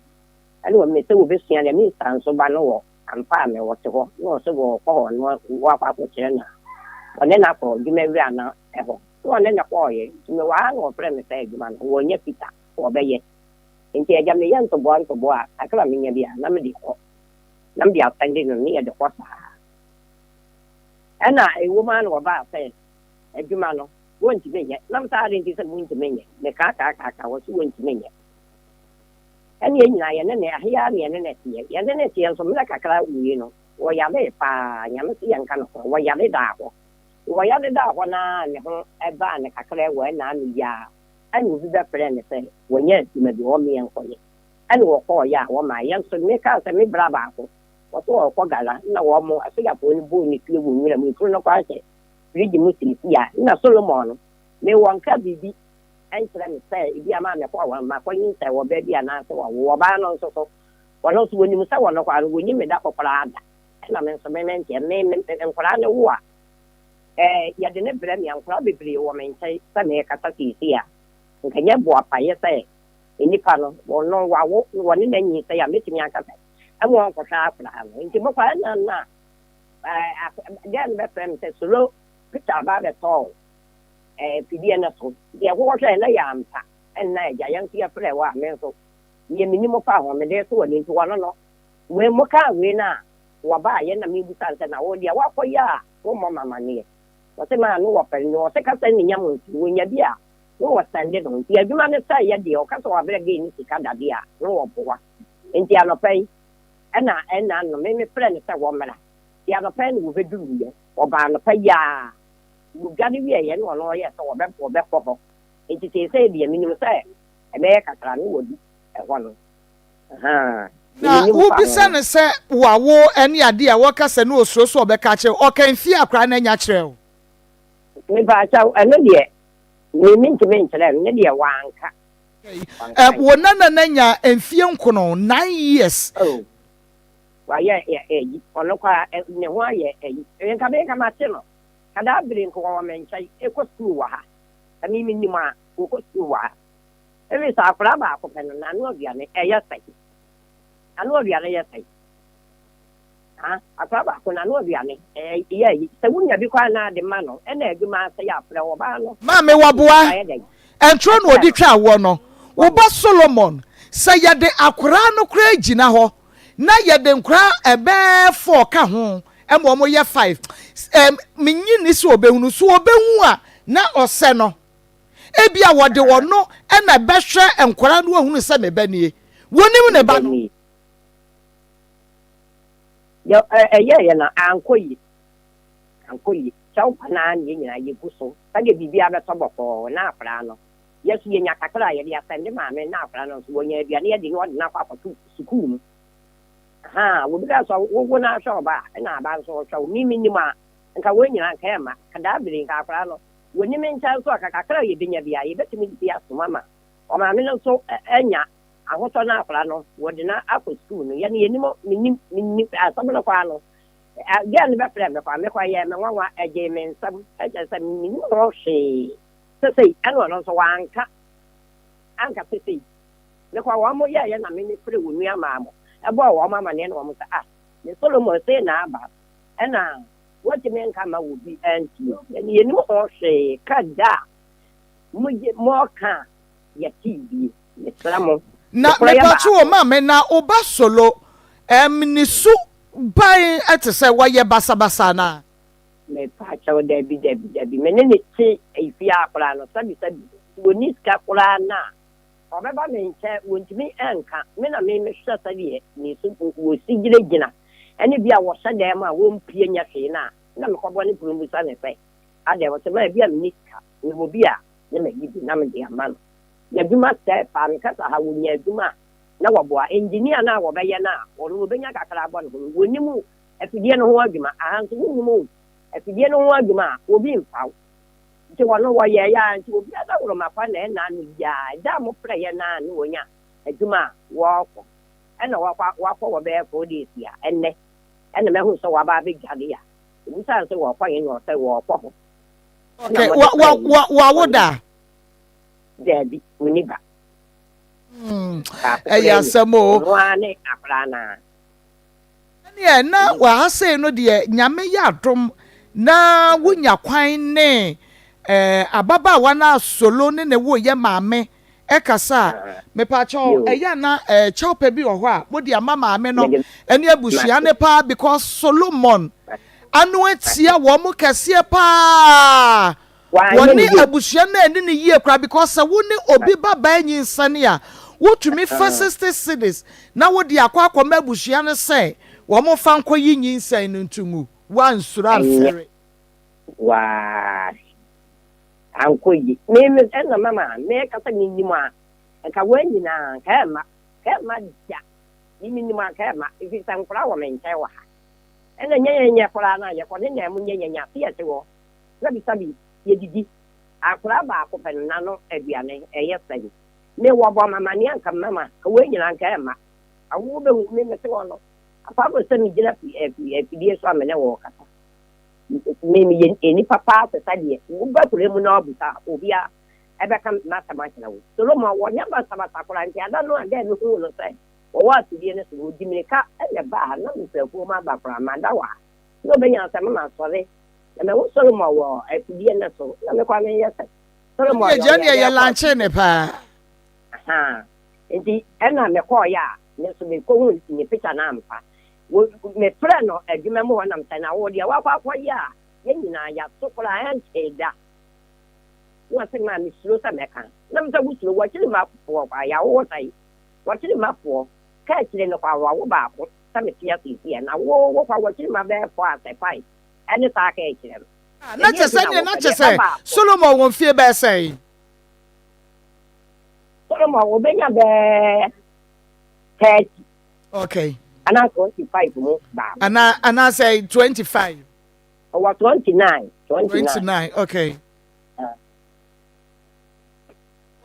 ɛna ɔme sɛ wɔbɛsua deɛ me nsa nso ba no wɔ ampa a mewɔ te hɔ na ɔsɛ wɔkɔ hɔ na wakɔ akɔkyerɛ no a ɔne no akɔ adwuma wura no hɔ. Na ɔne no kɔɔeɛ nti mewɔ ha na ɔfrɛ me sɛ adwuma no wɔnya fita wɔbɛyɛ nti agya meyɛ ntoboa ntoboa a kakra a menya bi a na mede kɔ na mede asɛnde no ne yɛde kɔ saa ɛna ɛwom ara na wɔbaa sɛ adwuma no wɔntumi nyɛ na mesɛ adɛn nti sɛ montumi nyɛ mekaakaakaaka wɔ so wɔntumi nyɛ ɛne yɛn nyinaa yɛne ne aheyaa ne yɛne ne teɛ yɛne ne teɛ nso mmerɛ kakra wui no wɔyaree paa nyame se yɛnka nokorɛ wɔyare daa hɔ Wɔyare daa hɔ no ara a ne ho baa no kakra wɔ ɛna ano yi ara ɛna obi bɛfrɛɛ no sɛ wɔanya adwuma bi wɔmmeɛ nkɔyɛ. Ɛna wɔkɔɔeɛ a wɔmaa yɛn nso mekaa sɛ me bra baako wɔse ɔrekɔ Gala na wɔn asogyafoɔ no bɔɔ ne tuo wɔ nwura mu mfunu no koraa hyɛ fridge mu seesei a na Solomon no me wɔnka biribi nkyerɛ me sɛ ebi ama mekɔ wɔn makɔ nyinsɛn wɔ baabi anaasɛ wɔwo ɔbaa no nso so wɔn nso wɔnim sɛ wɔn koraa no wɔnyi me da kɔ koraa da. Ɛna me nso me mente me me nkwadaa no wo a ɛɛ yɛde ne brɛ me a nkwadaa bebree wɔ me nkyɛn sɛ mekasa seesei a nka nyɛ boapayɛ sɛ nnipa no wɔn no wawo wɔne na nyinsɛn a mɛtumi aka sɛ ɛma wɔn nkɔhwɛ akwadaa no nti mokɔ ɛna na ɛɛ gɛɛ no bɛfrɛ me sɛ solo picture aba abɛtɔɔ ɛɛ fidie no so deɛ wɔhwɛ na yɛ ampa ɛnna agya yɛn nso yɛfrɛ wɔ a me nso deɛ menim fa ho mede so wɔ ne nti wɔno no Wei mo kaa wei no a wɔbaa yɛ na mebisa no sɛ na wo deɛ woakɔ yɛ a wommɔ me amaneɛ? Ɔse maa no wɔpɛ no ɔse kasa nni nyam nti wɔnya bi a na wɔsɛnde no nti adwuma no sɛe yɛ deɛ ɔka sɛ wabrɛ gay no sika dadeɛ a na wɔboa nti anɔpa yi ɛna ɛna no me mefrɛ no sɛ wɔmmra nti anɔpa yi na wɔbɛduruiɛ wɔbaa anɔpa yi a wɔdware wieɛ na ɔno ɔyɛ sɛ wɔbɛ wɔbɛkɔ hɔ nti seesei deɛ menim sɛ ɛbɛyɛ kakra no wɔdu ɛhɔ no. Na wobisa no sɛ wawo ne adeɛ a wɔka sɛ na osuro sɛ ɔbɛka akyerɛ wo. Ɔka mfie a koraa na anya kyerɛ wo. Mepaakyɛw, ɛno deɛ me mentumi nkyerɛ no, ne deɛ wanka. Ɛ, wo nana no anya mfie nkono, 9 years. Oh, wayɛ ayi, ɔno koraa ne ho ayɛ ayi. Nka me nka mate no, ka daa bere nka ɔwɔ me nkyɛn, ɛkɔ sukuu wɔ ha. Ka me menim a, ɔkɔ sukuu wɔ ha. Ɛfiri sɛ akwadaa baako pɛ no, n'ano aduane ɛyɛ sɛn? N'ano aduane yɛ sɛn? Ha, akwadaa baako n'ano aduane ɛyɛ ayi. Sɛ wonya bi koraa na ade ma no, ɛna adwuma asɛ yɛ afrɛ ɔbaa no. Maame waboa, ɛntoro na ɔde twa awoɔ no. Wo ba Solomon, sɛ yɛde akwadaa no koraa gyina hɔ na yɛde nkwadaa ɛbɛɛ four ka ho ma wɔn yɛ five, ɛm, menye nni sɛ ɔbɛhunu. So ɔbɛhu a na ɔsɛ no? Ebia wɔde ɔno na ɛbɛhwɛ nkwadaa no ahunu sɛ me ba nie. Wɔnim ne ba no. Deɛ ɛyɛeɛ no, ankɔ yie. Ankɔ yie. Kyɛw pa no ara na yɛn nyinaa yɛgu so. Sɛdeɛ biribiara bɛtɔ bɔkɔɔ na akwadaa no, yɛn nso yɛnya kakra a yɛde asɛnde maame na akwadaa no nso wɔnya aduane adi na wɔde no akɔ akɔto sukuu mu. Ahaa, obi ka sɛ wowo no ahwɛ ɔba a, ɛna aba nso ɔhwɛ wo. Me menim a, nka wɔn nyinaa nka ɛmma. Nka daa bere nka akwadaa no Wɔnni me nkyɛn nso a, ka kakra a yɛbɛnya biara, yɛbɛtumi de bi asom ama ɔmaame no nso anya ahotɔ na akwadaa no, wɔde no akɔ sukuu no. Yɛn yɛnim, mennim, mennim asɛm no koraa no. Girl no bɛfrɛɛ me koraa, me koraa ɛyɛɛ me nwanwa, ɛgyee me nsam, ɛkyerɛ sɛ mennim ho hwee sesei, ɛna ɔno nso wanka, anka sesei. Me koraa wɔn yɛeɛ na me mefrɛɛ wɔn nua maa mo, ɛbɔɔ wɔn amaneɛ na wɔn sɛ, ah, me Solomon sei na aba, ɛna Wɔntumi nka mma obi antie. Yɛn yɛnnim ho hwee ka da a mogye moka a yɛtee bie. Mesrɛ mo. Na Nokorɛ yɛ mepatwo wo baako. maame na wo ba solo ɛm ne su ban te sɛ wɔyɛ basabasa anaa? Mepaakyɛw dabi dabi dabi me ne no te efie ha koraa no sɛbi sɛbi sɛ ɔnni sika koraa no a ɔbɛba me nkyɛn wɔntumi nka me na me mehwɛ sɛdeɛ ne su wɔsi gyina gyina ɛne bi a wɔhyɛ dan mu a wɔmpue nyɛ hwee no a, na mekɔbɔ ne pono bisa no sɛ, Adɛn? Ɔse, Ma bi a menni sika, mewɔ bi a na mayi bi na mede ama no. N'adwuma sɛe paa, meka sɛ ha wɔnya adwuma a na wɔboa. Engineer no a wɔbɛyɛ no a, ɔno ɔbɛnya kakra abɔ ne ho no, wɔnnim afidie no ho adwuma. Aha nso wonnim o. Afidie no ho adwuma a, obi mfa wo. Nti wɔno wɔyɛeɛ ara nti obi adaworoma kwa na ɛnna ano yi ara. Ɛda a mofrɛeɛ no ara na wɔnya adwuma a wɔkɔ. Ɛna wakɔ wakɔ wɔ bɛyɛ 4 days a ɛnnɛ ɛna mahu sɛ waba abɛdware a obisaa no sɛ wɔkɔ he na ɔsɛ wɔɔkɔ hɔ. Ɛna Okay, mode wa wa frɛɛ wa wawo wɔne da? Daabi, ɔnni ba. Baako Ɛyɛ koraa nni hɔ. asɛm o. Ɔno ara ne akwadaa no ara. Ɛneɛ na wɔ ha sei no deɛ Nyame yɛ adom na wonya kwan ne eh, ababaawa no a Solo ne ne wo yɛ maame ɛkasa a, mepaakyɛw ɛyɛ a na eh, kyɛwpɛ bi wɔ hɔ a mode ama maame no ɛne abusua no paa because Solomon ano atia wɔn kɛseɛ paa. Wɔne abusua no anni no yie koraa because sɛ wo ne obi ba baa nyinsɛne a, wotumi fa 60 cedis na wode akɔ akɔma abusua no sɛ wɔn mfa nkɔyi nyinsɛn no nto ngu. Woansuro Ɛnyɛ amfɛre. waa ankɔ yie. Me me ɛna mama meka sɛ menim a nka wɔn nyinaa nka ɛmma nka ɛmma da. Me menim a nka ɛmma ɛfiri sɛ nkwadaa wɔ me nkyɛn wɔ ha. Ɛna nyɛ yɛn nyɛ koraa no a yɛkɔ ne nan mu nyɛ yɛn ase yɛte hɔ. Sabisabi, yɛdidi. Akwadaa baako pɛ no, n'ano aduane, ɛyɛ sɛn? Me, wɔbɔ me amaneɛ anka mɛma, ka wei nyinaa anka ɛmma. Awo wobɛhu, me mete hɔ no, apart from sɛ megyina afidie so a me ne wo rekasa. Me, meyɛ nnipa paa te sɛ deɛ woba kuro mu na woabisa a, obiara ɛbɛka m'asɛm akyerɛ wo. Solomon, wɔnyɛ basabasa koraa, nti ada no a dɛ mehuu no sɛ wɔwɔ afidie no so no, ɔdi mirika na ɛbaa ha, na mefiri afuom aba koraa, mada hɔ a, na ɔbɛnya asɛm na masɔre. Na mahu Solomon wɔ afidie no so, na mekɔ a menyɛ sɛ Solomon Ɛnneɛ yɛ gya ɔyɛ deɛ dɛ yɛ kɔ lankyee ne paa. Ahaa, nti ɛna mekɔɔyɛ a, me nso mekɔhu ne picture no ampa. Wo, mefrɛ no adwuma mu hɔ nam sɛ, na wo deɛ woakɔ akɔyɛ a, yɛn nyinaa yɛato koraa ɛntee da. Na ɔse maa mesuro sɛ mɛka. Na mesɛ wosuro, wɔkyere mafoɔ kwa, yɛawo sɛe. Wɔkyere mafoɔ, ka akyire no kwa, wɔawo baako sɛ mete ase seesei a, na wo, wo kwa wɔkyere ma bɛyɛ four asɛ five. Ɛne saa ka kyerɛ no. Ah, na Ɛdeɛn kyɛ nti sɛ na neɛ na wopɛ kyɛ deɛ sɛ ɛba baako? Solomon wɔ mfie bɛyɛ sɛn? Solomon wɔbɛnya bɛɛ 30. Okay. Anaa 25 mu baako. Anaa anaasɛ 25. Ɔwɔ 29. 29. 29, okay. Ah.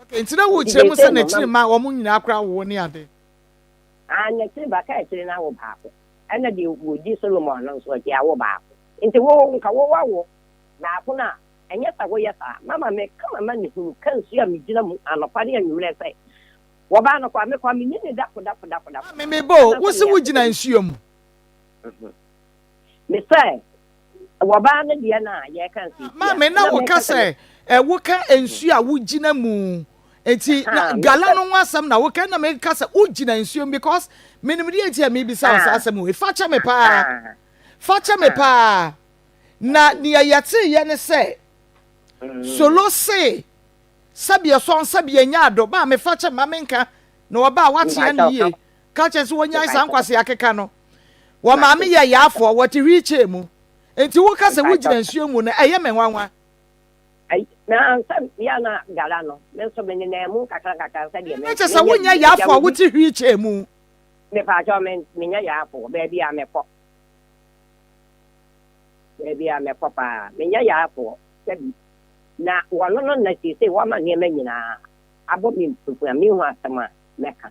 Okay, nti na wokyerɛ mu sɛ n'akyiri mma wɔn nyinaa koraa wowo ne ade. Ah, n'akyiri ba ka akyiri no awo baako. Ɛna deɛ wɔdi Solomon no nso akyi awo baako. Nti wo, nka wo wawo baako no a, ɛnyɛ sɛ woyɛ saa. Mama meka m'amanehunu ka nsuo a megyina mu anɔpa ne anwummerɛ sɛ, wɔbaa no kwa, me kwa, menni ne da ko da ko da ko da ko. Maame meba o, Ɛna wo sɛ se meyɛ wogyina nsuo mu? Me sɛ, wɔbaa no deɛ no a yɛreka nsesia. Maame na Na woka meka sɛ sɛ ɛ woka nsuo a wogyina mu nti na gala no ho asɛm na woka na meka sɛ wogyina nsuo mu because menim deɛ nti a mebisa wo saa asɛm wei fa kyɛ me paa fa kyɛ me paa na nea yɛteeɛ ne sɛ solo se sɛbi ɛsɔn sɛbi ɛnya ado maame fa kyɛ ma menka na ɔba a watea ne yie ka kyɛ sɛ wɔnyae saa nkwasea akeka no wɔ maame yɛ yaafoɔ wɔte wheelchair mu nti woka sɛ wogyina nsuo mu no ɛyɛ me nwanwa. Na sɛ yɛ na gara no me nso me nenam mu kakra kakra sɛdeɛ me Na kyɛ sɛ menya wonyɛ bi agya yaafoɔ a obi wote wheelchair mu. mepaakyɛw me menyɛ yaafoɔ baabi a mekɔ baabi a mekɔ paa menyɛ yaafoɔ sɛbi na wɔno no na seesei wɔama nneɛma nyinaa abɔ me mpufua mehu asɛm a mɛka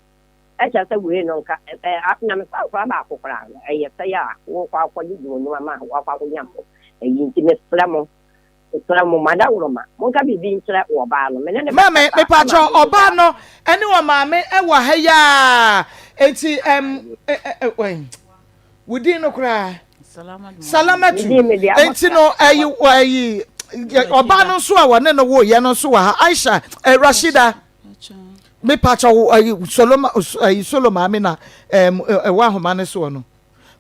Ɛkyerɛ sɛ wei no nka ɛ na mefa akwadaa baako koraa no ɛyɛ sɛ yɛ a wokɔ akɔgye dwuma nnwuma ma wakɔ akɔnya mo ɛyi nti mesrɛ mo mesrɛ mo madaworoma monka biribi nkyerɛ wɔ ɔbaa no me ne ne Maame bɛkasa ama mepakyɛw biribi ɔbaa saa. no ɛne ɔmaame ɛwɔ ha yi aa enti ɛm ɛ ɛ ɛ wo din no koraa Me Salamatu din mede enti abɔfra no ɛyi ɛyi ɔbaa no nso a wɔne no wo yɛ no nso wɔ ha Aisha ɛ Rashida Mepakyɛ wo ayi solo ayi solo maame na ɛm ɛwɔ ahoma ne soɔ no.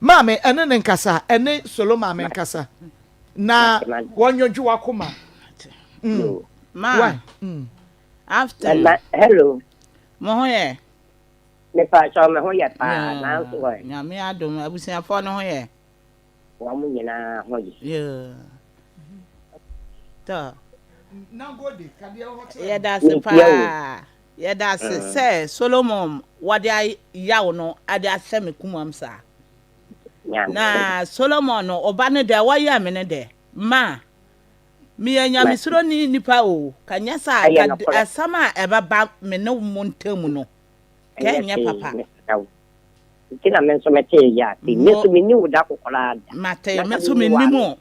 Maame ɛne ne nkasa ɛne solo maame nkasa na wɔnwodwo wakoma. Mm. Ma. Why? Mm. After. Ma, hello. Mo ho yɛ. Mepakyɛ me ho yɛ paa nanso ɛ. Nyame adom abusuafoɔ no ho yɛ. Wɔn nyinaa ho ye. Yoo. Tɔ. Metie Yɛda ase o. paa. Yɛda ase sɛ Solomon wɔde ayaw no de ahyɛ me kumam saa. Nyame. Na Solomon no ɔba no dɛ wɔyɛɛ me no dɛ. Ma, meyɛ nyamesuroni nipa o, ka nyɛ saa a, ka asɛm a ɛbɛba me ne mo ntam no, ka ɛnyɛ papa. Nti na me nso metee yɛ ase. Me nso menni wo da kokoraa da. Mate, me nso mennim wo.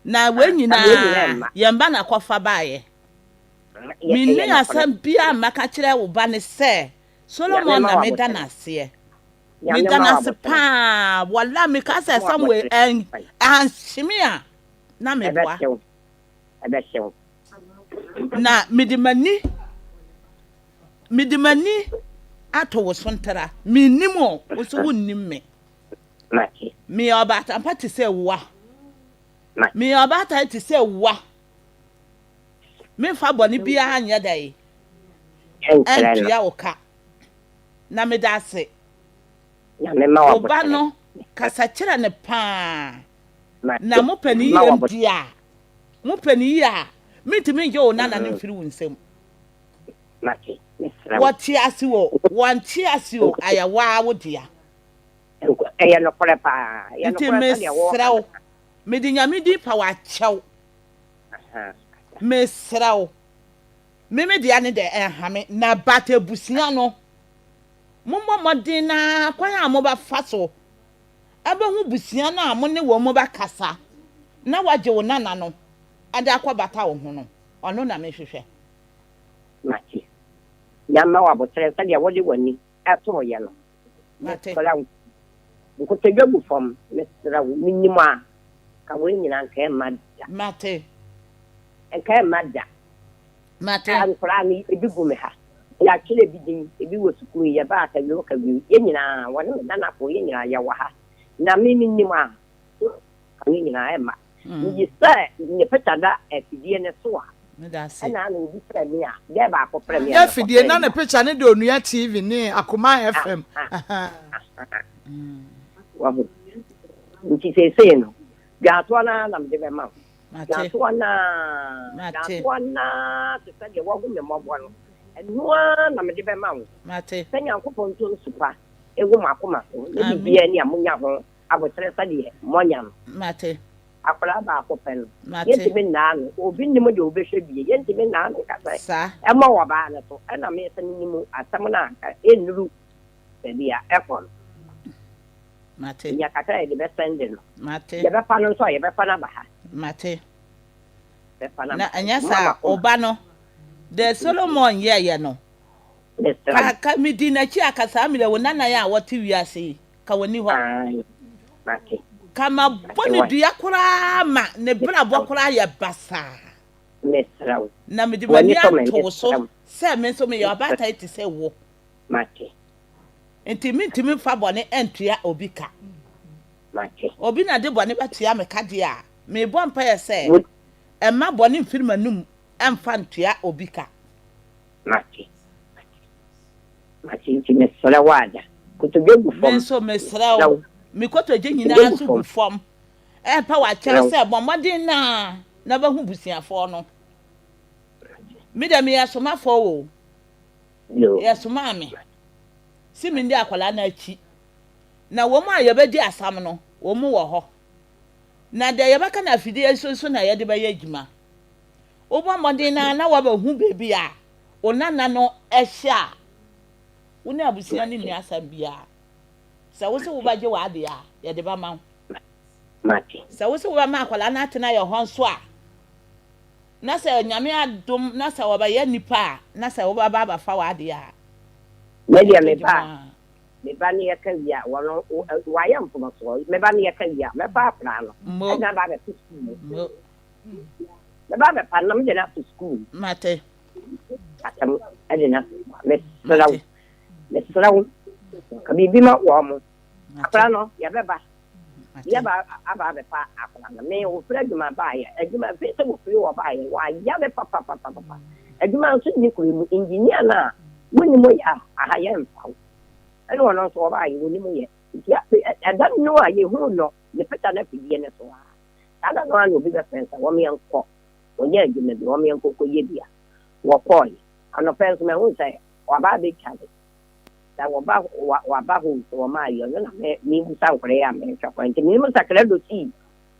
Na wei nyinaa, yɛn ba na kɔfa baeɛ. Menni asɛm biara mɛka kyerɛ wo ba no sɛ Solomon na meda no aseɛ. Meda no ase paa. Wala meka sɛ asɛm wei anhye me a, na meboa. Na mede m'ani mede m'ani ato wo so ntara. Mennim o, wo nso wonnim me. Meyɛ ɔbaatan pa te sɛ woa. Meyɛ ɔbaatan te sɛ woa. Memfa bɔne biara nyɛ dɛn ntua wo ka. Na meda ase. Wo ba no, kasa kyerɛ no paa. Na mopɛ ne yie deɛ a, mopɛ ne yie a, mentumi ngye wo nana no mfiri wo nsam. Wɔte ase o, wɔnte ase o, ayɛ wo ara wo dea. Nti mesrɛ wo, mede Nyame din pa wo akyɛw. Mesrɛ wo, me me dea ne dɛ ɛnha me, na but abusua no, mommɔ mmɔden na kwan a mobɛfa so abɛhu busua no a mo ne wɔn bɛkasa na wɔagye wo nana no de akɔbata wo ho no, ɔno na mehwehwɛ. Mate. Nyame wo aboterɛ sɛdeɛ wode w'ani tooeɛ no. Mate. Mesrɛ wo. Nkotodwe gu fam. Mesrɛ wo. Menim a, ka wei nyinaa nka ɛmma da. Mate. Nka ɛmma da. Mate. Ah, nkwadaa no, ebi gu me ha. Yɛatwerɛ ebi din, ebi wɔ sukuu, yɛbaa Kawiu Kawiu. Yɛn nyinaa, wɔne me nanafoɔ, yɛn nyinaa yɛwɔ ha. Na me menim a, ka ne nyinaa ɛmma. Meyi sɛ ne picture da afidie no so a, ɛna na obi frɛ me a, dɛ baako frɛ me a, Nyɛ afidie na ne picture no da Onua TV ne Akoma FM. Wahu. Nti seesei no, dwaatoa no ara na mede bɛma wo. Dwaatoa no ara, dwaatoa no ara te sɛ deɛ wahu me mmɔbɔ no, ɛno ara na mede bɛma wo. Sɛ Nyankopɔn ntɔ nsu pa ngu mo akoma so, ne biribiara ni a monya ho aboterɛ sɛdeɛ moanya no. Mate. Akwadaa baako pɛ no. Mate. Yɛntumi nnaa no. Obi nnim deɛ ɔbɛhwɛ bie. Yɛntumi nnaa no nka sɛ. Saa. Ɛmmɔ wɔ ɔbaa no so. Ɛna me sɛ menim asɛm no a anka ɛnnuru baabi a ɛkɔ no. Mate. Nya kakra a yɛde bɛsɛnde no. Mate. Yɛbɛfa no nso a yɛbɛfa no aba ha. Mate. Bɛfa no Na aba ha. ɛnyɛ Mma saa makoma. wo ba no, deɛ Solomon yɛeɛ no, Mesrɛ ka wo. ka medi n'akyi a ka saa mmerɛ wo nana yi a wɔte wiase yi, ka wɔnni hɔ. Aane, mate. Ka mabɔ no dua koraa ma ne brabɔ koraa ayɛ basaa. Mesrɛ wo. Na mede m'ani ato wo so sɛ me nso meyɛ ɔbaatan te sɛ wo. Mate. Nti mentumi mfa bɔne ntua obi ka. Mate. Obi na de bɔne bɛtua me ka deɛ a, mebɔ mpaeɛ sɛ mma bɔne mfiri m'anom mfa ntua obi ka. Mate. Mate nti mesrɛ wo Agya, kotodwe gu fam. Me nso mesrɛ wo, me kotodwe nyinaa nso gu fam. Ɛmpa w'akyɛw sɛ bɔ mmɔden na na bɛhu busuafoɔ no. Me deɛ meyɛ somafoɔ o. Yɛsomaa me se mendi akwadaa no akyi. Na wɔn a yɛbɛdi asam no, wɔn wɔ hɔ. Na deɛ yɛbɛka no afidie yi so nso na yɛde bɛyɛ adwuma. Wobɔ mmɔden na na woabɛhu baabi a wo nana no hyɛ a, wo ne abusua no nni asɛm biara. Sɛ wo se wobɛgye w'adeɛ a, yɛde bɛma wo. Sɛ wo se wobɛma akwadaa no atena yɛ hɔ nso a, na sɛ Nyame adom na sɛ wɔbɛyɛ nnipa a, na sɛ wobɛba abɛfa w'adeɛ a, Me deɛ yɛto me gye ba mu a, ara. me ba no yɛka wie a, wɔno wayɛ mfomsoɔ, me ba no yɛka wie a, mɛfa akwadaa no Mo. de no aba abɛto sukuu mu. Mo. Mɛba abɛfa no na mede no ato sukuu mu. Mate. Asɛm de no ato sukuu. Mesrɛ wo, mesrɛ wo, ka biribi ma wɔn mo. Akwadaa no, yɛbɛba. Yɛba aba abɛfa akwadaa no. Me, wɔfiri adwuma baeɛ. Adwuma, firi sɛ wɔfiri hɔ baeɛ, wɔayare papapapapa. Adwuma nso nni kuro mu. Engineer no a, wonnim yɛ a, aha yɛmfa wo. Ɛna ɔno nso ɔbaeɛ, wɔnim yɛ. Nti afei, ɛda no a yɛhuu no, ne picture no afidie no so a, Saa da no ara na obi bɛfrɛ no sɛ wɔmeɛnkɔ, wɔnyɛ adwuma bi, wɔmeɛnkɔ nkɔyɛ bi a, wɔkɔɔe. Anɔpa yi nso mahu sɛ waba abɛtware. Sɛ wɔba, wa, waba hɔ o, sɛ wɔmaa yɛ, ɔno na me, mebisa nkwadaa yi a mehwɛ kwan. Nti menim sɛ krado sii.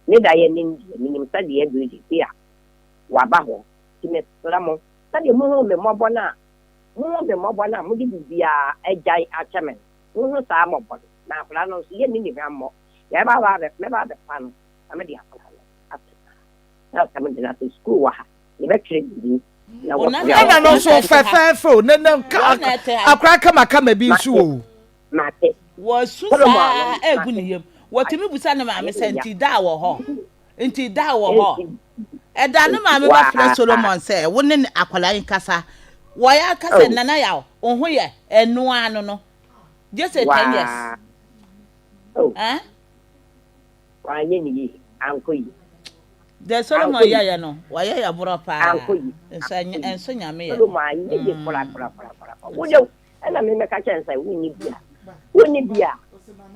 Ne da yɛ nen deɛ, menim sɛdeɛ aduru seesei a waba hɔ. Nti mesrɛ mo, sɛdeɛ mohuu me mmɔbɔ no a, mohu me mmɔbɔ no a mode biribiara agyae akyɛ me no, monhu saa mmɔbɔ no, na akwadaa no nso, yɛnni no hwammɔ. Yɛbɛba abɛ, mɛba abɛfa no na mede akwadaa no atena ha. Na sɛ mede no ato sukuu wɔ ha, yɛbɛtwerɛ ne din na wɔatua Ɛna no nso fɛfɛɛfɛ o, ne ne akora kamakama bi nso o. Mate. Wɔsu saa egu ne yam. Wɔtumi bisa ne maame sɛ, Nti da wɔ hɔ? Nti da wɔ hɔ? Ɛda ne maame bɛfrɛ Solomon sɛ, Wo ne akwadaa yi nkasa. Wɔyɛ aka sɛ, Nana Yaw, wo ho yɛ? Ɛno ara no no. Gye sɛ 10 years. Eh? Wanyɛ ne yie, ankɔ yie. Deɛ Solomon yɛyɛ no, wayɛ yɛ borɔ paa. Nso ɛnso Nyame yɛ. Solomon anyɛ yie korakorakorakora. Wo deɛ Ɛna me mɛka kyerɛ no sɛ, Wonni bi a, wonni bi a,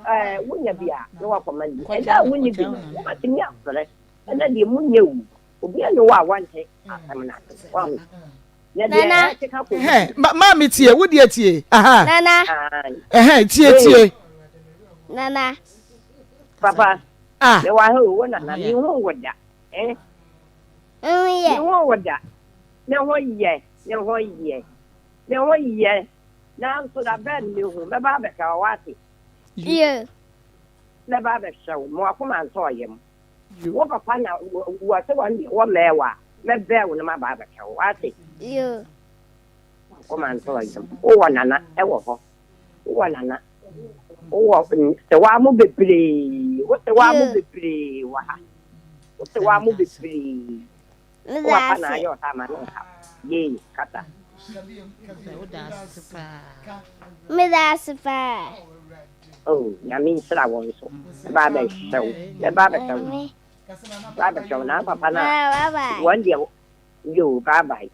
ɛɛ, wonya bi a, na woakɔma no bi. Ɛda a wonni bi no, woatumi afrɛ. Ɛnɛ deɛ monyɛ wu. Obiara nni hɔ a wante asɛm no ase. Wahu? Na deɛ Nana. ɛkeka kɔ mu Ɛhɛn, ma maame tie, wo deɛ tie. Aha. Nana. Ae. Ɛhɛn, tie Ee. tie. Nana. Papa, Ah. mewɔ ha o, wo nana, menhuu wo da. Eh? Wo ho yɛ. Menhuu wo da. Me ho yɛ, me ho yɛ. Me ho yɛ, nanso da bɛn na mehu? Mɛba abɛhwɛ wo, woate? Yiw. Mɛba abɛhwɛ wo, ma w'akoma ntɔ wo yam. Wo papa na wɔse wɔn deɛ wɔmmɛɛ wo a, mɛbɛɛ wo na maba abɛhwɛ wo, woate? Yiw. W'akoma ntɔ wo yam. Wowɔ nana wɔ hɔ. Wowɔ nana. Wowɔ sewaa mo bebree. Wo sewaa mo bebree wɔ ha. Wo sewaa mo bebree. Meda Wo papa na ase. ayɛ ɔsaa ma ne nka. Yee, kasa. Meda ase paa. Oh, Nyame nhyira wo nso. Mɛba abɛhwɛ wo. Mɛba abɛhwɛ wo. Mɛba abɛhwɛ wo. Na papa na Ah, bye bye. wɔn deɛ yo, bye bye.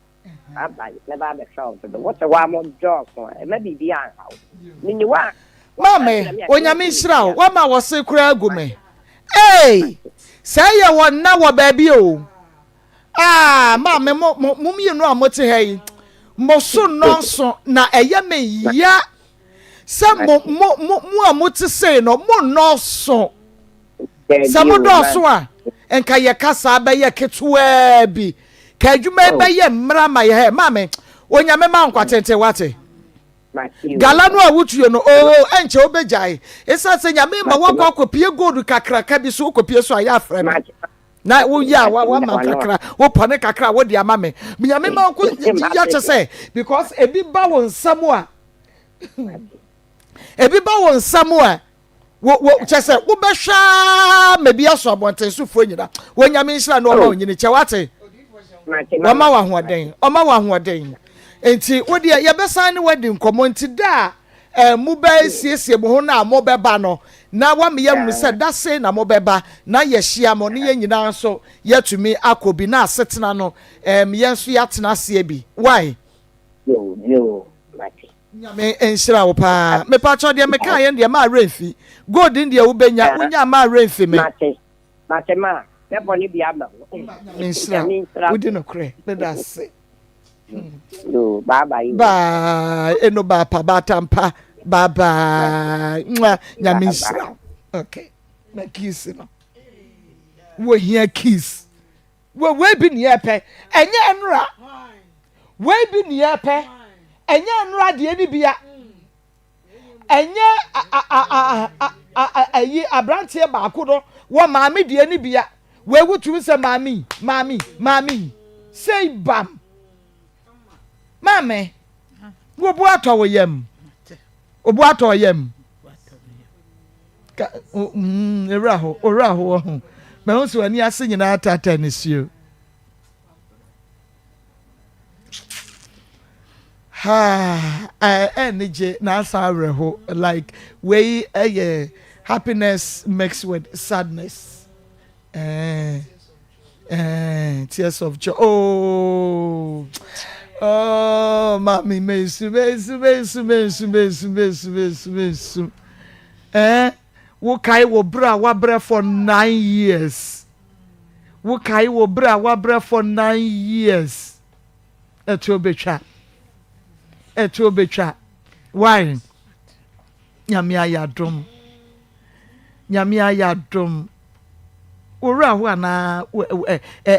Bye bye. Mɛba abɛhwɛ wo dodo. Wo sɛ woa mo dɔɔso a, ɛma biribi anha wo. Mini wo a. Maame, Onyame nhyira wo. Woama wɔse koraa agu me. Eei! Sɛ ɛyɛ wɔ nna wɔ baabi o. Ah, maame mo mo mo mmienu a mote ha yi, mo so nnɔɔso na ɛyɛ me ya sɛ mo mo mo mo a mote sei no mo nnɔɔso. Sɛ mo dɔɔso a, nka yɛ kasa bɛyɛ ketewaa bi. Ka adwuma yi bɛyɛ mmra ma yɛ hɛ. Maame, Onyame ma nkwa tenten wate. Gala no a wotue no, oo, ɛnkyɛ wobɛgyae. Esiane sɛ Nyame ma woakɔ akɔpie gold kakraka bi so, wokɔpie so a, yɛ afrɛ me. Na woyɛ a woama kakra, wopɔne kakra a wode ama me. Nyame ma wokɔ yɛ kyɛ sɛ, because ebi ba wo nsam a, ebi ba wo nsam a, wo wo kyɛ sɛ wobɛhwɛ ara ma bi aso abɔnten sofoɔ nyina. Wɔ Nyame nhyira na ɔma onyini kyɛ wate. Wɔma wɔ ahoɔden, ɔma wɔ ahoɔden. Nti wo deɛ yɛbɛsan ne wadi nkɔmmɔ nti da a eh, mobɛsiesie mo ho no a mobɛba no na wama yɛahunu sɛ da sei na mobɛba na yɛahyia mo ne yɛn nyinaa nso yɛatumi akɔ bi na asetena no um, yɛn nso yɛatena aseɛ bi. Why? Yo, yo, mate. Nyame nhyira wo paa. Mepakyɛw deɛ mekaa yɛn deɛ maa werɛ mfi. Gold no deɛ wobɛnya, wonya maa werɛ mfi me. Mate, mate maa, mɛbɔ ne bi ama wo. Nyame nhyira wo, wodi nokorɛ, meda ase. Yo, bye bye. Bye, eno ba pa ba tampa. Bye bye. Mwah, Nyame nhyira wo. Okay, na kiss no. Wo hia kiss. Wɔ wei bi ne yɛpɛ, ɛnyɛ ɛnora. Wei bi ne yɛpɛ, ɛnyɛ ɛnora deɛ ne bia. Ɛnyɛ ayi aberanteɛ baako no wɔ maame deɛ ne bia. Wei wotumi sɛ maame maame maame sei bam. Maame, wo bo atɔ wo yam. Wo bo atɔ wo yam. Ka mm ewura ho, owura ho wɔ ho. Mahu sɛ w'ani ase nyinaa taataa nisuo. Ha ɛnigye na asa awerɛho like wei ɛyɛ happiness mixed with sadness. Eh, eh, tears of joy. Oh, oh, mami, mensu, mensu, mensu, mensu, mensu, mensu, mensu, mensu. Eh, wokae wo berɛ a wabrɛ for 9 years. Wokae wo berɛ a wabrɛ for 9 years. Ɛto betwa. Ɛto betwa. Why? Nyame ayɛ adom. Nyame ayɛ adom. Wo werɛ aho anaa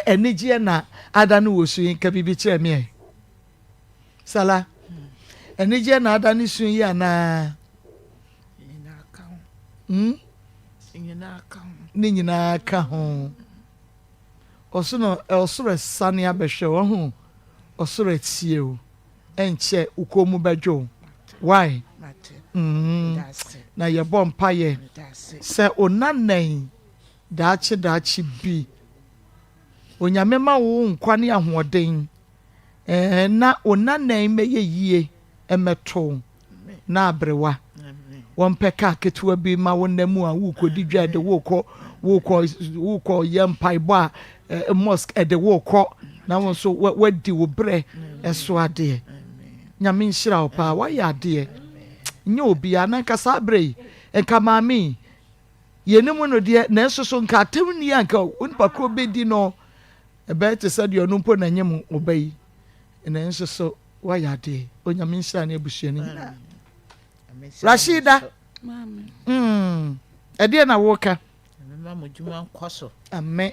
anigyeɛ na ada no wɔ su yi? Ka biribi kyerɛ me ɛ. Sala, anigyeɛ na ada ne su yi anaa? Hmm? Ne nyinaa ka ho. Ɔso no ɔsoro asiane abɛhwɛ wo, ɔho ɔsoro atie wo. Ɛnkyɛ wo kɔn mu bɛdwo wo. Why? Mm. Na yɛbɔ mpaeɛ sɛ onanan daakye daakye bi Onyame ma wo nkwa ne ahoɔden eh, na onanan mɛyɛ yie mmɛto wo na aberewa wɔmpɛ kaa ketewa bi ma wo nna mu a worekɔdi dwa ɛde worekɔ worekɔ worekɔ yɛ mpaebɔ a eh, mosque ɛde worekɔ na wo nso woadi wo berɛ ɛso adeɛ. Nyame nhyira wo paa woayɛ adeɛ nyɛ obiara na nka saa berɛ yi nka maame yi yɛnim no deɛ nanso so nka atam nni a nka onipa korɔ bɛdi no ɛbɛyɛ te sɛ deɛ ɔno mpo na nyem ɔba yi nanso so woayɛ adeɛ. Onyame nhyira ne abusua no nyinaa. Rashida, mm, ɛdeɛ na woka? Mema mo dwuma nkɔ so. Amen.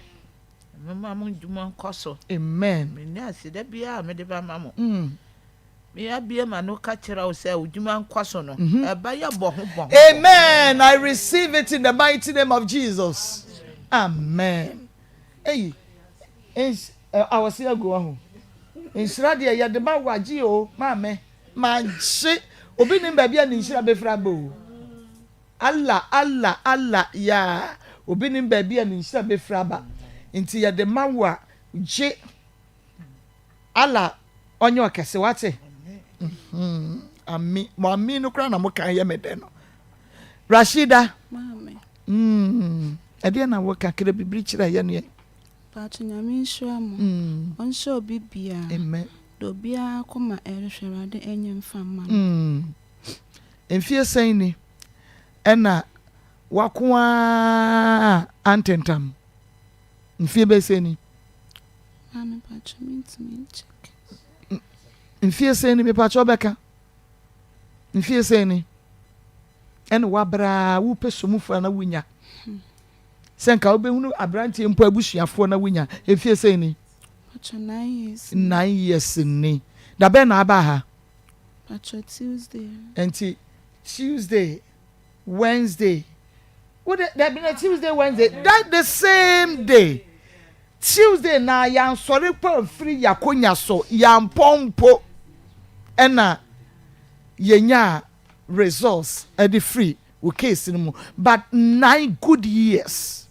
Mema mo dwuma nkɔ so. Amen. Menni aseda biara a mede bɛma mo. Mm. Me abie ma no ka kyerɛ wo sɛ wo dwuma nkɔ so no, mm-hmm. ɛbɛyɛ bɔ ho bɔ ho. Amen. I receive it in the mighty name of Jesus. Amen. Hey, awɔse agu ho. Nhyira deɛ yɛde ma wagye o, maame. Magye. Obi nim baabi a ne nhyira bɛfiri aba o. Allah, Allah, Allah, yaa. Obi nim baabi a ne nhyira bɛfiri aba. Nti yɛde ma wo a, gye. Allah ɔnyɛ ɔkɛse, wate? Mm-hmm. Ami, mo ami no koraa na mo kan yɛ me dɛ no. Rashida. Maame. Mm. Ɛdeɛ na woka kra bibiri kyerɛ yɛ neɛ. Paatwo Nyame nhyira mo. Ɔnhyira obi biara. Amen. Deɛ obiara akoma ɛrehwɛ Awurade ɛnyɛ mfa mma no. Mm. Mfie sɛn ni ɛna wako ara antentam? Mfie bɛyɛ sɛn ni? Maame paatwo mentumi nkyɛke. Mfie sɛn ni mepaatwo ɔbɛka? Mfie sɛn ni? Ɛna wabrɛ a wopɛ somufo a na wonya. Sɛ nka wobɛhunu aberanteɛ mpo abusuafoɔ na wonya. Mfie sɛn ni? Pacho 9 years ni. 9 years ni. Da bɛn na abaa ha? Pacho Tuesday. Nti Tuesday, Wednesday, wo de dabi na Tuesday, Wednesday, that the same day. Tuesday na yansɔre pa mfiri yakonya so, yampɔn mpo ɛna yɛnyaa results ɛde firi wo case no mu but 9 good years.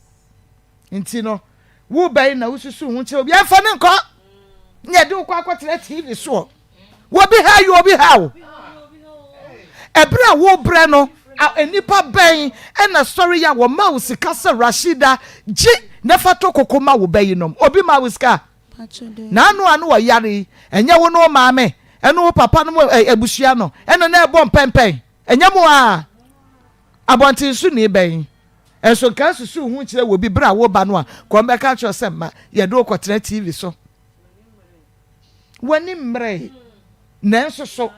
Nti no wo bɛn na wosusu ho kyerɛ obi ɛmfa ne nkɔ ne yɛde wo kɔ akɔtena TV soɔ wobi ha yi obi ha o ɛberɛ a wobrɛ no nnipa bɛn ɛna sɔre yi a wɔma wo sika sɛ Rashida gye na fa tɔ koko ma wo bɛ yinom obi ma wo sika na ano ano ɔyare yi ɛnyɛ wo ne wo maame ɛne wo papa no mu abusua no ɛna na ɛbɔ mpɛmpɛn ɛnyɛ mo a abɔnten so ni bɛn Nso nka susuw ho kyerɛ wɔ bi bere a woreba no a, kɔ mbɛka akyerɛ sɛ mma yɛde wo kɔtena TV so. W'ani mmerɛe. Nanso so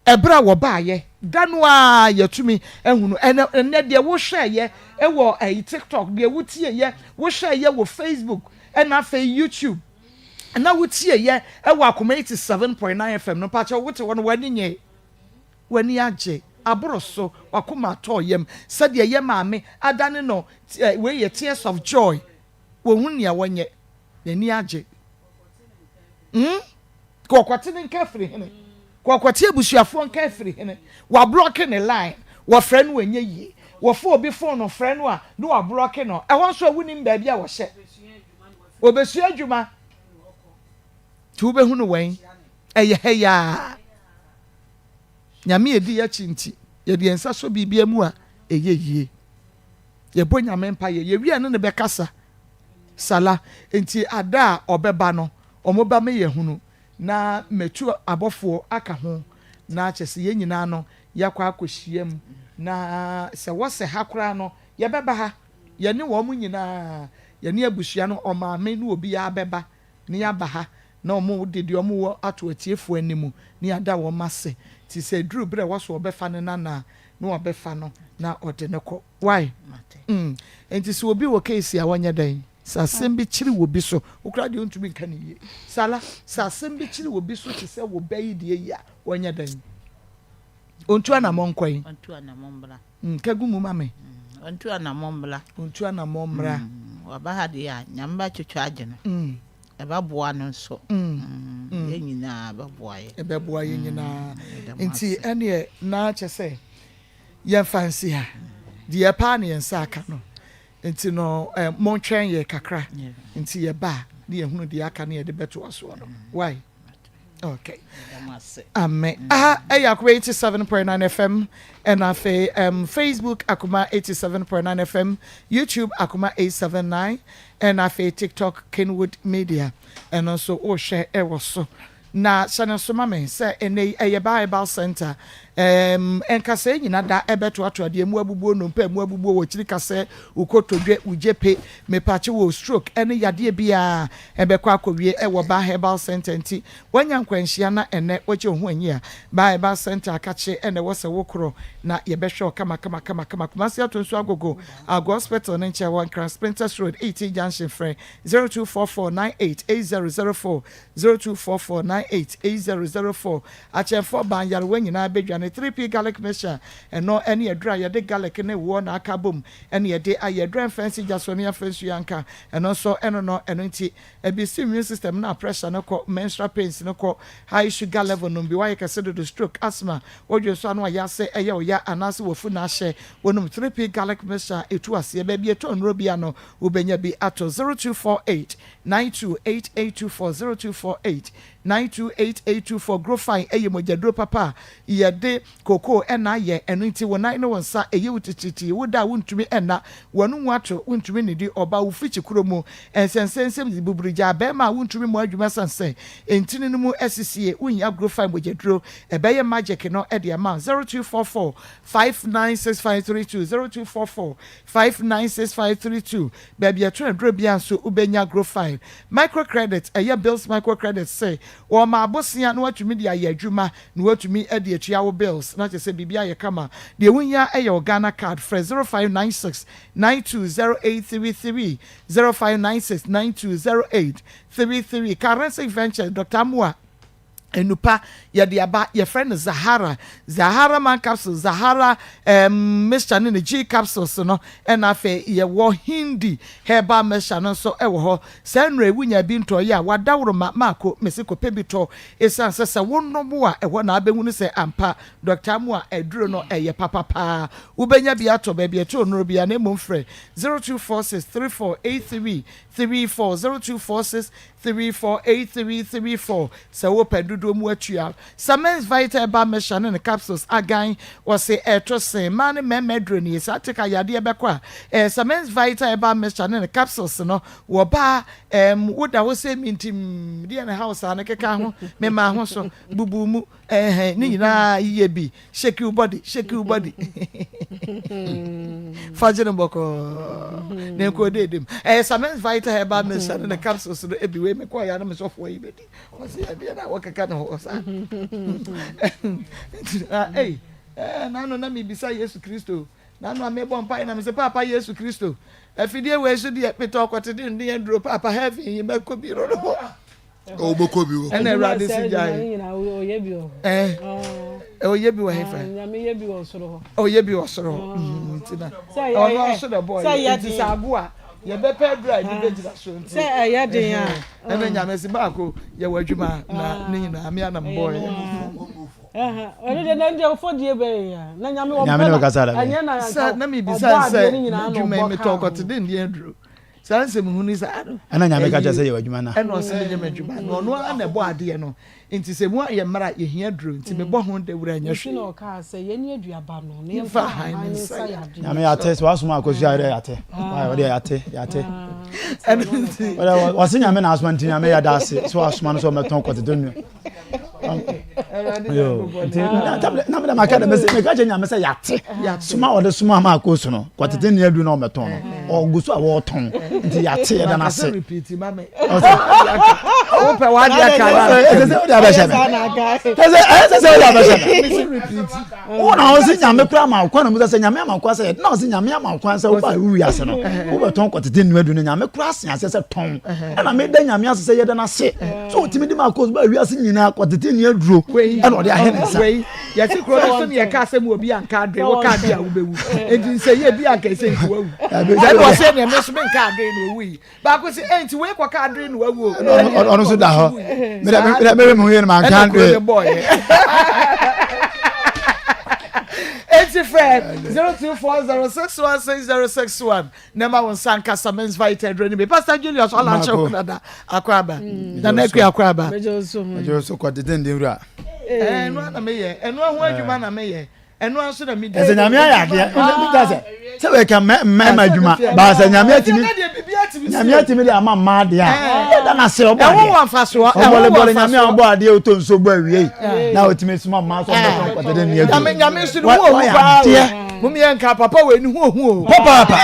ɛberɛ a wɔbaayɛ da no ara yɛtumi ahunu ɛnɛ ɛnɛ deɛ wohwɛɛyɛ wɔ ɛyi TikTok, deɛ wotieeɛ wohwɛɛyɛ wɔ Facebook ɛna afei YouTube na wotieeɛ ɛwɔ Akoma 87.9 FM no mpakyɛw wote hɔ no w'ani nyee. W'ani agye aboro so, w'akoma atɔ yam sɛdeɛ yɛ maame adane no wei yɛ tears of joy, wɔnhu nea wɔnyɛ, n'ani agye. Hmm? Kɔkɔte ne nka afiri hene, kɔkɔte abusuafoɔ nka afiri hene, wablɔke ne line, wɔfrɛ no ɛnyɛ yie, wɔfa obi phone no frɛ no a na wablɔke no, ɛhɔ nso a wonim baabi a wɔhyɛ, wɔbɛsua adwuma, nti wobɛhunu wɛn, ɛyɛ ha yi ara. Nyame a ɛdi yɛakyi nti, yɛde yɛn nsa sɔ biribia mu a, ɛyɛ yie. Yɛbɔ Nyame mpaeɛ, yɛwie a ne no bɛkasa. Sala, nti ada a ɔbɛba no, ɔmo ba me yɛhunu, na matu abɔfoɔ aka ho, na kyerɛ sɛ yɛn nyinaa no, yɛakɔ akɔhyia mu. Na sɛ wɔsɛ ha koraa no, yɛbɛba ha, yɛne wɔn nyinaa, yɛne abusua no, ɔmaame ne obiara bɛba, na yɛaba ha na wɔde deɛ wɔwɔ ato atiefoɔ anim na yɛada wɔn ase. Nti sɛ ɛduru berɛ a ɛwɔ sɛ wɔbɛfa no nana a, na wabɛfa no na ɔde no kɔ. Wai? Mm. Enti sɛ obi wɔ case a wɔnyɛ dɛn? Sɛ asɛm bi kyere wɔ bi so, wo koraa deɛ wontumi nka no yie. Sala, sɛ asɛm bi kyere wɔ bi so te sɛ wo ba yi deɛ yi a, wɔnyɛ dɛn? Ɔntu anammɔn nkɔ yi. Ɔntu anammɔn mmra. Mm, ka gu mu ma me. Mm, ɔntu anammɔn mmra. Ɔntu anammɔn mmra. Mm, waba ha deɛ a, Nyame bɛtwetwe agye no. Mm. Ɛbɛboa no nso. Mm. Mm. Yɛn nyinaa ɛbɛboa yɛn. Ɛbɛboa yɛn nyinaa. Nti ɛneɛ na kyɛ sɛ yɛmfa nsi ha. Deɛ paa ne yɛn nsa aka no. Nti no eh, montwɛn yɛ kakra. Nti yɛba a, ne yɛhunu deɛ aka ne yɛde bɛtoa soɔ no. Why? Okay. Amen. Aha ɛyɛ Akoma 87.9 FM ɛna afei um, Facebook Akoma 87.9 FM, YouTube Akoma 879 ɛna afei TikTok Kenwood Media. Ɛno nso wohwɛ ɛwɔ so. Na hyɛ no nso ma me sɛ ɛnnɛ yi ɛyɛ Bible Center. Ɛɛm, nkasɛɛ nyina da ɛbɛtoatoa deɛ emu abubuo, nnompe a emu abubuo, wɔ akyiri kasɛɛ, wo kotodwe, wo gyepe, mepakye wo stroke ɛne yadeɛ biara ɛbɛkɔ akɔwie ɛwɔ Ba Herbal Center nti woanya nkwanhyia na ɛnnɛ wogye wo ho anyi a, Ba Herbal Center akakye ɛna ɛwɔ sɛ wokorɔ na yɛbɛhwɛ wo kama kama kama kama. Kumasi Atonsu Agogo, Ago Hospital no nkyɛn wɔ Nkran Spintex Road, ET Junction frɛ 0244 98 8004. 0244 98 8004 Akyɛnfoɔ baa nyarewa nyinaa bɛdwane 3P Garlic Mixture Ɛno ne aduro a yɛde garlic ne woɔ na aka abom ne yɛde ayɛ aduro a ɛmfa nsi gya so ne ɛmfa nsuo anka ɛno nso ɛno no ɛno nti ɛbisi immune system no a pressure no kɔ menstrual pains no kɔ high sugar level nom bi woayɛ kɛse dodo stroke asthma wodwe nso ano ayɛ ase ɛyɛ wo ya anaase wafu na ahyɛ wonom 3P Garlic Mixture a ɛtu aseɛ baabi ɛtɔ nnuro bia no wobɛnya bi ato 0248 928824 0248 928824 Grofine yɛ mogyaduro papa a yɛde kokoo na ayɛ, ɛno nti wo nan ne wo nsa ɛyɛ wo titiritii, wo da a wontumi nna, w'ano mu ato, wontumi nnidi, ɔbaa wo fikyi kuro mu, nsɛnsɛnsɛm dzi, buburugyaa, bɛɛma a wontumi mmɔ adwuma ɛsiane sɛ ntini no mu asisie, wohia Grofine mogyaduro, ɛbɛyɛ magic no de ama wo 0244 596532 0244 596532 Baabi a ɛtɔn aduro biara nso wobɛnya Grofine. Microcredit, ɛyɛ Bills Microcredit se wɔma abosea na woatumi de ayɛ adwuma na woatumi de atua wo bills na kyerɛ sɛ biribi ayɛ kama. Deɛ wohia yɛ wo Ghana card. Frɛ 0596 920833, 0596 920833. Karensic Ventures, Doctor Amoah. Nnupa yɛde aba yɛfrɛ no Zahara, Zahara man capsules, Zahara um, mixture ne ne G capsules no, ɛna afei yɛwɔ Hindi herbal mixture no nso ɛwɔ hɔ. Saa nnuro yi wonya bi ntɔ yi a wadaworo ma maako mesi kɔpɛ bi tɔ esiane sɛ sɛ wonom a ɛhɔ na abɛhunu sɛ ampa Dr. Amoah aduro no ɛyɛ papa paa. Wobɛnya bi atɔ baabi ɛtɔ nnuro biara na mmom frɛ 0246 34 83 34 0246 348334 Sɛ wopɛ dodoɔ mu atua. Samens Vital Herbal Mixture ne ne capsules agan wɔse ɛto sen mmaa ne mmarima aduro nie saa tika yadeɛ bɛkɔ a ɛɛ Samens Vital Herbal Mixture ne ne capsules no wɔ baa ɛɛm woda hɔ sɛ mintim deɛ na ɛha wo saa no keka ho memaa ho so bubu mu Ɛhɛn, ne nyinaa yɛ bi. Shake your body, shake your body. Fa gye no bɔkɔɔ. Ne nkɔ de edim. Ɛyɛ Samens Vital Herbal Mixture ne ne capsules no ebi wei mekɔ ya na me sɔfoɔ yi bɛdi. Ɔsi ɛdeɛ na wɔkeka ne ho saa. Nti na ei, ɛɛ n'ano na mebisa Yesu Kristo. N'ano a mebɔ mpaeɛ na mese Paapa Yesu Kristo, afidie wei so deɛ metɔ kɔte de ne aduro Paapa heaven yi mɛkɔ bi no no. Wobɛkɔ bi wɔ. Ɛna awurade si gyae. Ɔyɛ bi wɔ. Ɛɛ ɔyɛ bi wɔ hefa. Nyame yɛ bi wɔ soro hɔ. Ɔyɛ bi wɔ soro hɔ. Mm, nti na ɔno nso na bɔ yɛ nti sɛ ago a yɛbɛpɛ aduru a yɛde bɛgyina so nti. Sɛ ɛyɛ den a. Ɛna nyame si baako yɛwɔ adwuma na ne nyinaa me anam bɔ yɛ. Ɛno deɛ na ɛndeɛ fɔdie bɛyɛ ya na nyame ɔmpɛ na ɛnyɛ na sɛ na mebisa sɛ adwuma yi metɔ kɔte den deɛ aduro. Saa nsɛm hunu yi saa no. Ɛna Nyame ka kyerɛ sɛ yɛ w'adwuma na. Ɛna ɔse menyɛ m'adwuma na ɔno ara na ɛbɔ adeɛ no nti sɛ mu ayɛ mmerɛ a yɛhia duro nti mebɔ ho dawuro a ɛnyɛ hwee. Nti na ɔkaa sɛ yɛne aduaba no na yɛmfa ahan no nsa yɛ adeɛ. Nyame yɛate sɛ wasoma akosua yɛdɛ yɛate why ɔdeɛ yɛate yɛate Ɛno nti. Ɔde ɔse Nyame na asoma nti Nyame yɛda ase sɛ wasoma no sɛ ɔmɛtɔn kɔtete nua. Na mede maka dɛ mese meka kyerɛ Nyame sɛ yɛate soma a ɔde soma ma akɔ su no kɔtete nni adu na ɔmɛtɔn no ɔgu so a wɔtɔn nti yɛate yɛda no ase. Wopɛ w'ade aka na. Ɛsɛ sɛ wode abɛhyɛ me. Ɛsɛ ɛsɛ sɛ wode abɛhyɛ me. Wo na ɔse Nyame kora ma kwan na musa sɛ Nyame ama kwan sɛ na ɔse Nyame ama kwan sɛ woba wo wiase no wobɛtɔn kɔtete nnua du no Nyame kora ase ase sɛ tɔn ɛna meda Nyame ase sɛ yɛda no ase so ɔtumi de ma akɔ ba wiase nyinaa kɔtete nnua duro ɛna ɔde ahɛ ne nsa. Wei yɛte kuro no so ne yɛka asɛm wɔ bi anka adwene woka adwene a wobɛwu enti nsɛ yɛ bi anka ɛsɛ nti wawu ɛna ɔsɛ neɛ me nso menka adwene na ɔwu yi Baako se, Ei, nti wei kɔka adwene na wawu o. Ɔno nso da hɔ. Mede mede me ho yɛ no manka Ɛna kuro adwene. ne bɔɔyɛ. Enti frɛ 0240616061 na ɛma wo nsa nka Samens Vita aduro no bi. Pastor Julius ɔla akyɛ wo dada akɔ aba. Nana Akua akɔ aba. Megye wo so kɔtete ndi wura. Ɛno ara na meyɛ. Ɛno ho adwuma na meyɛ. Ɛno ara nso na medi. Ɛsɛ nyame ayɛ adeɛ nta sɛ sɛ wɔka mmarima adwuma baasa nyame atumi nyame atumi de ama mmaa adeɛ a yɛda no ase ɔbɔ adeɛ ɔbɔlebɔle nyame a ɔbɔ adeɛ ɔtɔ nsuo bɔ awie yi na ɔtumi soma mmaa sɛ ɔbɛtɔ nkɔtɛ de nea nyame nyame nso ne ho ohu paa o mom yɛ nka papa wei ne ho ohu o papaapa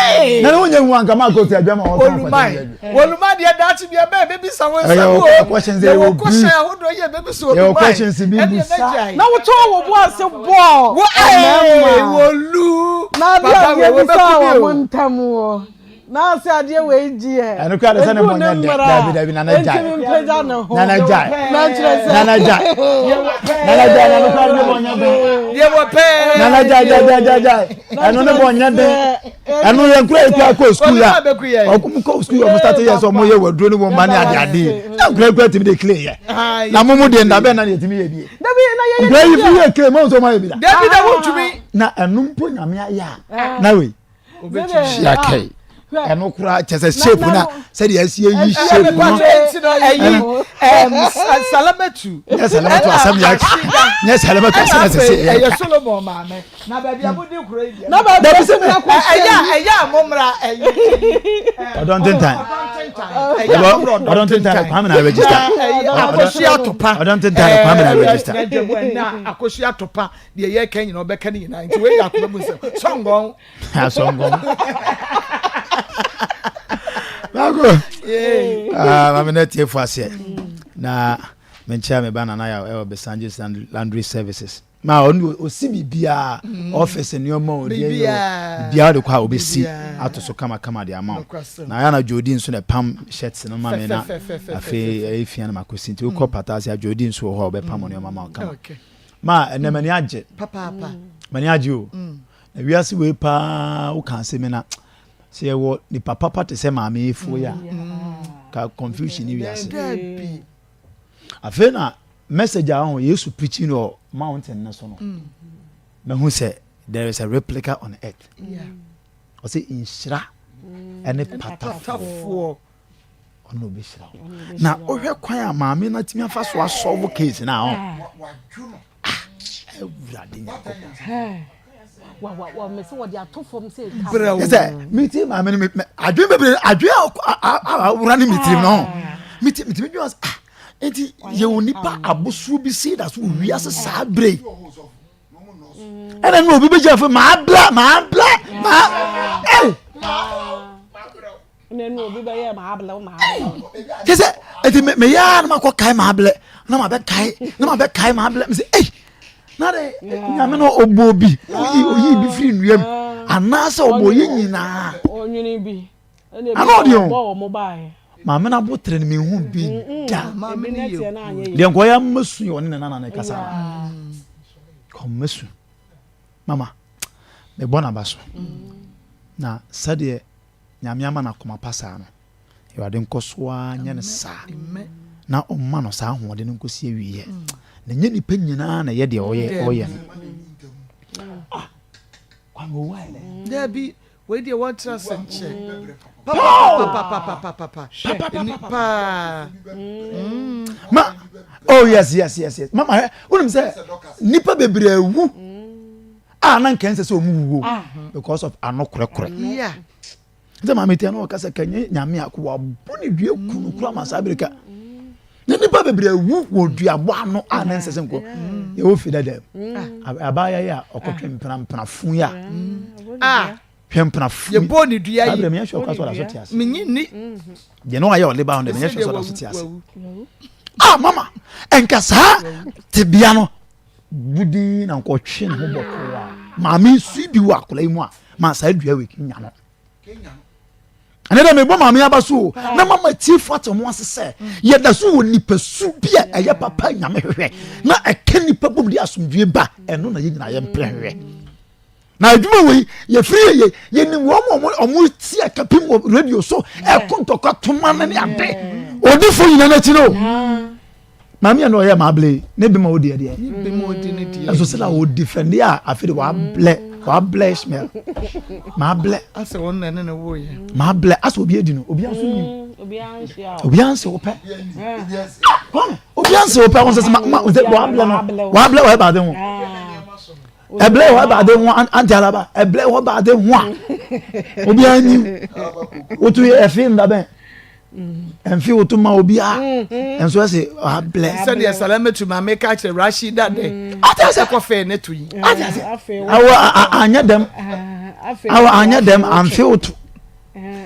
na ne ho nyɛ hu anka ma akɔsi adwa ma ɔtɔ nkɔtɛ de Wɔluma deɛ daakye bi ɛbɛn bɛbisa wo nsɛm o. Ɛyɛ questions ɛyɛ wɔ question ahodoɔ yɛ bɛbisa wɔ Yɛwɔ questions bi busa. Na wotɔ wo bo ase bɔɔ Wo ee wɔlu. Na adeɛ a yɛbisa wɔ mo ntam wɔ. Na ase adeɛ wei deɛ. Ɛno kura de sɛ ne bɔ nyɛ dɛ. Dabi dabi nana gyae. Ntumi mpagya ne ho. Nana gyae. Na kyerɛ sɛ. Nana gyae. Nana gyae nana kura de ne bɔ nyɛ dɛ. Deɛ wɔ pɛɛ. Nana gyae gyae gyae gyae. Ɛno ne bɔ nyɛ dɛ. Ɛno yɛn kura ekura kɔ sukuu ya ɔmo kɔ sukuu ɔmo start yɛ sɛ ɔmo yɛ waduro ne wɔn mma ne ade ade na nkura ekura tumi de clay yɛ na mo mo deɛ ndabɛn na deɛ tumi yɛ bi nkura yi fi yɛ clay mo nso ɔmo ayɛ bi da dabi da mo ntumi na ɛno mpo nyame ayɛ a na wei hyia kɛyi ɛno kura kyɛ sɛ shape na sɛdeɛ ɛsi eyi shape no ɛyi salamatu nyɛ salamatu asɛm yɛ nyɛ salamatu asɛm yɛ sɛ ɛyɛ solomon maame. Na baabi a modi kuro yi deɛ. Na baabi a sɛ mekɔ ɛyɛ a ɛyɛ a mommra ɛyi. Ɔdɔntentan. Ɛyɛ a mommra ɔdɔntentan. Kwame na register. Akosua atopa. Ɔdɔntentan Kwame na register. Na dwa mu ɛna akosua atopa deɛ yɛ kɛ nyina ɔbɛka ne nyinaa nti wei yɛ akoma mu nsɛm sɔngɔn. Asɔngɔn. Baako. Ah, maame na tie fo aseɛ. Na menkyia me ba nana yaw ɛwɔ Besanji Laundry Services. Ma ɔno ɔsi biribiara mm. ɔfis nneɛma o deɛ yɛ biribiara de kɔ a ɔbɛsi ato so kamakama de ama wo na ayɛ na Jody nso na ɛpam shirt no ma me na afei ɛyɛ fia na makɔsi nti wokɔ mm. pata ase a Jody nso wɔ hɔ a ɔbɛpam mm. nneɛma ma wo kama ma ɛnɛ m'ani agye m'ani agye o na wiase wei paa woka asɛm na sɛ yɛwɔ nipa papa te sɛ maame yi foɔ yi a ka confusion ne wiase afei na Message a ɔho Yesu preaching wɔ mountain no so no, mahu sɛ there is a replica on earth. Ɔsɛ nhyira ɛne patafoɔ ɔno ɔbɛhyira wo. Na wohwɛ kwan a maame no atumi afa so asɔlvo case no a ɔ awurade nyankopɔn sɛ metie maame no adwene bebree adwene a awura ne me tirim no metumi dwen sɛ ah nti yɛwɔ nipa abosuo bi sei da so wɔ wiase saa berɛ yi ɛna ne obi bɛgyina fo maa bla maa bla maa ɛy kyɛ sɛ ɛti meyɛ a na makɔ kae maa blɛ na mabɛkae na mabɛkae maa blɛ mesɛ ei na de nyame no ɔbɔɔ bi na oyi oyi bi firi nnua mu anaasɛ ɔbɔɔ yɛ nyinaa Ano ɔde o. Maame no abotere no mehu bi da. Deɛ nkɔyɛ ama su yɛ ɔne ne nana no kasa. Kɔmma su. Mama, mebɔ n'aba so. Na sɛdeɛ Nyame ama no akoma pa saa no, Awurade nkɔ so ara nyɛ no saa. Na ɔmma no saa ahoɔden no nkɔsi awieɛ. Na nyɛ nipa nyinaa na ɛyɛ deɛ ɔyɛ ɔyɛ no. Ah, Kwame owuo ayɛ dɛ. Dabi, Wei deɛ wɔntra ase nkyɛ. Papapapapapapapa. Hwɛ paa. Ma oh yes yes yes yes mama hɛ wonim sɛ nipa bebree awu a na nka ɛnsɛ sɛ wɔn wuo ah. because of ano korɛkorɛ. Yeah. Sɛ maame tia na ɔka sɛ kanyɛ nyame ako wabɔ ne dua kunu kura ma saa birika. Na nnipa bebree awu wɔ duabɔ ano a na ɛnsɛ sɛ nkɔ. Yɛwɔ fi dada mu. Abaayewa yi a ɔkɔtwe mpena mpena fun yi a. Hwɛ mpena fun. Yɛbɔɔ ne dua yi. Abirɛ menyɛ sure kora sɛ ɔda so te ase. Menye nni. Deɛ na wayɛ ɔde ba ho deɛ menyɛ sure sɛ ɔda so te ase. Ah mama, ɛnka saa tebea no budin na nkɔtwe ne ho bɔkɔɔ a maame nsu bi wɔ akwadaa yi mu a ma saa dua wei nya no. Ɛnɛ dɛ mebɔ maame aba so o na mama tiefo ate ho ase sɛ yɛda so wɔ nipasu bi a ɛyɛ papa nyame hwehwɛ na ɛka nipa bom de asomdwie ba ɛno na yɛn nyinaa yɛmpere hwehwɛ. Na adwuma wei yɛfiri yɛ yɛnim wɔn a wɔn ti akapim wɔ radio so ɛko ntɔkwa toma no ne ade odifo nyina n'akyi no maame yɛ no ɔyɛ maable ne bi ma odi ɛdeɛ ɛso sɛ na ɔdi fɛnde a afei de wablɛ wablɛ Ishmael mablɛ asɛ wɔn na ɛne ne wo yɛ mablɛ asɛ obi adi no obi anso nim obi anso wopɛ kwame obi anso wopɛ wɔn sɛ sɛ ma wablɛ no wablɛ wɔ ɛbaade ho. Ɛblɛ hɔ ba ade ho ante alaba ɛblɛ hɔ ba ade ho a obiara nim wotu yɛ ɛfi nda bɛn ɛnfi wotu ma obiara nso ɛsɛ ablɛ. Sɛdeɛ salamatu maame ka kyerɛ Rashida dɛ ate ase ɛkɔ fɛɛ ne to yi. Ate ase awɔ anyɛ dɛm awɔ anyɛ dɛm anfi wotu.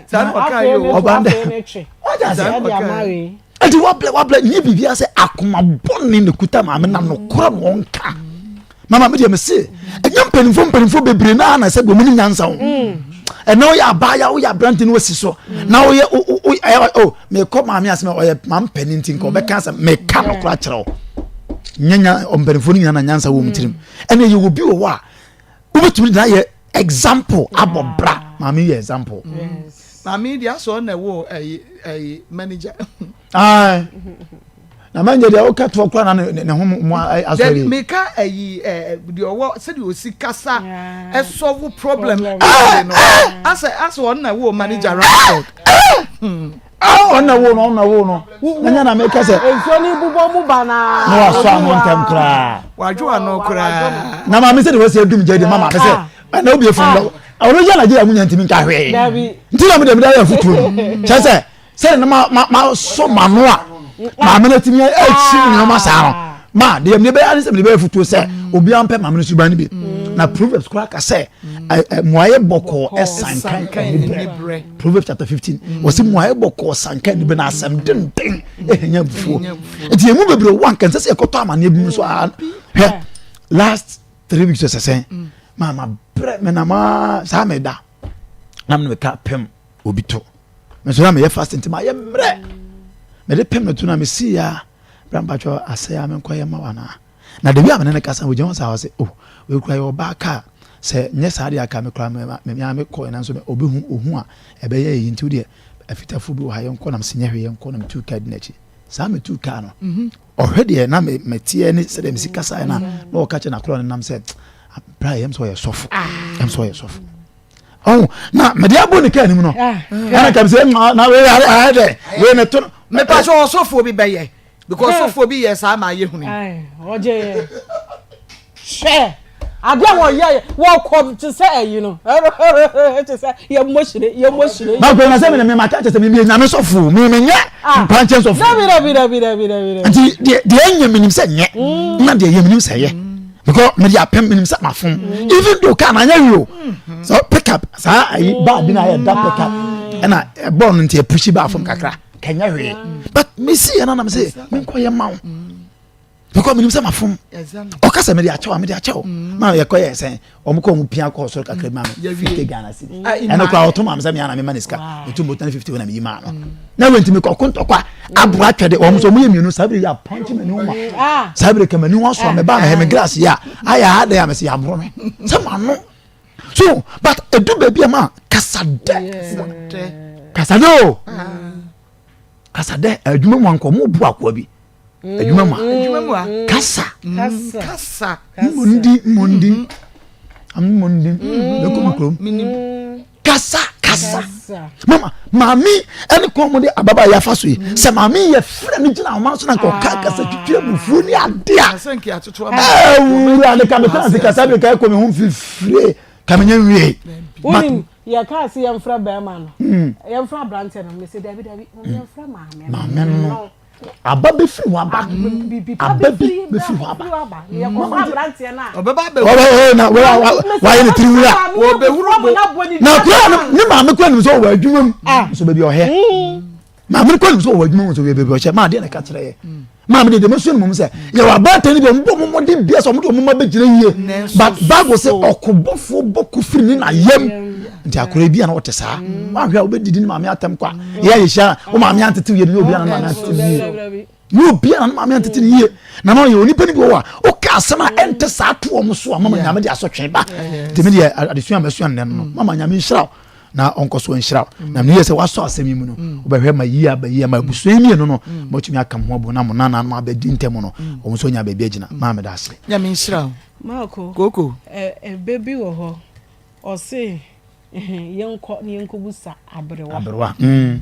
Saa na ɔka yi o. Ɔba dɛ ate ase ɛti wablɛ wablɛ nye biribi asɛ akoma bɔne na kuta maame na nokora na ɔnka. Mama me deɛ me se ɛnyɛ mpanimfoɔ mpanimfoɔ bebree naa na sɛ deɛ wɔn ni nyansa o mm. ɛnna woyɛ abaaya woyɛ aberante no wasi so mm. na woyɛ o o ɛyɛ o mekɔ maame ase ɔyɛ maame panin ti nka ɔbɛka sɛ meka no kora kyerɛ o nyɛ nya mpanimfoɔ no nyinaa na nyansa wɔ wɔn tirim ɛnna yɛ obi wɔ hɔ a wobɛtumi de ayɛ example abɔ bra maame yɛ example. Maame deɛ asɔ ɔna ɛwɔ ɛyi ɛyi manager. Ayi na manager deɛ ɔka toɔ kora na ne ho mu asɔre. Dabi meka ɛyi ɛɛ deɛ ɔwɔ sɛdeɛ osi kasa ɛsɔfo problem ɛɛ no asɛ asɛ ɔna ɛwɔ manager Rashford. Ɔna wo no ɔna wo no ɛnyɛ na meka sɛ. Nsuo ni bubɔ mu ba naa. Na wasɔ ano ntɛm koraa. Wadwo ano koraa. Na maame sɛ de wasi adum gya di ma maame sɛ. Ɛna obi efun lɔ. Ɔno yɛ Nigeria mu nya ntumi nka hwee. Nti na mi de mi da yɛ futuo no. Kyerɛ sɛ sɛde na ma ma ma sɔ ma no a maame no atumi akyi nneɛma saa no ma deɛ mede bɛyɛ ne sɛ mede bɛyɛ futuo sɛ obiara mpɛ maame no suban no bi na Proverbs koraa ka sɛ mmuaeɛ bɔkɔɔ ɛsanka aniberɛ Proverbs chapter 15 wɔsi mmuaeɛ bɔkɔɔ sanka aniberɛ na asɛm denden ɛhɛnya abufuo nti yɛn mu bebree wɔ anka nsɛ sɛ yɛkɔtɔ amaneɛ bi mu nso a hwɛ last 3 weeks ɛsɛ sɛn maa ma brɛ menam aa saa meda na meka pɛm obi to me nso na meyɛ fast nti mayɛ mmerɛ mede pem no to na mesii ya bra mpatwɔ asɛe a menkɔyɛ ma wanaa na de wi a mene ne kasa ogyina hɔ saa ɔse oh wei kura yɛ ɔbaa kaa sɛ nyɛ saa deɛ aka me kura me me me kɔ nanso obi hu ohu a ɛbɛyɛ eyi nti wodeɛ afitafo bi wɔ ha yɛnkɔ na mese nyɛ hwee yɛnkɔ na metuu kaa di n'akyi saa metuu kaa no mhm. ɔhwɛ deɛ na meteɛ ne sɛdeɛ mesi kasaeɛ no a mhm. na ɔka kyerɛ n'akorɔ no nam sɛ bra yɛm sɛ ɔyɛ sɔfo ah. ɛm sɛ ɔyɛ sɔfo ɔho na mede abɔ ne kaa anim no ah. ɛna kam sɛ na wei ayɛ dɛ wei ne to no mepa sɛ ɔsɔfoɔ bi bɛyɛ because ɔsɔfoɔ bi yɛ saa ma ayɛ hunu ɔgye yɛ hwɛ adeɛ a wɔyɛ wɔkɔ te sɛ ayi no te sɛ yɛmmɔ hyire yɛmmɔ hyire na kò na sɛ mene mema ka kyɛ sɛ meyɛ nyame sɔfo memenyɛ ah. nkwankyɛn sɔfo dabi dabi dabi dabi dabi nti deɛ deɛ ɛnyɛ menim sɛ nyɛ mm. na deɛ yɛ menim sɛ yɛ because mede apem menim sɛ mafom mm. even though car na anyɛ hwee o mm. so pick up saa ayi baa bi na ayɛ da pick up ɛna ɛbɔɔ no nti ɛpushi baa fam kakra kɛnyɛ hwee but mesi yɛ nanam sɛ menkɔ yɛ ma wo because menim sɛ mafom ɔka sɛ mede akyɛw a mede akyɛw ma yɛkɔ yɛ sɛn wɔn kɔ wɔn pia kɔɔ soro kakra bi ma me 50 Ghana cedi ɛno koraa ɔto ma me sɛ mea na mema ne sika metu mbotane 50 wɔ na meyi maa no na wei ntumi kɔko ntɔkwa aboa atwɛde wɔn nso wɔn yɛ mmienu saa bere yɛ apɔnkye m'ani ho ma ah. saa bere kama ni ho aso a meba mehɛ me glass yɛ a ayɛ ha dɛ a mɛsɛ yɛaboro me sɛ ma no so but edu baabi a ma kasa dɛ kasa dɛ o ah. kasa dɛ adwuma mu ankɔ mo bu akoa bi adwuma mu a kasa kasa mmondi mmondi mmondi mɛkɔ me kurom kasa kasa mama maame ɛne kɔn mu de ababaa yɛ afa so yi sɛ maame yɛ fira ne gyina ahoma so na nka ɔka kasa twitwi abufuo ne ade a ɛwura ne ka metena ase kasa bi ka ɛkɔ me ho mfifire ka menyɛ nwie. Wonim yɛkaa se yɛmfrɛ bɛrima no yɛmfrɛ aberanteɛ no mese dabi dabi yɛmfrɛ maame no. Aba bɛfiri hɔ aba. Aba bi bɛfiri hɔ aba. Ɔbɛba abɛwura. Na wayɛ ne tiri wura. Na kura ne maame kura nim sɛ ɔwɔ adwuma mu. Ah. Nso baabi ɔhɛ. Mm. Maame no kura nim sɛ ɔwɔ adwuma mu nso baabi ɔhyɛ. Maa deɛ na ɛka kyerɛ yɛ. Mm. Maame deɛ deɛ mɛsua no mom sɛ yɛwɔ abaatan no bi ɔmo bɔ ɔmo mmɔden bia sɛ ɔmo de ɔmo mma bɛgyina yie. But Bible sɛ ɔkobɔfoɔ bɔ ko firi ne na yam. Nti akora bi a na ɔte saa. Wahwɛ a wobɛdidi ne maame atɛm kwa. Yɛ a yɛhyia wo maame antete yie ne obi a na maame antete yie. Ne obi a na maame antete ne yie. Na na ɔyɛ onipa no bi wɔ hɔ a woka asɛm a ɛnte saa to wɔn so a mama nyame de asotwe ba. Nti me deɛ adesua a masua nnɛ no mama nyame nhyira wo na ɔnkɔ so nhyira wo. Na meyɛ sɛ wasɔ asɛm yi mu no wobɛhwɛ ma yie aba yie ama abusua yi mmienu no moatumi aka mo ho abom na mo nananom abɛdi ntɛm no wɔn nso anya baabi agyina. Maame da ase. Nyame nhyira wo. Marko, Koko. Ɛbɛ bi wɔ hɔ, ɔse yɛnkɔ na yɛnkɔbusa aberewa. Aberewa. Mm.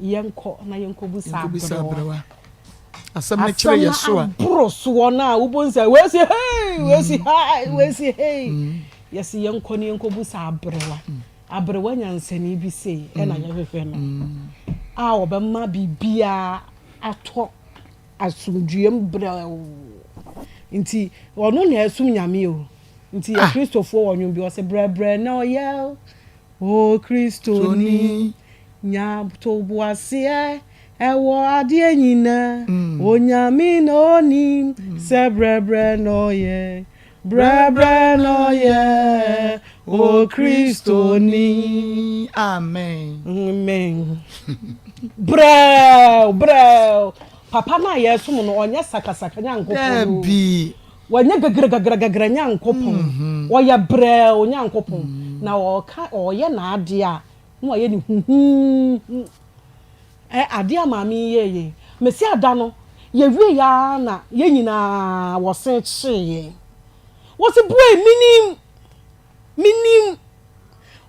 Yɛnkɔ na yɛnkɔbusa aberewa. Asɛm no kyerɛ yɛ so a. Aboro soɔ no a wobɛhu sɛ wei si hei, wei si hai, wei si hei. Mm. Yɛse yɛnkɔ na yɛnkɔbusa aberewa. Mm. Aberewa nyansani bi sei ɛna mm. yɛhwehwɛ no. Mm. A ɔbɛma biribiara atɔ asomdwoeɛm brɛoo. Nti ɔno na ɛsom Nyame o. Nti yɛ Kristofoɔ wɔ nwom bi ɔse brɛbrɛ na ɔyɛ o Kristoni nya toboaseɛ ɛwɔ adeɛ nyina Onyame na onim sɛ brɛbrɛ na ɔyɛ brɛbrɛ na ɔyɛ o Kristoni. Amen. Amen. Brɛw brɛw papa no a yɛsom no ɔnyɛ sakasaka Nyankopɔn o. Dabi. Wɔnyɛ gagragagragagra Nyankopɔn, wɔyɛ brɛoo Nyankopɔn, na ɔka ɔyɛ n'adeɛ a, na wayɛ no huhuuhu. Ɛ, adeɛ a maame yi yɛɛ yɛn, mese ada no, yɛwieɛ ara na yɛn nyinaa wɔsen kyee yɛn. Wɔse buei, menim, menim.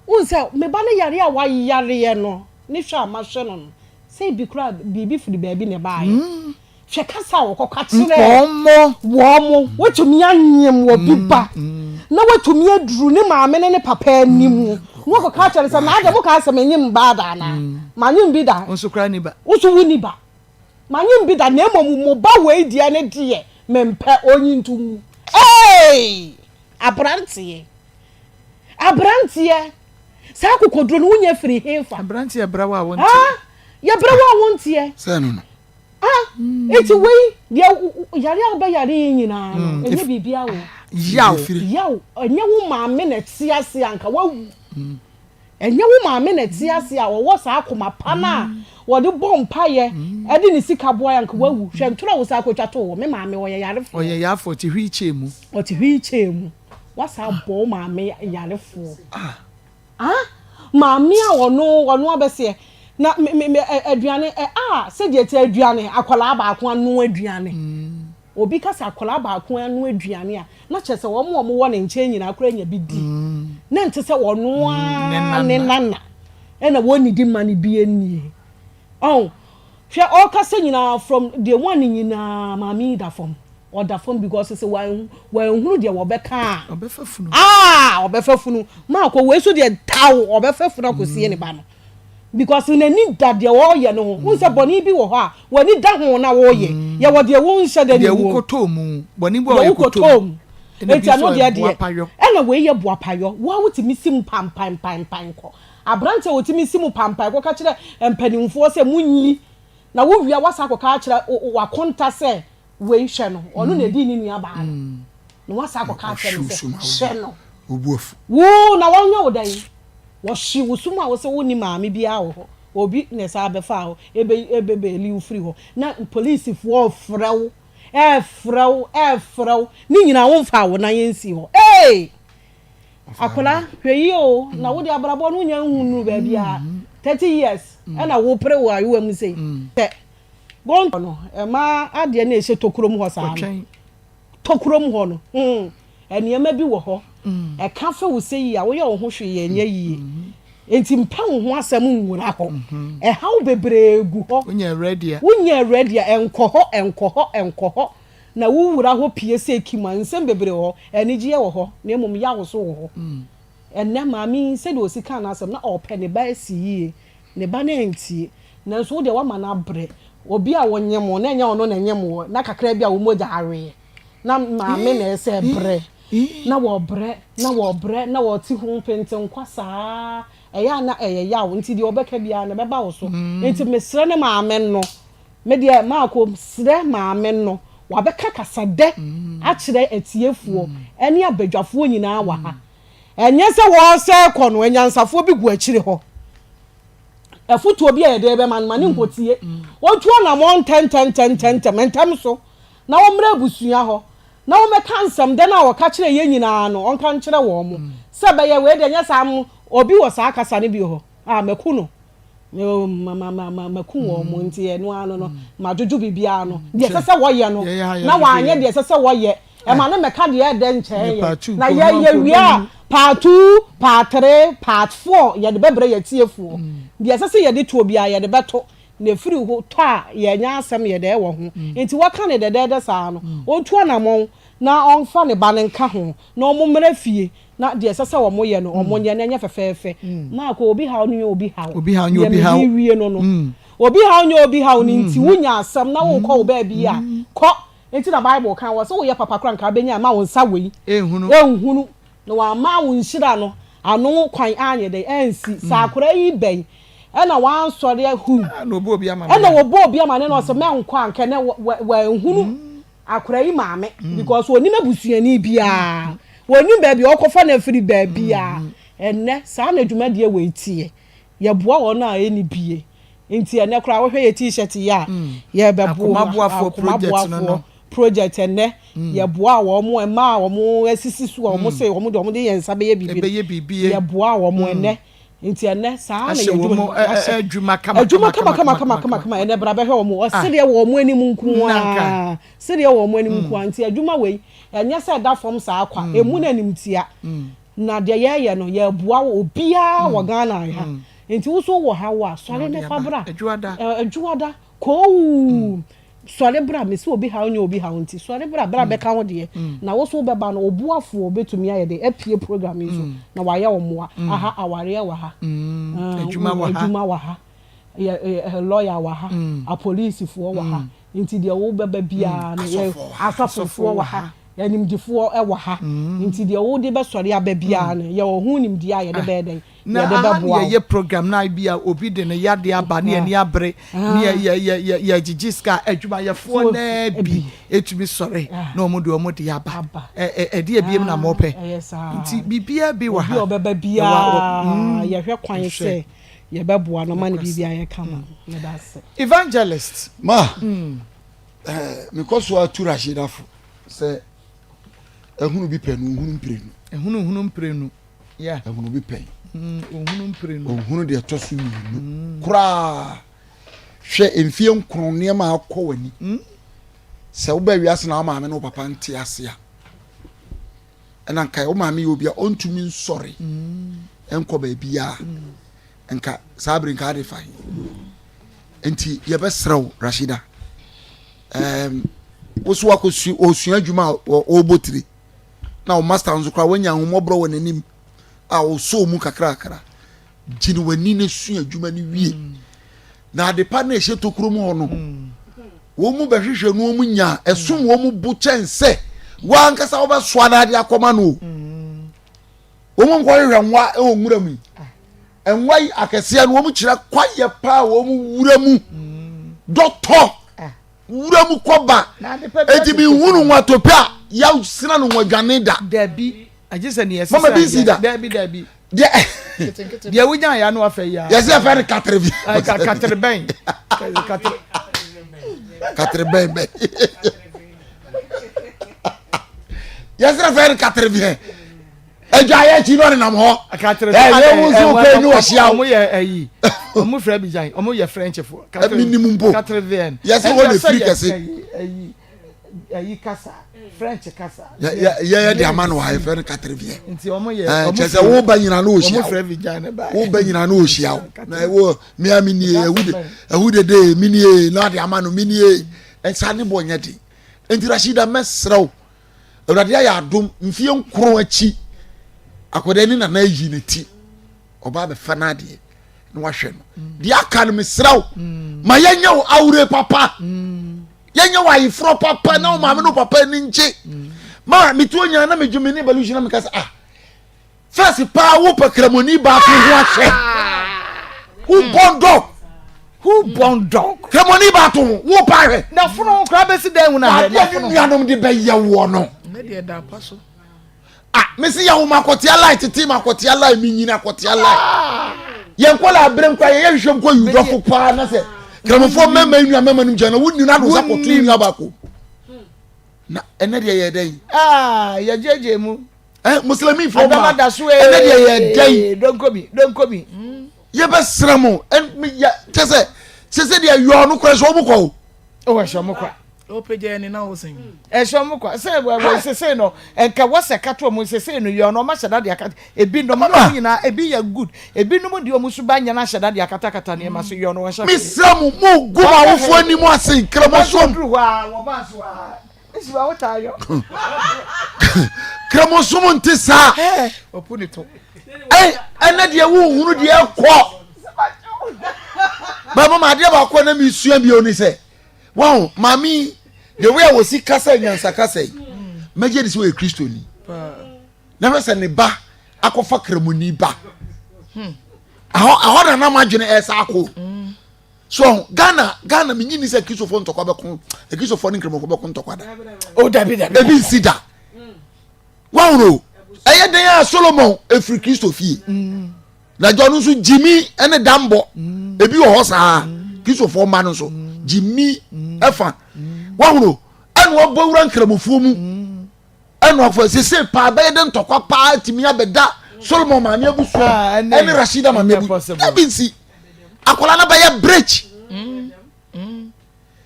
Wohu sɛ me ba no yareɛ a wayareɛ no, ne hwɛ a mahwɛ no no, sɛ ebi koraa biribi firi baabi na ɛbaeɛ. Hwɛ kasa a wɔkɔka kyerɛɛ wɔn. Watumi anyem obi ba na watumi aduru ne maame ne ne papa anim na wakɔka akyerɛ no sɛ, na adɛn mokaa sɛ menyem baa da anaa? Manyem bi da. Wo nso koraa nni ba. Wo nso wonni ba. Manyem bi da na mmom mo ba wei deɛ ne deɛ mempɛ, ɔnyi nto ngu. Ei! Aberanteɛ! Aberanteɛ! Saa akokoduro no wonya firi hefa? Aberanteɛ brɛ wo a wonteɛ. Yɛbrɛ wo a wonteɛ. Sɛ no no. Ah, eti wei deɛ yare a wobɛyare yi nyinaa no, mm. ɛnyɛ biribiara o. Yaw. Yaw. Ɛnyɛ wo maame na ɛte ase a nka wawu. Mm. Ɛnyɛ wo maame na ɛte ase a ɔwɔ saa akoma pa no a mm. wɔde bɔ mpaeɛ ɛde ne sika boa yɛ nka wawu. Hwɛ ntoro a wo saa akɔtwa to wɔ me maame ɔyɛ yarefoɔ. Ɔyɛ yarefoɔ ɔte wheelchair mu. Ɔte wheelchair mu. Wasa bɔ wo maame yarefoɔ. Ah. Ah maame a ɔno ɔno abɛseɛ na me me me aduane ɛ ah sɛdeɛ ɛte aduane akwadaa baako ano aduane obi ka sɛ akwadaa baako ano aduane a na kyerɛ sɛ wɔn a wɔwɔ ne nkyɛn nyinaa koraa nya bi di na nte sɛ ɔno ara ne nana ɛna wɔnnidi ma no bi nie ɔn hwɛ ɔkasa nyinaa from day one nyinaa maame yi da fam. Ɔda fam because sɛ wanhunu deɛ wɔbɛka a. Ɔbɛfa funu. Ah, ɔbɛfa funu. Maakɔ wei so deɛ taw ɔbɛfa funu akɔsie ne ba no. Because n'ani da deɛ ɔreyɛ no ho. Wohu sɛ bɔne bi wɔ hɔ a w'ani da ho na woreyɛ. Mm. Yɛwɔ deɛ wonhyɛ da ne mu. Deɛ wokɔtɔɔ mu. Bɔne bi a ɔyɛ kɔtɔɔ mu. Enti ɛno deɛ deɛ ɛna wei yɛ boapayɔ. Wo a wotumi si mu pampampampam kɔ. Aberante a wɔtumi si mu pampan kɔka kyerɛ mpanimfoɔ sɛ monyi na wowia woasan akɔka akyerɛ w'akonta sɛ Wei, hwɛ no, ɔno na edii ne nua baa no, na wasan akɔka akyerɛ no sɛ, Hwɛ no. Wo, na wɔnyɛ wo dɛn? Wɔhye wo so mu a wose wonni maame biara wɔ hɔ, obi na ɛsan bɛfaa hɔ, ebe, ebebeeli wo firi hɔ, na polisifoɔ refrɛ wo, ɛrefrɛ wo, ɛrefrɛ wo, ne nyinaa womfaa wo nan nsii hɔ. Ee! Akwadaa, hwɛ yie o, na wode abrabɔ no wonya nhunuu baabiara, 30 years, ɛna wopere wo ayowa mu sei. Sɛ Gɔntɔ no, ɛma adeɛ no a ɛhyɛ tokuro mu hɔ saa no, tokuro mu hɔ no, hmm, nneɛma bi wɔ hɔ, mm. ɛka fɛ wo sɛ yie a, woyɛ wo ho hwee yɛ ɛnyɛ yie. Mm-hmm. Nti mpɛ wo ho asɛm nwura hɔ. Mm-hmm. Ɛhaw bebree gu hɔ. Wonyɛ ready a. Wonyɛ ready a, ɛnkɔ hɔ, ɛnkɔ hɔ, ɛnkɔ hɔ. Na wowura hɔ pie sɛ kim a, nsɛm bebree wɔ hɔ. Anigyeɛ wɔ hɔ, na mmom yaw so wɔ hɔ. Mm. Ɛnnɛ maame yi, sɛdeɛ ɔsi kaa n'asɛm, na ɔpɛ ne ba asi yie. Ne ba no antie. Nanso wo deɛ woama no abrɛ. Obi a wonyem wo na ɛnyɛ ɔno na ɛnyem wo na kakra bi a wo mogya aweɛ na maame na ɛsɛ brɛ na wɔbrɛ na wɔbrɛ na wɔte ho pentenkwa saa ɛyɛ a na ɛyɛ yaw nti deɛ ɔbɛka biara no ɛbɛba wo so nti mesrɛ ne maame no me deɛ maako srɛ maame no wabɛka kasadɛ akyerɛ atiefoɔ ɛne abadwafoɔ nyinaa wɔ ha ɛnyɛ sɛ wɔresɛ kɔ no anyansafoɔ bi gu akyire hɔ. Afotuo bi a yɛde rebɛma no, ma no nkɔtie. Ɔntu anammɔn ntɛntɛntɛntɛntɛm, ntɛm so, na ɔmmra abusua hɔ, na ɔmmɛka nsɛm dɛ no a ɔka kyerɛɛ yɛn nyinaa no, ɔnka nkyerɛ wɔn. Sɛ ɛbɛyɛ wei deɛ, nyɛ saa no, obi wɔ saa kasa no bi wɔ hɔ a, maku no. Ma, ma, ma, ma, maku wɔn, nti ɛno ara no no, madwodwo biribiara ano. Deɛ ɛsɛ sɛ wɔyɛ no, na wɔanyɛ deɛ ɛsɛ sɛ wɔyɛ. Ɛma no mmɛka deɛ ɛdɛ nkyɛn yɛn. Na yɛ yɛ wie a, part 2, part 3, part 4 yɛde bɛbrɛ yɛn atiefoɔ. Deɛ ɛsɛ sɛ yɛde toɔ biara yɛde bɛto. Na ɛfiri hɔ tɔ a yɛanya asɛm yɛ dɛ wɔ ho. Nti wɔka no dɛdɛɛdɛ saa no, ɔntu anamɔn na ɔmfa ne ba no nka ho na wɔmmra fie na deɛ ɛsɛ sɛ wɔyɛ no wɔnyɛ na ɛnyɛ fɛfɛɛfɛ. Mark, obi haw no nyɛ obi haw. Deɛ mede rewie no no, obi haw nyɛ obi haw no nti wonya asɛm na worekɔ wo baabi a, kɔ. Enti na Bible ka wɔ sɛ woyɛ papa koraa nka wobɛnya mma wo nsa wei nhunu na wamma wo nhyira no ano kwan anyɛ dɛn ansi. Sɛ akwadaa yi bɛn ɛna wansɔre ahu ɛna wɔbɔ obi amane na ɔsɛ mɛnkɔ a nka ɛnɛ wanhunu akwadaa yi maame because ɔnim abusuani biara wɔnim baabi a ɔkɔfa no afiri baabiara. Ɛnɛ saa na dwumadie wei teɛ. Yɛboa wɔn a ɛnni bie. Nti ɛnɛ koraa wohwɛ yɛ t-shirt yi a mm. yɛbɛboa akomaboafoɔ project ɛnɛ mm. yɛboa wɔn mmaa a wɔn asisi so a wɔn mm. sɛ wɔn de wɔn de yɛn nsa bɛyɛ biribi yɛboa wɔn ɛnɛ nti ɛnɛ saa na yɛ adwuma adwuma kama adwuma kama kama kama kama kama ɛnɛ bra bɛhwɛ wɔn ɔsedeɛ wɔ wɔn anim nko ara sedeɛ wɔ wɔn anim nko ara nti adwuma wei ɛnyɛ sɛ ɛda fam saa kwa emu na animtia na deɛ yɛyɛ no yɛboa obiara wɔ Ghana ha. Nti wo nso wowɔ haw a, sɔre na fa bra. Adwoada. Koouu. Sɔre bra. Mese obi haw nyɛ obi haw nti, sɔre bra. Bra bɛka wo deɛ. Na wo nso wobɛba no, wo boafoɔ bɛtumi ayɛ dɛn? Apue program yi so na wayɛ wo mmoa. Aha, awareɛ wɔ ha. Adwuma wɔ ha. Lawyer wɔ ha. Apolisifoɔ wɔ ha. Nti deɛ wobɛba biara no, asɔfofoɔ wɔ ha. Animdefoɔ wɔ ha. Nti deɛ wode bɛsɔre aba biara no, yɛwɔ ho nimdeɛ a yɛde bɛyɛ dɛn? Na aha ne yɛyɛ program na bi a obi de ne yadeɛ aba ne yɛni abere ne yɛ yɛ yɛ yɛ yɛgyegye sika adwumayɛfoɔ naa bi etumi sɔre na wɔn de wɔn de aba ɛ ɛ ɛde ebiem na wɔpɛ nti biribiara bi wɔ ha obi a ɔbɛba biara mm. yɛhwɛ kwan sɛ yɛbɛboa no ma ne biribi ayɛ kama mm. yɛda ase. Evangelist. Ma mm. eh, mekɔ so atu Rashidafo sɛ ehunu bi pɛ no ohunu mprenu. Ehunu hunu mprenu. Yeah. Ehunu bi pɛn. Mm, ohunu mprenu. Ohunu deɛ ɛtɔ so mmienu. Mm. Koraa. Hwɛ mfie nkron nneɛma a akɔ w'ani. Mm. Sɛ wobɛ wiase na wo maame ne wo papa nte ase a. Ɛna nka wo maame yɛ obi a ɔntumi nsɔre. Mm. Nkɔ baabi a. Mm. Nka saa bere nka ade fa he. Nti yɛbɛsrɛ wo Rashida. Um, wo so wakɔ osua adwuma a ɔrebɔ tire. na wo master nso koraa wanya ahummɔborɔ wɔ n'anim a ɔsɔɔ mu kakrakra gyina w'ani na sua adwuma no wie mm. na adepa na ɛhyɛ tokuro mu hɔ no mm. wɔn mu bɛhwehwɛ no wɔn nya ɛsom mm. wɔn mu bo kyɛn sɛ wɔankasa wɔbɛsoa no ade akɔma no o wɔn mu nkɔhwehwɛ nwa wɔ nwura mu yi ah. nwa yi akɛseɛ no wɔn kyerɛ kwayɛ paa wɔn wura mu dɔtɔ. Wura mu kɔba. Eti mi nhunu nwatope a yasena no nwadwane da. Dabi, agye sɛ nea ɛsesa Mama bi nsi da. Dabi dabi. Deɛ deɛ wonya ya no afɛ ya. Yɛsɛ yɛfɛ no katere bi. Katere bɛn. Katere. Katere bɛn bɛn. Yɛsɛ yɛfɛ no katere bɛn. Adwa yɛ akyi na ɔnenam hɔ. Ɛyɛ wo nso pɛ ne ɔhyia wo. Ɔmo yɛ ɛyi. Ɔmo fira Abidjan. Ɔmo yɛ French fo. Ɛmi nim mpo. Katrevien. Yɛsɛ hɔ na efiri kɛse. Ɛyi ɛyi kasa French kasa. Yɛ yɛ de ama no wa yɛfrɛ no Katrevien. Nti ɔmo yɛ ɔmo kyɛ sɛ wo ba nyina na ɔhyia wo. Ɔmo fira Abidjan ne ba. Wo ba nyina na ɔhyia wo. Na ɛwɔ mia mi nie ɛhu de ɛhu de de mi nie na de ama no mi nie ɛnsa ne bɔ nyɛ den. Nti Rashida mɛsrɛ wo. Awurade ayɛ adom mfie nkron akyi akwadaa ni nana ayi ne ti ɔba abɛfa n'adeɛ. na wahwɛ no. Deɛ aka no mesrɛ wo ma yɛnyɛ wo awure papa. Yɛnyɛ wo ayeforɔ papa na wo maame ne wo papa ani ngye. Ma metuo nyinaa na medwo me ne Balushi na meka sɛ ah First paa wo pɛ kramoni baako ho ahwɛ. Who born dog? Who born dog? Kramoni baako ho wo pa ahwɛ. Na fono ho koraa bɛsi dɛn hu na hwɛ. Adeɛ ne nuanom de bɛyɛ woɔ no. Ne deɛ da apa so. Ah, mesi yɛ wo makɔtea line tete makɔtea line menyini akɔtea line. Yɛn nkɔla abere nkwa yɛyɛ hwehwɛ nkɔ yudɔfo paa na sɛ kramofoɔ mmarima yi nua mmarima no gyina na wonni no ano sɛ kɔto nua baako. Na ɛnɛ deɛ yɛ dɛn? Ah, yɛgyegye mu. Eh, muslimi fo ma da so ee ɛnɛ deɛ yɛ dɛn donkobi donkobi yɛbɛsrɛ mo kyɛ sɛ sɛ sɛ deɛ yɔɔ no korɛ sɛ ɔmo kɔ o o ɛhyɛ ɔmo kwa ɔpɛgya ni na ɔsɛn ɛhyɛ ɔmo kwa sɛ wɔ sese no nka wɔsɛ kato ɔmo sese no yɔɔ no ɔmo ahyɛ dade akata ebi nom ɔmo nyinaa ebi yɛ good ebi nom deɛ ɔmo suba nyɛ no ahyɛ dade akatakata nneɛma so yɔɔ no wɔn hyɛ mesrɛ mo mo gu mo awofoɔ anim ase nkramosom duru hɔ a wɔba so a kramosom nte saa ɛnɛ deɛ wohunu deɛ ɛkɔ bɛma ma adeɛ baako na mesua bio ne sɛ wahu maame the way a wɔsi kasa nyansa kasa yi mɛgye de sɛ ɔyɛ kristoni na hwɛ sɛ ne ba akɔfa kramoni ba ɛhɔ na nam adwene ɛsa akɔ so ɔho ghana ghana menyi ni sɛ kristofoɔ ntɔkwa bɛko kristofoɔ ne nkramofoɔ bɛko ntɔkwa da o oh, dabi dabi ebi nsi da wahoro ɛyɛ den a solomon efiri kristo fie mm. na jɔ no nso gyimi ɛne dambɔ mm. ebi wɔ hɔ saa mm. kristofoɔ mma no nso gyimi ɛfa wahoro ɛna ɔbɔ wura nkramofoɔ mu. Ɛna ɔfɔ sese paa bɛyɛ dɛ ntɔkwa paa tumi abɛda Solomon maame abusua ah, ɛne Rashida maame abusua ɛbi nsi akwadaa no bɛyɛ bridge mm, mm.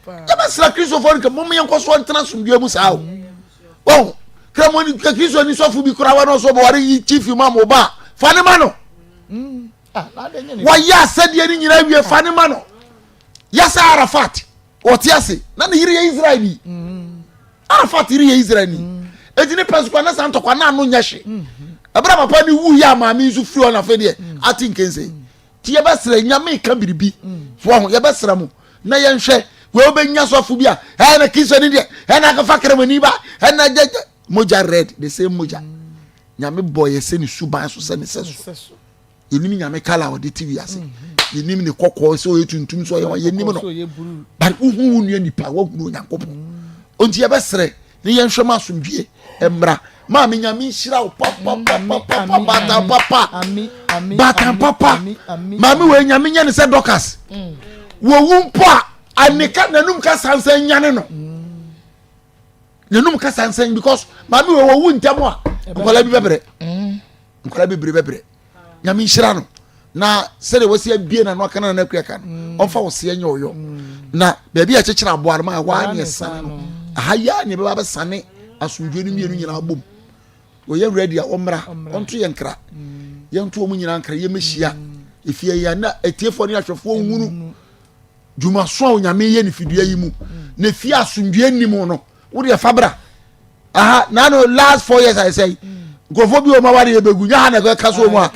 yɛbɛsra kristofoɔ no kɛ mom yɛnkɔ soɔ ntena asomdwoe mu saa o wɔn kramoni kristo ni sɔfo bi koraa wɔn nso bɔware yi chief imam ɔba fa ne ma no mm. ah, wɔyɛ asɛdeɛ no nyinaa wie fa ne ma no yɛsɛ Arafat ɔte ase na ne yere yɛ Israel ni. Mm. Arafat yere yɛ Israelni. Enti ne pɛ so kora na saa ntɔkwa na ano nyɛ hye. Ɛberɛ a papa no wuiɛ a maame nso firi hɔ na afei deɛ ate nkense. Nti yɛbɛsrɛ Nyame ka biribi. So waho yɛbɛsrɛ mo na yɛnhwɛ wei wobɛnya sɔfo bi a ɛna na Kristoni deɛ ɛna akɔfa kramoni ba ɛna gyagya mogya red the same mogya. Nyame bɔ yɛ sɛ ne suban so sɛ ne sɛ so. Yɛnim Nyame kala a ɔde te wiase. Yɛnim ne kɔkɔɔ sɛ ɔyɛ tuntum sɛ ɔyɛ yɛnim no. But wohu wo nua nipa woahunu Onyankopɔn. Enti yɛbɛsrɛ ne yɛnhwɛ ma asomdwie mmra. Maame Nyame nhyira wo papapapapa baatan papa. Baatan papa. Maame wei Nyame nyɛ ne sɛ Dorcas. Wɔwu mpo a anika n'anum kasa nsa nyane no. N'anum kasa nsa because maame wei wɔwu ntɛm a nkwadaa bi bɛbrɛ. Nkwadaa bebree bɛbrɛ. Nyame nhyira no na sɛdeɛ wasi abie na no aka na nana akua ka no mm. ɔmfa wo seɛ nyɛ ɔyɔ mm. na baabi a kyekyere aboa no ma ɛhɔ a ne ɛsane no aha yi a ne ɛbɛba bɛsane asomdwoe no mmienu nyinaa bom wɔyɛ ready a ɔmmra ɔnto yɛn nkra mm. yɛnto wɔn nyinaa nkra yɛmmɛhyia efie yi a na atiefoɔ ne ahwɛfoɔ nhunu dwumaso a onyame yɛ ne fidua yi mu na efie asomdwoe nni mu no wo deɛ fa bra aha na no last four years ayɛ sɛ nkurɔfoɔ bi wɔ mu aware yɛ bɛgu nyɛ ha na ɛka so mu a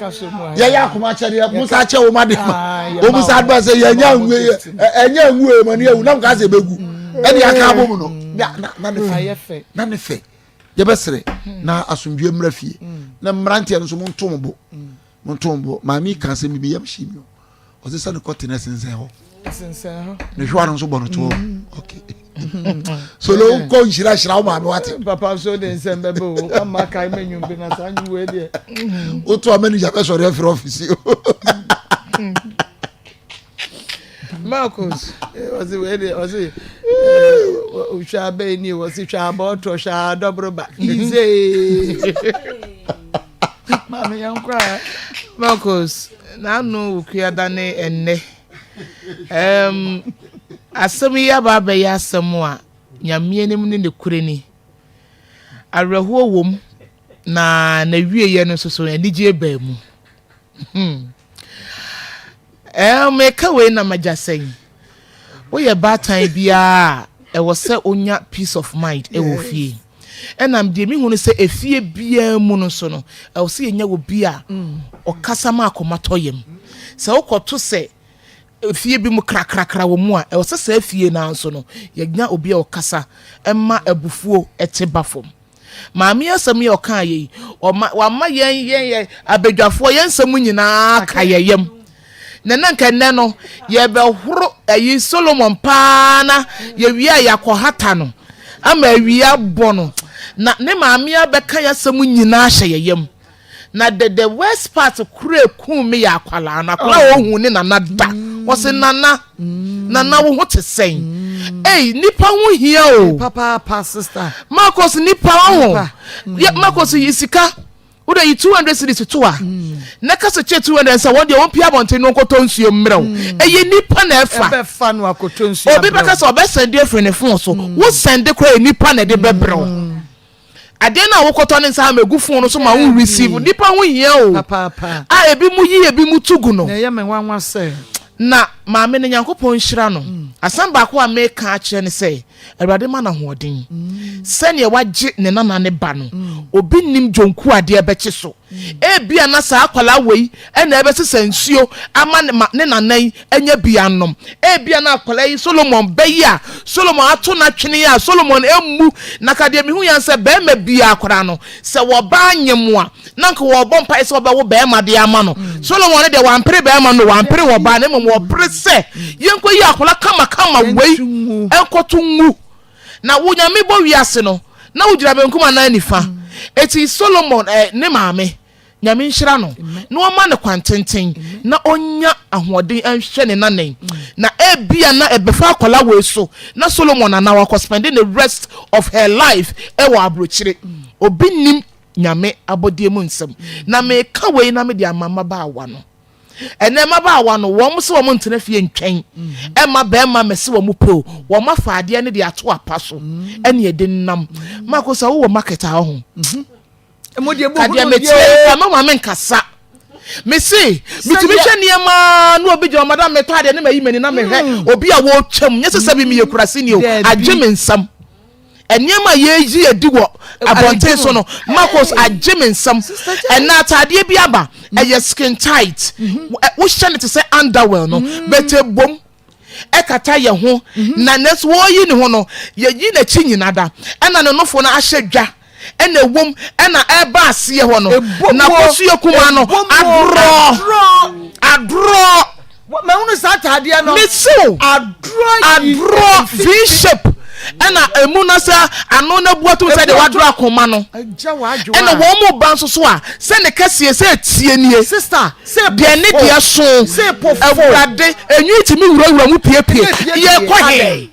yɛyɛ akoma akyɛdeɛ mo sa akyɛ wɔn ade ma wɔn sa adeba sɛ yɛnyɛ ngue ɛnyɛ ngue ma ne yɛwu na mo ka sɛ ɛbɛgu ɛde aka abɔ mu no na ne fɛ na ne fɛ yɛbɛsrɛ na asomdwoe mmra fie na mmeranteɛ no nso mo nto mo bo mo nto mo bo maame ka asɛm bi bi yam hyɛ mi o ɔsɛ sɛ ne kɔte no sensɛn hɔ sensɛn hɔ ne hwewa no nso bɔ no toɔ mm. ok solo nkɔ nhyira hyira wo maame wate papa nso de nsɛm bɛbɛ o wama kae ma nwum bi na saa nwum wei deɛ woto a manager bɛsɔre afiri ɔfisi o Marcus ɔsi wei deɛ ɔsi hwɛ abɛn ni ɔsi hwɛ abɔɔtɔ hwɛ adɔboroba ize maame yɛn koraa. Marcus n'ano wukuada ne ɛnnɛ um, asɛm yi aba abɛyɛ asɛm a Nyame anim ne ne korɛ ni. Awerɛhoɔ wom na n'awieɛ no nso so anigyeɛ baa mu. Hmm. Ɛɛ meka wei na magya sɛn. Woyɛ baatan biara a, ɛwɔ sɛ wonya peace of mind wɔ fie. Ɛna deɛ mehu no sɛ efie biara mu no nso no, ɛwɔ sɛ yɛnya obi a ɔkasa ma akoma tɔ yam. Sɛ wokɔto sɛ fie bi mu krakrakra wɔ mu a, ɛwɔ sɛ saa fie no ara nso no, yɛnya obi a ɔkasa ma abufuo te ba fam. Maame yi asɛm yi a ɔkaeɛ yi, ɔma wama yɛn yɛn yɛ abadwafoɔ yɛn nsɛm nyinaa ka yɛn yam. Na na nka nnɛ no yɛbɛhoro ayi Solomon paa na yɛwie a yɛakɔhata no ama awia abɔ no na ne maame abɛka yɛn asɛm nyinaa ahyɛ yɛn yam. Na the the worst part koro ekum me yɛ akwadaa no akwadaa a ohun ne nana da wɔsi nana nana wo ho te sɛn ei nipa ho hia o papaapa sister Marcus nipa ho yɛ Marcus yi sika wode yi 200 cedis to a na kasa kyɛ 200 sɛ wɔn deɛ wɔn pia abɔnten no nkɔtɔ nsuo mmerɛ wo ɛyɛ nipa na ɛfa ɛbɛfa no akɔtɔ nsuo obi bɛka sɛ ɔbɛsɛnde afiri ne fon so wo sɛnde koraa yɛ nipa na ɛde bɛbrɛ wo. Adeɛ no a wokɔtɔ ne nsa ama egu phone no so ma wo receive nipa ho hia o a ebi mu yi ebi mu tu gu no. Na ɛyɛ me nwanwa sɛ. Na maame no Nyankopɔn nhyira no. Asɛm baako a meka akyerɛ ne sɛ Awurade ma no ahoɔden sɛdeɛ wagye ne nana ne ba no obi nnim dwonku adeɛ bɛkye so. Ebia na saa akwadaa wei na ɛbɛsesa nsuo ama ne ma ne nana yi anya bi anom. Ebia na akwadaa yi Solomon bɛ yi a Solomon ato n'atwene a Solomon mmu. Na ka deɛ mehu yɛn sɛ barima biara koraa no, sɛ wɔba anyem a, na nka wɔrebɔ mpaeɛ sɛ wɔbɛwo barima de ama no. Solomon no deɛ wampere barima no, wampere ɔbaa na mmom ɔpere sɛ yɛnkɔyi akwadaa kamakama wei nkɔto ngu. Na wo Nyame bɔ wiase no, na wo gyina benkum anaa nifa? Eti Solomon eh, ne maame, Nyame nhyira no, na ɔma no kwan tenten, na ɔnya ahoɔden nhwɛ ne nanan. Na ebia na ɛbɛfa akwadaa wei so, na Solomon anaa wakɔ spend the rest of her life ɛwɔ abrokyire. Obi nim Nyame abɔdeɛ mu nsɛm. Na meka wei na mede ama mmabaawa no. Ɛnɛ mmabaawa no, wɔn sɛ wɔn ntena fie ntwɛn ɛma bɛrima mɛsi wɔn pɛ o, wɔn afa adeɛ no de ato apa so ɛne ɛde nam. Mako sɛ wowɔ market a ɔho. Kadeɛ metie ka mama me nkasa. Mese metumi hwɛ nneɛma na obi gyina madam metɔ adeɛ ne mayi m'ani na mehwɛ obi a wɔretwam nyɛ sɛ sɛ bi meyɛ kuraseni o, agye me nsam. Nneɛma a yɛreyi adi wɔ abɔnten so no, Marcos agye me nsam. Ɛnna ataadeɛ bi aba, ɛyɛ skin tight. Mhm. Wohyɛ no te sɛ underwear no, mm. but ebom ɛkata yɛn ho. Mhm. Na nanso wɔreyi ne ho no, yɛyi n'akyi nyina da. Ɛnna ne nofo no ahyɛ dwa ɛna ɛwom ɛna ɛba aseɛ hɔ no na kɔso kuma no adorɔ adorɔ. Mahunu saa ataadeɛ no. Mesew. Adorɔ yi. Adorɔ V shape ɛna emu na sɛ ano na bu atum sɛ deɛ wadorɔ akoma no. Ɛna wɔn mu ba nso so a sɛ ne kɛseɛ sɛ etie nie. Sister sɛ deɛ ne deɛ so. Awurade enwi tumi wurawura mu piepie. Yɛ kɔ he.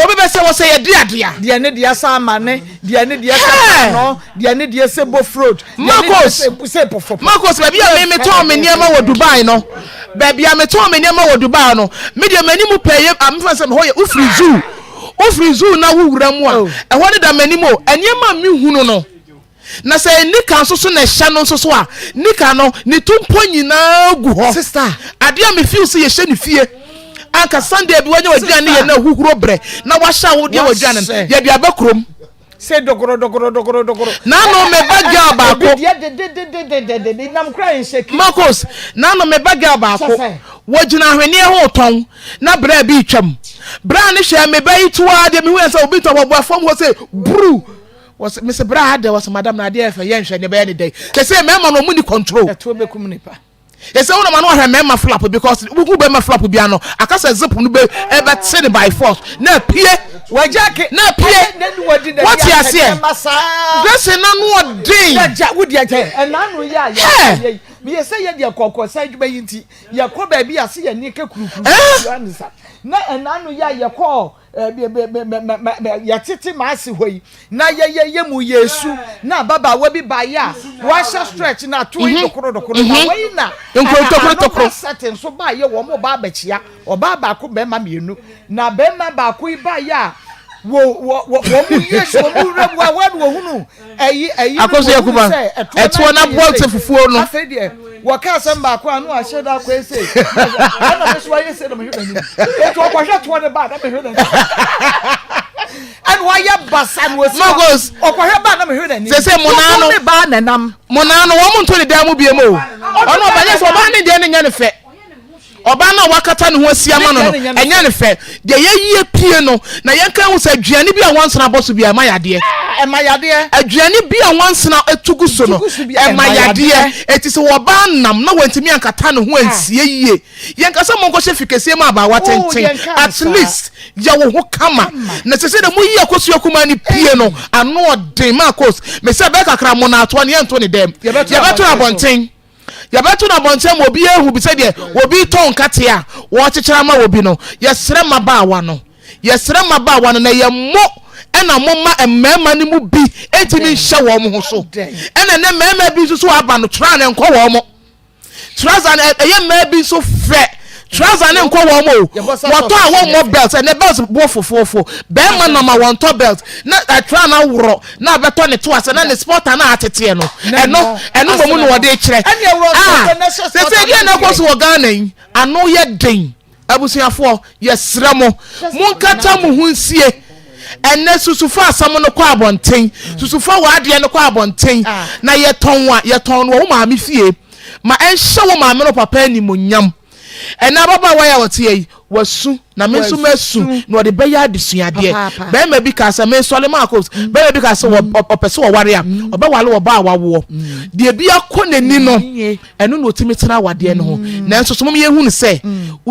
Obi bɛ sɛ wɔ sɛ yɛ de adea. Deɛ ne deɛ sa amane, deɛ ne deɛ sɛ paanoo, deɛ ne deɛ sɛ bofrot, deɛ ne deɛ sɛ sɛ pofopofo. Marcos, baabi a me metɔn me nneɛma wɔ Dubai no, baabi a metɔn me nneɛma wɔ Dubai no, me deɛ m'anim pɛɛ yɛ, a mefa sɛ hɔ yɛ wofiri zoo, wofiri zoo na wowura mu a, oh. ɛhɔ ne da m'anim o, nneɛma a mehunu no. Na sɛ nika nso so na ɛhyɛ no nso so a, nika no, ne to mpo nyinaa gu hɔ. Sister. Adeɛ a me feel sɛ yɛhyɛ ne fie. Anka Sunday bi wanya w'aduane yɛ na huhuro brɛ na wahyɛ a wodeɛ w'aduane no, yɛde aba kurom. Sɛ dogoro dogoro dogoro dogoro. N'ano me ba girl baako. Ebi deɛ dededededede nam kura nhyɛ ki. Marcos, n'ano me ba girl baako. Wɔgyina ahweneɛ ho retɔn na braa bi retwam. Braa no hwɛɛ me ba yi to ara deɛ mehu yɛn sɛ obi tɔn wɔboa fam hɔ sɛ bruu. Wɔse mese bra ha dɛ wɔse madam na adeɛ yɛ fɛ yɛnhwɛ ne bɛyɛ ne dɛn sɛsɛ mmarima no ɔmo ni control. Ɛtoɔ bɛkum nipa. Ɛsɛ wo na ma no ahwɛ mmarima flap because wohu bɛrima flap bi ano aka sɛ zip no bɛ ɛbɛte ne by force na apue Wagya ke na apue wɔte aseɛ dressing na no ɔden. Wagya wodi agya ɛna ano yɛ a yɛ yɛ meyɛ sɛ yɛ deɛ kɔkɔ sɛ adwuma yi nti yɛkɔ baabi ase yɛ ne kɛ kurukuru na ɛna ano yɛ a yɛkɔ Yɛtete m'ase hɔ yi na yɛyɛ yɛ mu yɛ esu na ababaawa bi baeɛ a wahyɛ stretch na ato yi mhm. dokoro dokoro na mhm. wei na another set nso baeɛ wɔn ba abɛkyia ɔbaa baako bɛrima mmienu na bɛrima baako yi baeɛ a wɔ wɔ wɔ wɔn mu yie so wɔn mu wura mu a wɔn wɔ hunu ɛyi ɛyi no wɔ hunu sɛ ɛtoɔ na boɔ te fufuo no. Afei deɛ wɔka asɛm baako a no ahyɛ da akɔ ese ɛna me so ayɛ se na mehwɛ n'anim etu ɔkɔhwɛ toɔ ne ba na mehwɛ n'anim ɛna wayɛ basa na osi Marcos ɔkɔhwɛ ba na mehwɛ n'anim sese monaa no ne ba na nam monaa no wɔn nto ne dan mu biem o. Ɔno ɔbɛyɛ sɛ ɔbaa ne deɛ no nyɛ ne fɛ. Ɔbaa no a wakata ne ho asi ama no no, ɛnyɛ ne fɛ. Deɛ yɛyi apue no, na yɛnka nhu sɛ aduane bi a nwansena bɔ so biara, ɛma yadeɛ. Ɛma yadeɛ. Aduane bi a nwansena tu gu so no, ɛma yadeɛ. Enti sɛ ɔbaa nam na wantumi ankata ne ho ansie yie, yɛnka sɛ monkɔhyɛ fi kɛseɛ mu abaawa tenten. At least, yɛ wo ho kama. Na sɛ sɛdeɛ moyi akosua kumaa no pue no, ano ɔden. Marcos, mesɛ ɛbɛyɛ kakra, mmonnaato no, yɛnto ne dɛm. Yɛbɛto no abɔnten. Yɛbɛto no abɔnten ama obiara ahu bi sɛdeɛ obi retɔn nkate a wɔrekyekyere ama obi no. Yɛsrɛ mmabaawa no, yɛsrɛ mmabaawa no, na ɛyɛ mo ɛna momma mmarima no mu bi ntumi nhyɛ wɔn ho so. Ɛna ɛnɛ mmarima bi nso so aba no, tra no nkɔ wɔn. Trouser no ɛyɛ mmaa bi nso fɛ. Trouser no nkɔ wɔn o. Wɔtɔ a wɔmmɔ belt, ɛnɛ belt boɔ fofoofo. Bɛrima nam a wɔntɔ belt na ɛtra no aworɔ. na abɛtɔ ne to ase na ne spɔta no a ateteɛ no ɛno ɛno mmom na wɔde kyerɛ a sese deɛ na ɛkɔ so wɔ Ghana yi ano yɛ den abusuafoɔ yɛsrɛ mo monkata mo ho nsie ɛnɛ susufa asɛm no kɔ abɔnten susufa wɔ adeɛ no kɔ abɔnten ah. na yɛtɔn a yɛtɔn no wɔ wo maame fie ma ɛnhyɛ wo maame no papa animonyam Ɛnɛ ababaawa yi a ɔte yi, wasu na me nso masu na ɔde bɛyɛ adesuadeɛ. Bɛrima bi kaa sɛ mesɔre Marcos. Mm. Bɛrima bi kaa sɛ mm. ɔpɛ sɛ ɔware a mm. ɔbɛware ɔbaa a wawoɔ. Deɛ bi akɔ n'ani no ɛno na ɔtumi tena awadeɛ no ho. Nanso so mom yɛhu no sɛ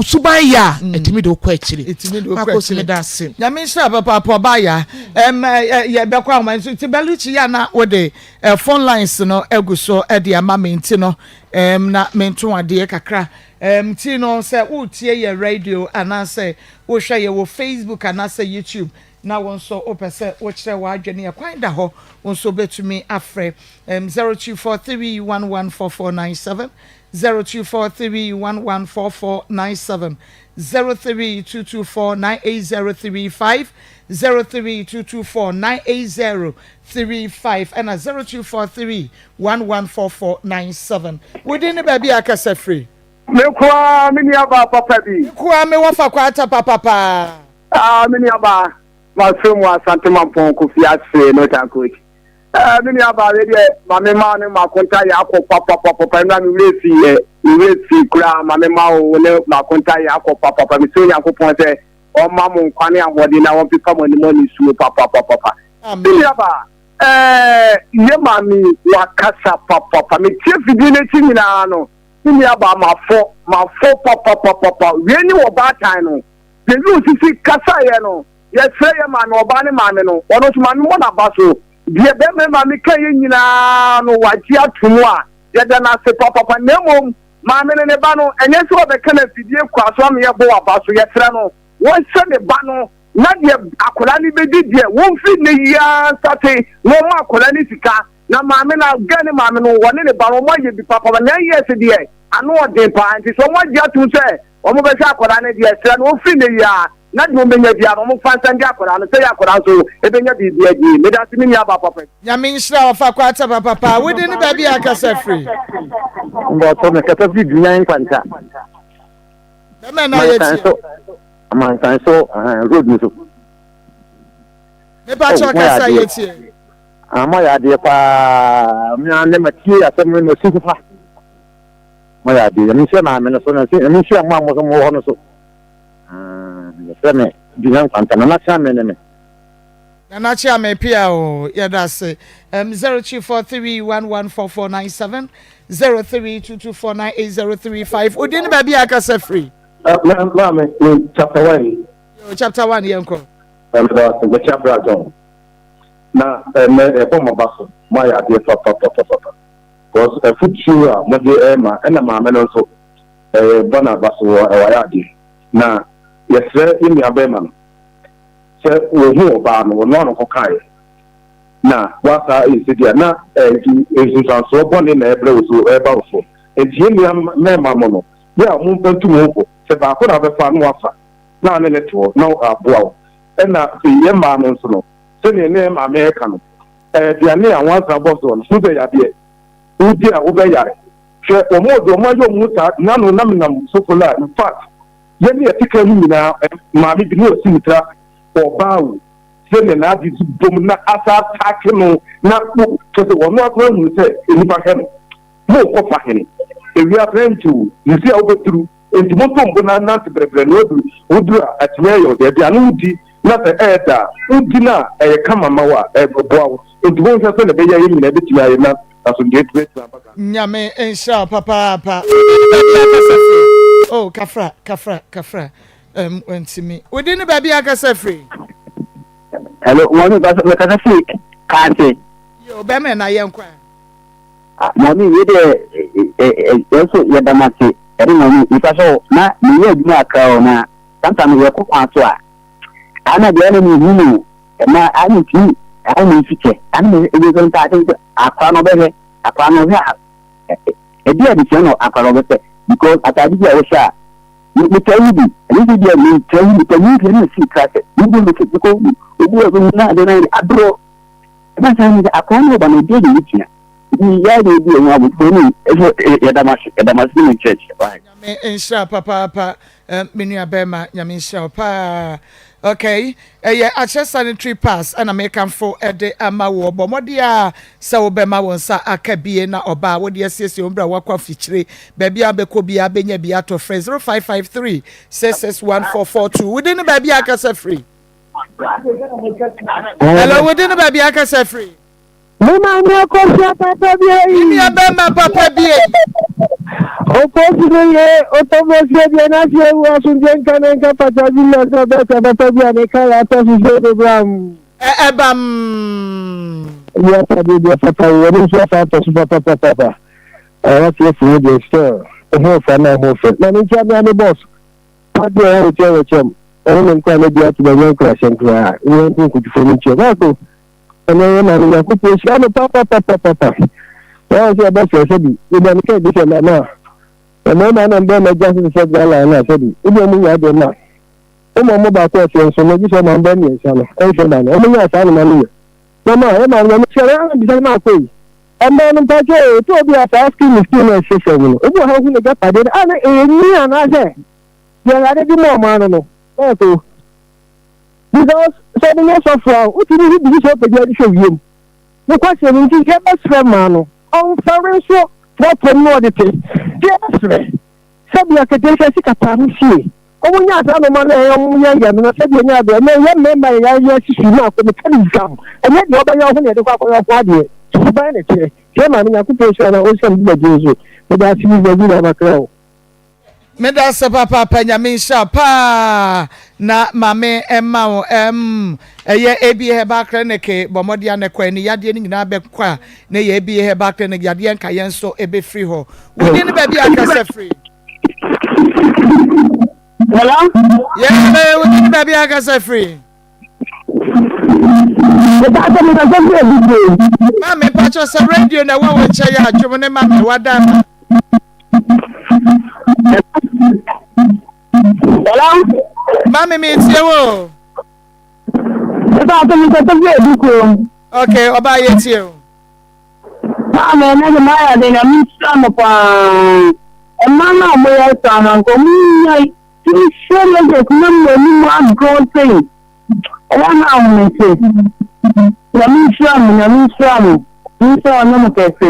suban yɛ a ɛtumi de wokɔ akyiri. Marcos meda ase. Nyame nhyira papaapa ɔbaa ya. Yɛbɛkɔ ahoma nso nti Bellucci yɛ na wode phone lines no agu so de ama me nti no Erm na mento adeɛ kakra. Erm nti no sɛ woretie yɛ radio anaasɛ wohwɛ yɛ wɔ Facebook anaasɛ YouTube na wo nso wopɛ sɛ wokyerɛ w'adwene a, kwan da hɔ, wo nso wobɛtumi afrɛ erm 0243114497, 0243114497, 0322498035, 0322498035 ɛna 0243 114497. Wo din ne baabi a akasa firi? Me nko ara me nua baa papa bi. Me nko ara me wɔfa kwata papa paa. Ah me nua baa, masoro mu Asante Mampɔn Kofi ase Northern Coach. Eh me nua baa wei deɛ ma me ma ne makonta yɛ akɔ papapapa nnura me werɛ fi yɛ me werɛ fi koraa ma me ma wo ne makonta yɛ akɔ papapa mesrɛ Onyankopɔn sɛ ɔmma mo nkwa ne ahoɔden na ɔmpepa mo anim anisuo papapapa. Me nua baa Ɛɛ yɛ maame yi wakasa papapa metie fidie no akyi nyinaa no me nua baa mafɔ mafɔ papapapapa wei ne ɔbaatan no deɛ yi osisi kasaeɛ no yɛsrɛ yɛ maame ɔbaa ne maame no ɔno nso maame mmɔ n'aba so deɛ bɛrima yi maame ka yɛ nyinaa no wagye ato mu a yɛda no ase papapa na mmom maame no ne ba no ɛnyɛ sɛ ɔbɛka no afidie kɔ aso ama yɛbɔ waba so yɛsrɛ no wɔnhyɛ ne ba no na deɛ akwadaa no bɛdi deɛ wɔmfiri nnɛ yi ara nsate na wɔma akwadaa no sika na maame no gɛ ne maame no wɔne ne ba no wɔn ayɛ bi papa 9 years deɛ ano ɔden paa nti sɛ wɔn agye atum sɛ wɔn bɛhwɛ akwadaa no deɛ srɛ no wɔmfiri nnɛ yi ara na deɛ wɔn bɛnya biara no wɔn fa nsa ndi akwadaa no sɛ yɛ akwadaa nso ɛbɛnya biribi adi meda ase me nua ba papa. Nyame nhyira wo fa kwata papa paa wo din ne baabi a akasa firi. Mbɔtɔ mekasa firi Dunyan Nkwanta. Bɛmɛ na yɛ tie. Amansan so road no so. Mepa kyɛw kasa yɛ tie. Ah, mo ayɛ adeɛ paa. Me a ne ma tie asɛm no na si fa. Mo ayɛ adeɛ. Nyame nhyira maame no so na nyame nhyira mo a mo so mo wɔ hɔ no so. Ah, yɛfrɛ me Dunya Nkwanta. Nana kyea me ne me. Nana kyea me pia o. Yɛda ase. Um, 0243114497 0322498035. Odin ne baabi a akasa firi. Maame, me chapter one yi. Yo, chapter one yɛn kɔ. Ɛmɛ ase, mɛkyɛ abira John. Na ɛnɛ ɛbɔ mo ba so, mo ayɛ adeɛ papapapapa. Because afutuo a mo de ɛma, ɛna maame no nso ɛbɔ n'aba so wɔ ɛwɔ ayɛ adeɛ. Na yɛsrɛ yɛn nua bɛrima no sɛ wɔhu ɔbaa no, wɔn ano kɔ kaeɛ. Na wasa ɛsɛ deɛ na ɛnti nsunsuansoɔ bɔne na ɛbrɛ wo so ɛba wo so. Nti yɛn nua mmarima mo no. Yɛ a momfa ntu mo ho fo. Sɛ baako na wobɛfa a, na woafa, na ɔne no te hɔ, na aboa wo. Ɛnna afei yɛn mmaa no nso no, sɛdeɛ ne yɛn maame reka no, aduane a wɔasan abɔ soɔ no, ho sɛ yadeɛ. Wodi a, wobɛyare. Hwɛ, wɔn a wɔde wɔn ayɛ wɔn ho saa, nna no na menam sofo no a, in fact, yɛne yɛte kaa mu nyinaa, maame bi na ɔsi ne tiri ase, ɔbaa o, sɛdeɛ n'ade si bom na asa ataake no, na kyerɛ sɛ ɔno ara koraa hunu sɛ nnipa hwɛ no. Morekɔfa hene? Ewiase ɛnkye o, sisi a wobɛduru, enti monto mbo na nante brɛbrɛ na waduru, woduru a atumi ayɛ wo dɛ, aduane wodi na sɛ ɛyɛ dɛ a, wodi no a ɛyɛ kama ma wo a, ɛboa wo, enti monhwɛ sɛdeɛ ɛbɛyɛ a yɛn nyinaa bɛtumi ayɛ na asomdwoeɛ atumi atumi aba Ghana. Nyame nhyira wo papaapa. Wodin ne baabi a kasa firi. Oh kafra kafra kafra um, wantimi. Wodin ne baabi a kasa firi. Hello, mɔmi mekasa firi Kaase. Yo, bɛmɛ na yɛnkɔ a. Ah mummy wei deɛ yɛn nso yɛda mo ase ɛne mummy nipa sɛ na meyɛ adwuma akra o na sometimes yɛkɔ kwan so a ana deɛ na mehu no ɛma ana ntumi ana me nsi kyɛ ana me ebi nso ntaade nso akora no ɔbɛhwɛ akora no ɔhwɛ a ɛdi adesua na akora no ɔbɛpɛ because ataade bi a wɔhyɛ a metaa yi bi ɛno nso deɛ metaa yi metaa yi bi ɛna si kra sɛ mebu me sɛ mekɔ obi wɔ bi na ade na aborɔ Ɛba saa no sɛ akoa no ɔba no ɔdi adi ne tua. Nti yɛ adeɛ bi ɛho abotire ne ɛso yɛda mo ase yɛda mo ase ne mo church. Bye. Nyame nhyira wo papaapa me nua bɛɛma Nyame nhyira wo paa ok ɛyɛ akyerɛ sanitary pass ɛna mekamfo ɛde ama woɔ bɔ mmɔden a sɛ wobɛma wo nsa aka bie na ɔbaa wode asiesie wo mbrɛ wakɔ afikyire baabi a wobɛkɔ biara bɛnya bi atɔ frɛ 0553 661442 wode ne baabi a akasa firi Hello, wo din ne baabi akasa firi? Me maame akɔsia papa bi eyi. Me nua bɛrima papa bi eyi. Oposi no ye otobosi ebi na si ewu asomdwe nka ne nka pata Julius na bɛsa papa bi a ne kala atɔ so sɛ ebebram. Ɛbam. Ebi atade bi afata wo wɔn nso afa atɔ so papapapapa. Wɔte afi ho deɛ still ho fa na ho fɛ. Na ne nkyɛn mi ame bɔs. Ade a ɛwɔ kyɛm wɔ kyɛm, ɔno ne nkwa no bi ato bɛnyɛ nkurasɛm koraa, nyɛ nko nkutufo no nkyɛm. Baako, ɛnɛ yɛ maame Nyankopɔn hyira no papapapapapa. Wɔn sɛ ɛbɛsrɛ sɛ bi, yɛda no sɛ bi sɛ mama a, mmarima na mbɛrima gya so sɛ gala na sɛ bi, ebi ɔmo nya adeɛ ma. Ɔmo ɔmo baako ɔseɛ nso no, gye sɛ ɔmo mbɛ mmiɛnsa no, ɛnhwɛ ma no, ɔmo nya saa no ma no yɛ. Mama, yɛ maame nyame hyira no, ana bisa no ma akɔ yi. Ɛmmaa no mpakyɛ o, ɛtɔ obi a saa skin ne skin na ɛhyehyɛ mu no, obi wɔ ha ohu n'agyapadeɛ no a na ɛyɛ nwi anaasɛ deɛ Awurade de ma ɔman no no, na ɛso. Because sɛ ɔde nyɛ sɔfo a, wotumi hu biribi sɛ ɔpɛ bi ade hwɛ wiem. Nokwasɛm nti yɛbɛsrɛ mmaa no, ɔmfɛre nso trɔtrɔ mu na ɔde te. Nti yɛbɛsrɛ sɛdeɛ aketesia sika paa ho sie. Ɔmo nyaa saa nnoɔma no a ɛyɛ ɔmo yɛ yɛ no na sɛdeɛ ɛnyɛ adeɛ ɛnɛ yɛ mmarima yɛ yɛ yɛ sisi mu akɔ meka ne dwam ɛnyɛ deɛ ɔbɛyɛ ɔho na yɛde kɔ akɔyɛ ɔho adeɛ suban na ɛteɛ tiɛ maame Nyankopɔn nhyira na ɔnhyira ne dwumadie nso meda ase bi dwumadie na ɔbakra o. Meda ase papaapa nyame nhyira wo paa na maame ɛma wo ɛmm ɛyɛ ABA herbal clinic bɔ mmɔden a na kɔ ɛne yadeɛ no nyinaa bɛkɔ a na ɛyɛ ABA herbal clinic yadeɛ nka yɛn nso ɛbɛfiri hɔ wodin ne baabi a akasa firi. Hello? Yeah, wo ni baabi akasa firi. Mepatɔ mekasa firi Abibire. Ma mepatɔ sɛ radio na ɛwɔ wo nkyɛn yɛ adwom ne ma me wada ma. Hello? Ma me metie wo. Mepatɔ mekasa firi Abibire. Okay, ɔbaa yɛ tie o. Maame ɛnɛ de mayɛ ade nyame nhyira mo paa mmaa no a ɔmo yɛ saa no anka ɔmo nyae tumi hyɛ lagos na mo anim adorɔ sei ɛyɛ na ahomete nyame nhyira mo nyame nhyira mo nhyira ɔnyɛ mo kɛse.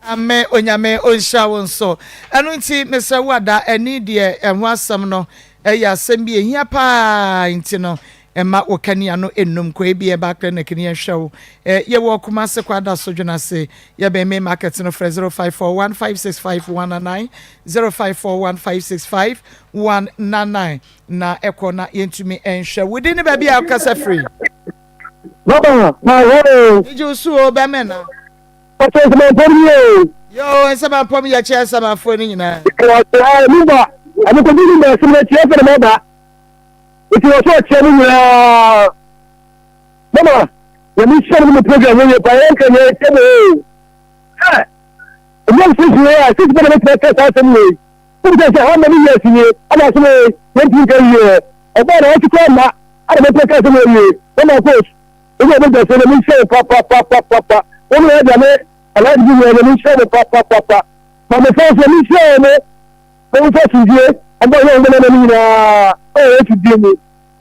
Ame Onyame onhyira wo nso. Ɛno nti mesrɛ wo ada ɛne deɛ ɛho asɛm no ɛyɛ asɛm bi ɛhia paa nti no Mma wo kanea no nnum kɔ ebia ɛba clinic no yɛnhwɛ wo. Eh, yɛwɔ Kumasi Kwadaso Dwenase. Yɛbɛn main market no frɛ 0541 565 199, 0541 565 199 na ɛkɔ na yɛntumi nhwɛ wo. Din ne baabi a wokasa firi. Baba, ma hɔ o. Megye wo so o, bɛmɛ na. Ɔsɛ nsɛmafo ni o. Yo, nsɛmafo mi yɛkyɛ nsɛmafoɔ no nyinaa. Ɔsɛ numba, ɛmekɔdi numba ɛsɛm na kyerɛ sɛ na maba. Nti wɔ sɛ ɔkyerɛ mu nyinaa. Mama, nyame nhyira mo ne mo program no yie paa, yɛn nka nyɛ ɛkyɛ mo oo. Hɛ! Ɛnyɛ sisi wei a, sisi bɛ na bɛtumi aka saa asɛm wei. Wobu sɛ sɛ how many years nie, ɛna asɛm wei, yɛntumi nka yie ɛ. Ɔbaa na ɔte koraa mma, ɛna bɛtumi aka asɛm wei yie. Mama coach, wo sɛ ɔbɛgya sɛ nyame nhyira wo papapapapa. Wo ne agya ne Alhaji bi nyinaa nyame nhyira mo papapapa. Maame fɔn so nyame nhyira wɔn. Momfa asomdwoe mmɔ yɛn ho ban no nyinaa wɔ Yesu din mu.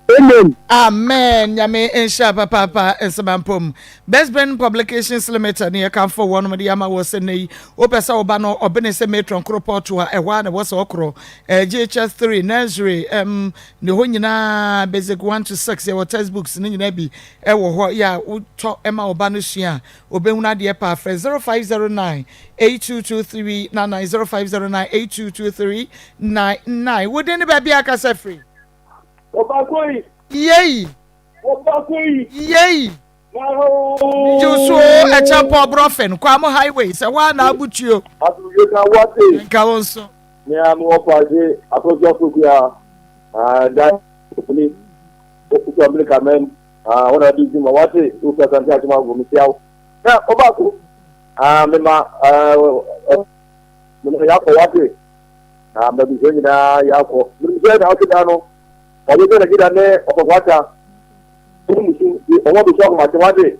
Amen. Amen Nyame nhyira papaapa Nsɛmampom Best Brain Publications Limited ne yɛkamfo wɔnom de ama wɔ sɛ nnɛ yi wopɛ sɛ woba no ɔbene sɛ matron koro pɔɔto a ɛhɔ a na ɛwɔ sɛ ɔkorɔ eh, JHS 3 nursery um, ne hɔ nyinaa basic 1 to 6 yɛwɔ textbooks ne nyinaa bi ɛwɔ hɔ yɛ a wotɔ ɛma wo ba no sua a obɛhunu adeɛ paa frɛ 0509 8223 99 0509 8223 99 wodin ne baabi a akasa firi. Ɔbaako yi. Yei. Ɔbaako yi. Yei. Megye wo so o, Ɛkyɛmpɔ Brɔfen, Kwamo Highway, sɛ woa na abutuo. Asomdwe ka wate. Nka wo nso. Me a mewɔ Kwagye Akosua Pokuya, da ni, wotu Amerika man, wo na wadi dwuma wate, wofi Asante Akyem Agogo, mekyia wo. Na ɔbaako, mema mema yɛakɔ wate. Na mabusua nyinaa yɛakɔ. Menim sɛ na ɔte da no, ɔde sɛ n'agya ne ɔkɔkwata ne musu de ɔmo abɛsu ahomakye wate.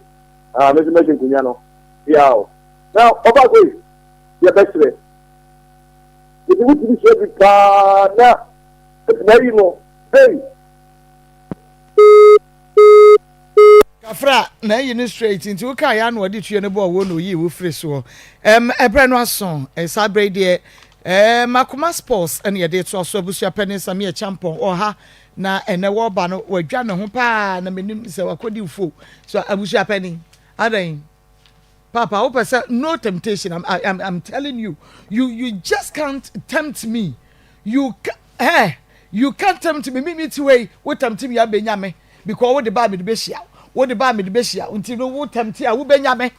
Ah, me nso mɛgye nkonnwa no. Yaw. Na ɔba so yi, yɛbɛkyerɛ. Nti wotumi sua bi paa na ɛtumi ayi no. Hey! Kafra, na ayi no straight nti wo kaa yɛ ano ɔde tuo no bɔɔ wo na oyii wo firi soɔ. Ɛm ɛberɛ no aso. Saa berɛ yi deɛ ɛɛm Akoma Sports ɛna yɛde retoa so. Abusua panin Sammy Acheampong wɔ ha na ɛnɛ wɔreba no wadwa ne ho paa na menim sɛ wakɔdi fo. So abusua panin adɛn? Papa wopɛ sɛ no temptation I'm, I'm, I'm telling you you you just can't tempt me you eh you can't tempt me me me ti wei wo tempt me abenya me because wo de ba me de behyia wo de ba me de behyia nti no wo tempt a wo benya me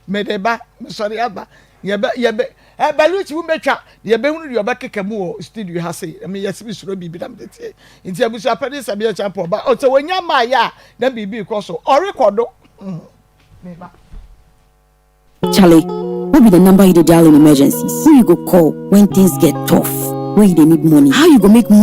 me de ba me sɔre aba yɛbɛ yɛbɛ ɛ baluchi wo betwa yɛbɛhunu deɛ ɔbɛkeka mu wɔ studio ha sei me yɛsi me suro biribi na me tete nti abusua pɛ ne sɛ me yɛ kyɛn ba ɔsɛ wɔnya maa yɛ a na biribi kɔ so ɔrekɔ do. Charlie, what be the number you dey dial in emergencies? Who you go call when things get tough? When you dey need money? How you go make money?